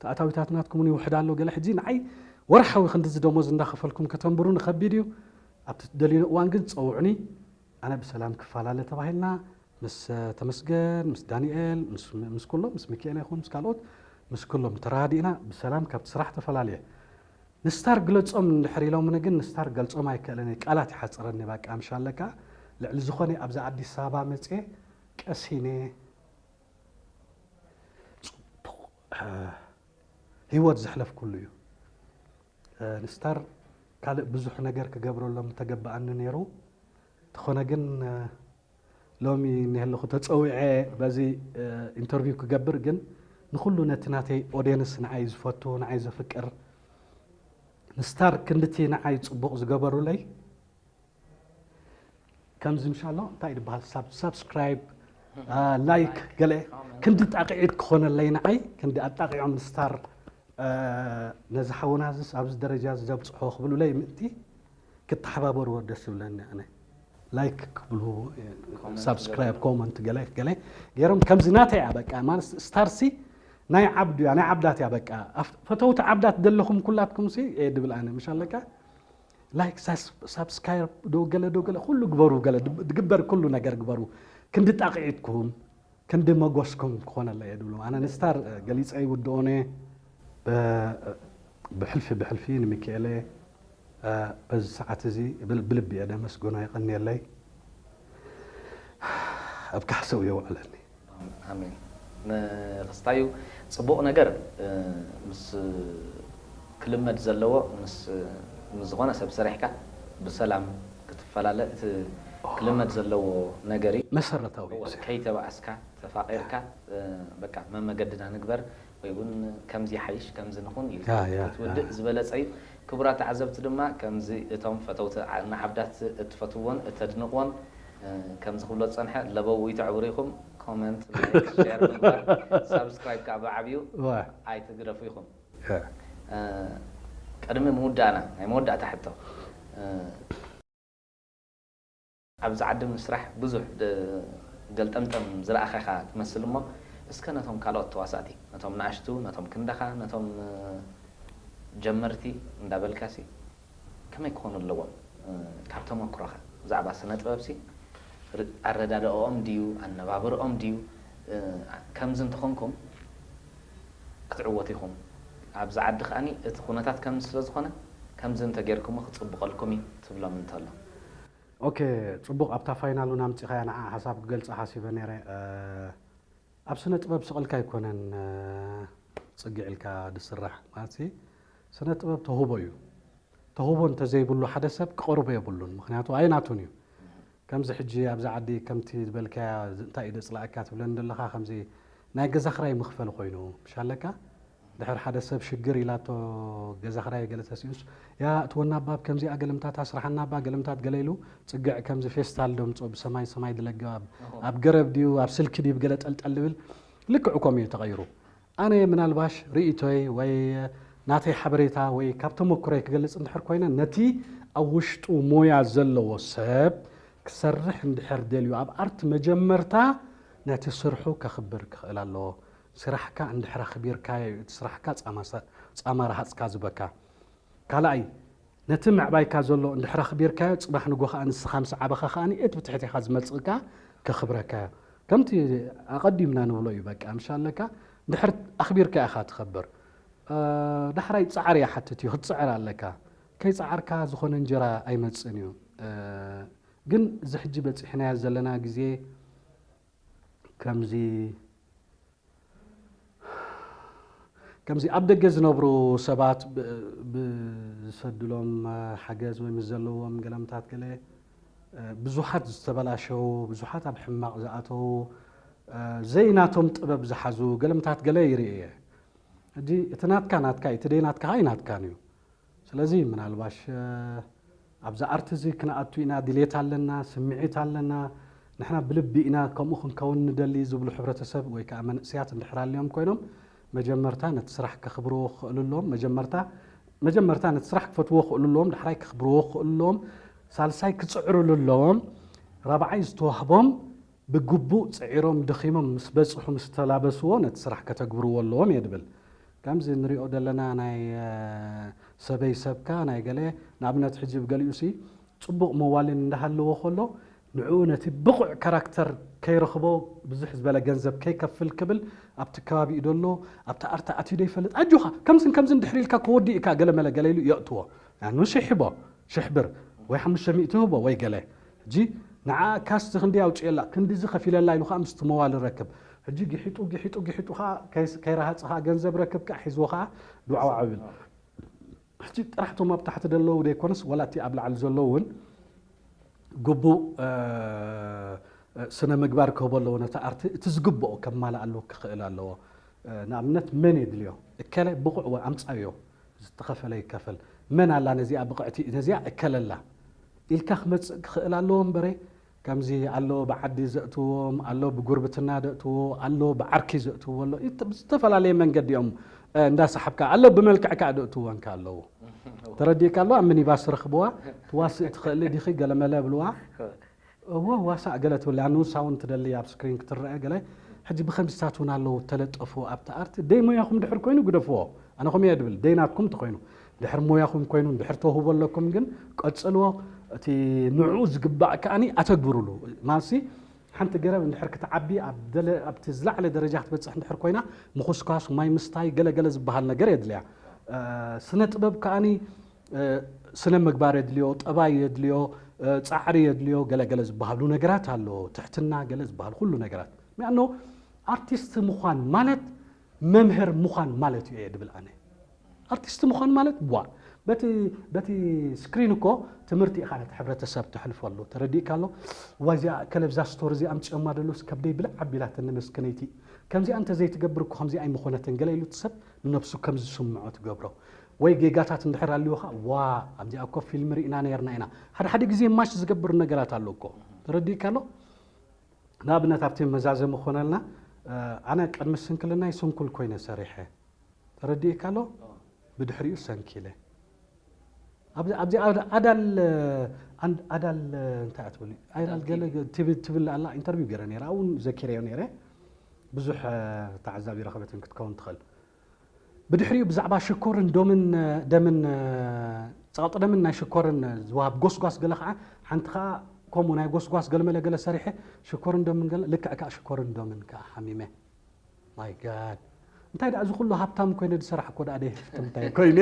ተኣታዊታት ናትኩም እውን ይውሕድ ኣሎ። ገለ ሕጂ ንዓይ ወርሓዊ ክንዲ ዝደሞዝ እንዳኸፈልኩም ከተንብሩኒ ከቢድ እዩ። ኣብቲ ትደልዩኒ እዋን ግን ፀውዑኒ። ኣነ ብሰላም ክፈላለ ተባሂልና ምስ ተመስገን፣ ምስ ዳንኤል፣ ምስ ምስ ኩሎም፣ ምስ ሚካኤል ይኹን ምስ ካልኦት፣ ምስ ኩሎም ተረዳዲእና ብሰላም ካብቲ ስራሕ ተፈላለየ። ንስታር ግለጾም እንድሕር ኢሎምኒ ግን ንስታር ገልጾም ኣይክእልን እየ፣ ቃላት ይሓጽረኒ። ባቃ ምሻለካ ልዕሊ ዝኾነ ኣብዚ ኣዲስ ኣበባ መጽየ ቀሲነ ጽቡቕ እ፣ ህይወት ዘሕለፍኩሉ እዩ። እ፣ ንስታር ካልእ ብዙሕ ነገር ክገብረሎም ተገበኣኒ ነይሩ። እንተኾነ ግን እ፣ ሎሚ እኒሀለኹ ተፀዊዐ በዚ ኢንተርቪው ክገብር ግን ንኩሉ ነቲ ናተይ ኦድየንስ ንዓይ ዝፈቱ ንዓይ ዘፍቅር ንስታር ክንድቲ ንዓይ ፅቡቕ ዝገበሩለይ ከምዚ ምሻሎ እንታይ ድበሃል ሳብስክራይብ ላይክ ገለ ክንዲ ጣቂዒት ክኾነለይ ንዓይ ክንዲ ኣጣቂዖም ንስታር ነዚ ሓውና ዝስ ኣብዚ ደረጃ ዘብፅሖ ክብሉለይ ምእንቲ ክተሓባበርዎ ደስ ይብለኒ ኣነ ላይክ ክብሉ፣ ሳብስክራይብ፣ ኮመንት ገለ ገለ ገይሮም ከምዚ ናተይ እያ በቃ። ማለት ስታርሲ ናይ ዓብዱ እያ፣ ናይ ዓብዳት እያ በቃ። ኣፍ- ፈተውቲ ዓብዳት ዘለኹም ኩላትኩም ሲ ድብል ኣነ ምሽ ኣለካ። ላይክ ሳብስክራይብ ዶ ገለ ዶ ገለ ኩሉ ግበሩ፣ ገለ ድግበር ኩሉ ነገር ግበሩ። ክንዲ ጣቕዒትኩም ክንዲ መጎስኩም ክኾነለይ እየ ድብሉ። ኣነ ንስታር ገሊፀ ይውድኦነ። ብሕልፊ ብሕልፊ ንሚካኤለ በዚ ሰዓት እዚ ብልቢ እየ ደመስግኖ። የቐንየለይ። ኣብ ካሕሰው የውዕለኒ። ኣሜን። ንክስታዩ ፅቡቕ ነገር ምስ ክልመድ ዘለዎ ምስ ዝኾነ ሰብ ሰሪሕካ ብሰላም ክትፈላለ እቲ ክልመድ ዘለዎ ነገር እዩ። መሰረታዊ እዩ። ከይተባእስካ ተፋቒርካ በቃ መመገድና ንግበር ወይ እውን ከምዚ ሓይሽ ከምዚ ንኹን ኢልካ ክትውድእ ዝበለፀ እዩ። ክቡራት ተዓዘብቲ ድማ ከምዚ እቶም ፈተውቲ ንዓብዳት እትፈትዎን እተድንቕዎን ከምዚ ክብሎ ዝፀንሐ ለበው ይተዕብሩ ኢኹም። ኮመንት፣ ላይክ፣ ሼር ምግባር ሳብስክራይብ ከዓ ብዓብዩ ኣይትግደፉ ኢኹም። ቅድሚ ምውዳእና ናይ መወዳእታ ሕቶ ኣብዚ ዓዲ ምስራሕ ብዙሕ ገልጠምጠም ዝረኣኻ ኢኻ ትመስል እሞ እስከ ነቶም ካልኦት ተዋሳእቲ ነቶም ንኣሽቱ ነቶም ክንደኻ ነቶም ጀመርቲ እንዳበልካሲ ከመይ ክኾኑ ኣለዎም ካብ ተመክሮኻ ብዛዕባ ስነ ጥበብሲ ኣረዳድኦም ድዩ ኣነባብርኦም ድዩ ከምዚ እንተኾንኩም ክትዕወቱ ኢኹም ኣብዚ ዓዲ ከኣኒ እቲ ኩነታት ከምዚ ስለ ዝኾነ ከምዚ እንተጌርኩሞ ክፅብቐልኩም እዩ ትብሎም እንተሎ ኦኬ ፅቡቕ ኣብታ ፋይናል እውን ኣምፂኻያ ንዓ ሓሳብ ክገልፃ ሓሲበ ነይረ ኣብ ስነ ጥበብ ስቕልካ ኣይኮነን ፅግዕ ኢልካ ዝስራሕ ማለት ስነ ጥበብ ተውህቦ እዩ ተውህቦ እንተዘይብሉ ሓደ ሰብ ክቐርቦ የብሉን ምክንያቱ ኣይናቱን እዩ ከምዚ ሕጂ ኣብዚ ዓዲ ከምቲ ዝበልካያ እንታይ እዩ ደፅላእካ ትብለኒ ዘለኻ ከምዚ ናይ ገዛ ክራይ መኽፈሊ ኮይኑ ምሽ ኣለካ ድሕር ሓደ ሰብ ሽግር ኢላቶ ገዛ ክራይ ገለ ተሲኡስ ያ እቲ ወናባብ ከምዚኣ ገለምታት ኣስራሓናባ ገለምታት ገለ ኢሉ ፅግዕ ከምዚ ፌስታል ደምፆ ብሰማይ ሰማይ ድለገባብ ኣብ ገረብ ድዩ ኣብ ስልኪ ድዩ ገለ ጠልጠል ድብል ልክዕ ኮም እዩ ተቐይሩ ኣነ ምናልባሽ ርእቶይ ወይ ናተይ ሓበሬታ ወይ ካብ ተመክሮይ ክገልፅ እንድሕር ኮይነ ነቲ ኣብ ውሽጡ ሞያ ዘለዎ ሰብ ክሰርሕ እንድሕር ደልዩ ኣብ ኣርት መጀመርታ ነቲ ስርሑ ከኽብር ክኽእል ኣለዎ ስራሕካ እንድሕር ኣኽቢርካዮ እዩ እቲ ስራሕካ ፃማ ረሃፅካ ዝበካ ካልኣይ ነቲ ምዕባይካ ዘሎ እንድሕር ኣኽቢርካዮ ፅባሕ ንጎ ከዓ ንስኻ ምስ ዓበኻ ከዓ እቲ ብትሕቴኻ ዝመፅእካ ከኽብረካዮ ከምቲ ኣቐዲምና ንብሎ እዩ በቃ ምሽ ኣለካ እንድሕር ኣኽቢርካ ኢኻ ትኸብር ዳሕራይ ፃዕሪ ይሓትት እዩ ክትፅዕር ኣለካ ከይፃዓርካ ዝኾነ እንጀራ ኣይመፅእን እዩ ግን እዚ ሕጂ በፂሕናዮ ዘለና ግዜ ከምዚ ከምዚ ኣብ ደገ ዝነብሩ ሰባት ብዝሰድሎም ሓገዝ ወይ ምስ ዘለዎም ገለምታት ገለ ብዙሓት ዝተበላሸው ብዙሓት ኣብ ሕማቕ ዝኣተው ዘይናቶም ጥበብ ዝሓዙ ገለምታት ገለ ይርኢ እየ ሕጂ እቲ ናትካ ናትካ እዩ እቲ ደይናትካ ኸዓ ናትካን እዩ ስለዚ ምናልባሽ ኣብዚ ኣርት እዚ ክንኣቱ ኢና ድሌት ኣለና ስምዒት ኣለና ንሕና ብልቢ ኢና ከምኡ ክንከውን ንደሊ ዝብሉ ሕብረተሰብ ወይ ከዓ መንእስያት እንድሕር ኣልዮም ኮይኖም መጀመርታ ነቲ ስራሕ ከኽብርዎ ክኽእሉ ኣለዎም መጀመርታ መጀመርታ ነቲ ስራሕ ክፈትዎ ክኽእሉ ኣለዎም ዳሕራይ ከኽብርዎ ክኽእሉ ኣለዎም ሳልሳይ ክፅዕርሉ ኣለዎም ራብዓይ ዝተዋህቦም ብግቡእ ፅዒሮም ደኺሞም ምስ በፅሑ ምስ ተላበስዎ ነቲ ስራሕ ከተግብርዎ ኣለዎም እየ ድብል ከምዚ ንሪኦ ዘለና ናይ ሰበይ ሰብካ ናይ ገለ ንኣብነት ሕጂ ብገሊኡ ሲ ፅቡቕ መዋልን እንዳሃለዎ ከሎ ንዕኡ ነቲ ብቑዕ ካራክተር ከይረኽቦ ብዙሕ ዝበለ ገንዘብ ከይከፍል ክብል ኣብቲ ከባቢኡ ደሎ ኣብቲ ኣርታ ኣትዩ ዶ ይፈልጥ ኣጆኻ ከምዝን ከምዝን ድሕሪ ኢልካ ክወዲ ኢካ ገለመለ ገለ ኢሉ የእትዎ ያኑ ሽሕ ሂቦ ሽሕ ብር ወይ ሓሙሽተ ሚእቲ ህቦ ወይ ገለ ሕጂ ንዓ ካስቲ ክንዲ ኣውፅየላ ክንዲዚ ከፊለላ ኢሉ ከዓ ምስቲ መዋል ረክብ ሕጂ ግሒጡ ግሒጡ ግሒጡ ከዓ ከይረሃፅ ከዓ ገንዘብ ረክብ ከዓ ሒዝዎ ከዓ ዱዓዋዕ ይብል ሕጂ ጥራሕ እቶም ኣብ ታሕቲ ደለዉ ደይኮነስ ዋላ እቲ ኣብ ላዕሊ ዘሎ እውን ግቡእ ስነ ምግባር ክህቦ ኣለዎ ነቲ ኣርቲ እቲ ዝግብኦ ከማልኣሉ ክኽእል ኣለዎ ንኣብነት መን የድልዮ እከለ ብቑዕ ኣምፃዮ ዝተኸፈለ ይከፈል መን ኣላ ነዚኣ ብቕዕቲ ነዚኣ እከለላ ኢልካ ክመፅእ ክኽእል ኣለዎ እምበረ ከምዚ ኣሎ ብዓዲ ዘእትዎም ኣሎ ብጉርብትና ዘእትዎ ኣሎ ብዓርኪ ዘእትዎ ኣሎ ዝተፈላለየ መንገዲ እዮም እንዳሰሓብካ ኣሎ ብመልክዕካ ዘእትወንካ ኣለዎ ተረዲእካ ኣለዋ ኣብ ሚኒባስ ረኽብዋ ትዋስእ ትኽእል ዲኺ ገለመለ ብልዋ እዎ ዋሳእ ገለ ትብል ኣያ ንሳ እውን ትደሊ ኣብ ስክሪን ክትረአ ገለ። ሕጂ ብኸምዚታት እውን ኣለዉ ተለጠፉ ኣብቲ ኣርት ደይ ሞያኹም ድሕር ኮይኑ ግደፍዎ። ኣነ ከምኡ እየ ድብል ደይ ናትኩም እንተኾይኑ ድሕር ሞያኹም ኮይኑ ድሕር ተውህቦ ኣለኩም ግን ቀጽልዎ። እቲ ንዕኡ ዝግባእ ከኣኒ ኣተግብሩሉ። ማለትሲ ሓንቲ ገረብ እንድሕር ክትዓቢ ኣብ ደለ ኣብቲ ዝለዓለ ደረጃ ክትበጽሕ እንድሕር ኮይና ምኹስኳስ ማይ ምስታይ ገለ ገለ ዝበሃል ነገር የድልያ። ስነ ጥበብ ከኣኒ ስነ ምግባር የድልዮ፣ ጠባይ የድልዮ፣ ፃዕሪ የድልዮ፣ ገለገለ ዝበሃሉ ነገራት ኣሎ። ትሕትና ገለ ዝበሃል ኩሉ ነገራት ሚያኖ ኣርቲስት ምዃን ማለት መምህር ምዃን ማለት እዩ እየ ድብል ኣነ። ኣርቲስት ምዃን ማለት ዋ በቲ በቲ ስክሪን እኮ ትምህርቲ ኢኻ ነቲ ሕብረተሰብ ተሕልፈሉ። ተረዲእካ ኣሎ። ዋዚኣ ከለብዛ ስቶሪ እዚኣ ኣምፅኦማ ደሎስ ከብደይ ብልዕ ኣቢላትኒ መስክነይቲ። ከምዚኣ እንተዘይትገብር እኮ ከምዚ ኣይምኾነትን ገለ ኢሉ እቲ ሰብ ንነብሱ ከም ዝስምዖ ትገብሮ። ወይ ጌጋታት እንድሕር ኣልዎ ኸዓ ዋ ኣብዚኣ እኮ ፊልም ርኢና ነይርና ኢና። ሓደ ሓደ ግዜ ማሽ ዝገብር ነገራት ኣሎ እኮ። ተረዲእካ ኣሎ። ንኣብነት ኣብቲ መዛዘሚ ክኾነልና ኣነ ቅድሚ ስንክልናይ ስንኩል ኮይነ ሰሪሐ። ተረዲእካ ኣሎ። ብድሕሪኡ ሰንኪለ ኣብዚ ኣብዚ ኣዳል ኣዳል እንታይ ኣትበሉ ኣዳል ገለ ትብል ኣላ ኢንተርቪው ገይረ ነይረ ኣብኡ ዘኪረዮ ነይረ። ብዙሕ ተዓዛቢ ረኸበትን ክትከውን ትኽእል። ብድሕሪኡ ብዛዕባ ሽኮርን ዶምን ደምን ጸቕጢ ደምን ናይ ሽኮርን ዝወሃብ ጎስጓስ ገለ ከዓ ሓንቲ ከዓ ከምኡ ናይ ጎስጓስ ገለመለ ገለ ሰሪሐ ሽኮርን ደምን ገለ ልክዕ ከዓ ሽኮርን ዶምን ከዓ ሓሚመ። ማይ ጋድ እንታይ ደኣ እዚ ኩሉ ሃብታም ኮይነ ዝሰራሕ እኮ ደኣ ደይፍትምታይ ኮይነ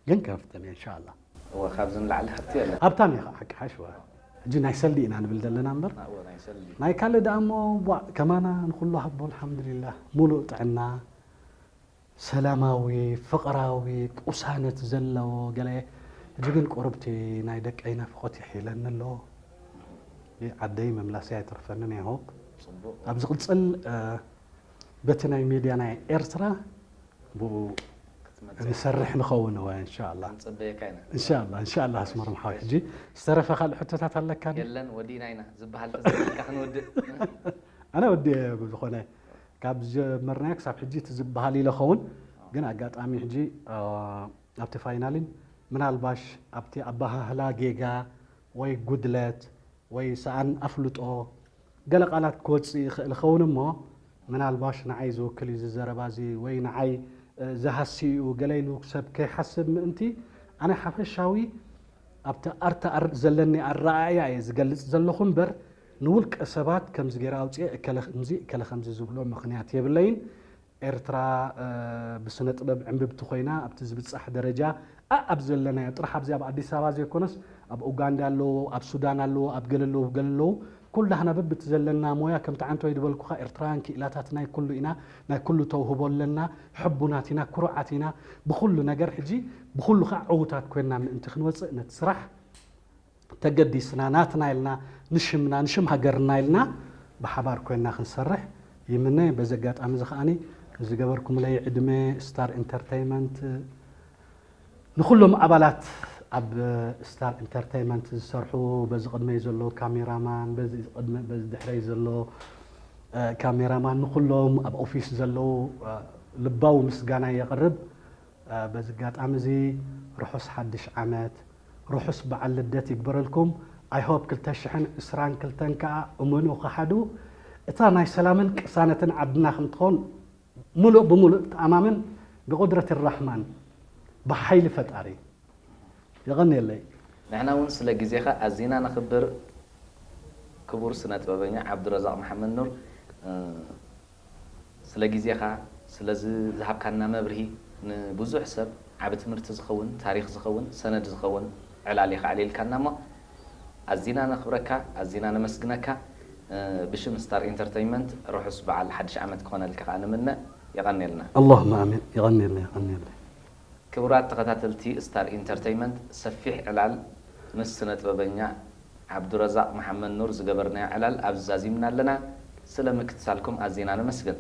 ግን ከፍትም እየ እንሻላ። እወ ካብዚ ንላዕሊ ሃብቲ የለን። ሃብታም እየ ከዓ ሓቂ ሓሽዋ። ሕጂ ናይ ሰልዲ ኢና ንብል ዘለና እምበር እወ ናይ ሰልዲ ናይ ካልእ ደኣ እሞ ቧዕ ከማና ንኩሉ ሃቦ ኣልሓምዱሊላህ። ሙሉእ ጥዕና፣ ሰላማዊ፣ ፍቕራዊ፣ ቅሳነት ዘለዎ ገለ። ሕጂ ግን ቁርብቲ ናይ ደቀይ ናፍቖት ይሒለኒ ኣሎ። ዓደይ ምምላሰይ ኣይተርፈንን እየ ሆፕ። ኣብ ዝቕፅል በቲ ናይ ሜድያ ናይ ኤርትራ ብኡ ንሰርሕ ንኸውን እወ እንሻላ። እንሻላ እንሻላ ኣስመሮም ሓወይ ሕጂ ዝተረፈ ካልእ ሕቶታት ኣለካ? የለን ወዲእና ኢና ዝበሃል ተዘይበልካ ክንወድእ። ኣነ ወዲ ብዝኾነ ካብ ዝጀመርናዮ ክሳብ ሕጂ እቲ ዝበሃል ኢለ ኸውን ግን ኣጋጣሚ ሕጂ ኣብቲ ፋይናልን ምናልባሽ ኣብቲ ኣባሃህላ ጌጋ ወይ ጉድለት ወይ ሰኣን ኣፍልጦ ገለ ቃላት ክወፅእ ይኽእል ኸውን እሞ ምናልባሽ ንዓይ ዝውክል እዩ ዝዘረባ እዚ ወይ ንዓይ ዝሃሲ እዩ ገለ ኢሉ ሰብ ከይሓስብ ምእንቲ ኣነ ሓፈሻዊ ኣብቲ ኣርት ዘለኒ ኣረኣእያ እየ ዝገልፅ ዘለኹ እምበር ንውልቀ ሰባት ከምዚ ገይረ ኣውፅኤ እከለ ከምዚ እከለ ከምዚ ዝብሎ ምኽንያት የብለይን። ኤርትራ ብስነ ጥበብ ዕንብብቲ ኮይና ኣብቲ ዝብፃሕ ደረጃ ኣኣብ ዘለናዮ ጥራሕ ኣብዚ ኣብ ኣዲስ ኣበባ ዘይኮነስ ኣብ ኡጋንዳ ኣለዎ ኣብ ሱዳን ኣለዎ ኣብ ገለ ኣለዎ ገለ ኣለዎ ኩላህና በብቲ ዘለና ሞያ ከምቲ ዓንተወይ ዝበልኩኻ ኤርትራውያን ክኢላታት ናይ ኩሉ ኢና ናይ ኩሉ ተውህቦ ኣለና ሕቡናት ኢና ኩሩዓት ኢና ብኩሉ ነገር ሕጂ ብኩሉ ከዓ ዕዉታት ኮይንና ምእንቲ ክንወፅእ ነቲ ስራሕ ተገዲስና ናትና ኢልና ንሽምና ንሽም ሃገርና ኢልና ብሓባር ኮይንና ክንሰርሕ ይምነ። በዚ ኣጋጣሚ እዚ ከዓኒ ዝገበርኩምለይ ዕድመ ስታር ኢንተርተይመንት ንኩሎም ኣባላት ኣብ ስታር ኢንተርተይመንት ዝሰርሑ በዚ ቅድመይ ዘሎ ካሜራማን በዚ ድሕረይ ዘሎ ካሜራማን ንኩሎም ኣብ ኦፊስ ዘለዉ ልባዊ ምስጋና የቕርብ። በዚ ኣጋጣሚ እዚ ርሑስ ሓድሽ ዓመት ርሑስ በዓል ልደት ይግበረልኩም። I hope ክልተ ሽሕን ዕስራን ክልተን ከዓ እመኑ ክሓዱ እታ ናይ ሰላምን ቅሳነትን ዓድና ከምትኾን ሙሉእ ብሙሉእ ተኣማመን ብቁድረት ራሕማን ብሓይሊ ፈጣሪ። የቐንየለይ። ንሕና እውን ስለ ግዜኻ ኣዚና ነኽብር ክቡር ስነ ጥበበኛ ዓብዱረዛቕ መሓመድ ኑር። ስለ ግዜኻ ስለዚ ዝሃብካና መብርሂ ንብዙሕ ሰብ ዓቢ ትምህርቲ ዝኸውን ታሪኽ ዝኸውን ሰነድ ዝኸውን ዕላል ኢኻ ኣዕሊልካና እሞ ኣዚና ነኽብረካ ኣዚና ነመስግነካ። ብሽም ስታር ኢንተርተይንመንት ርሑስ በዓል ሓድሽ ዓመት ክኾነልካ ከዓ ንምነ። የቐንየልና። ኣላሁመ ኣሚን። የቐንየልና የቐንየልና። ክቡራት ተኸታተልቲ ስታር ኢንተርተይመንት ሰፊሕ ዕላል ምስ ስነ ጥበበኛ ዓብዱረዛቕ መሓመድ ኑር ዝገበርናዮ ዕላል ኣብዚ ዛዚምና ኣለና። ስለ ምክትታልኩም ኣዚና ነመስግን።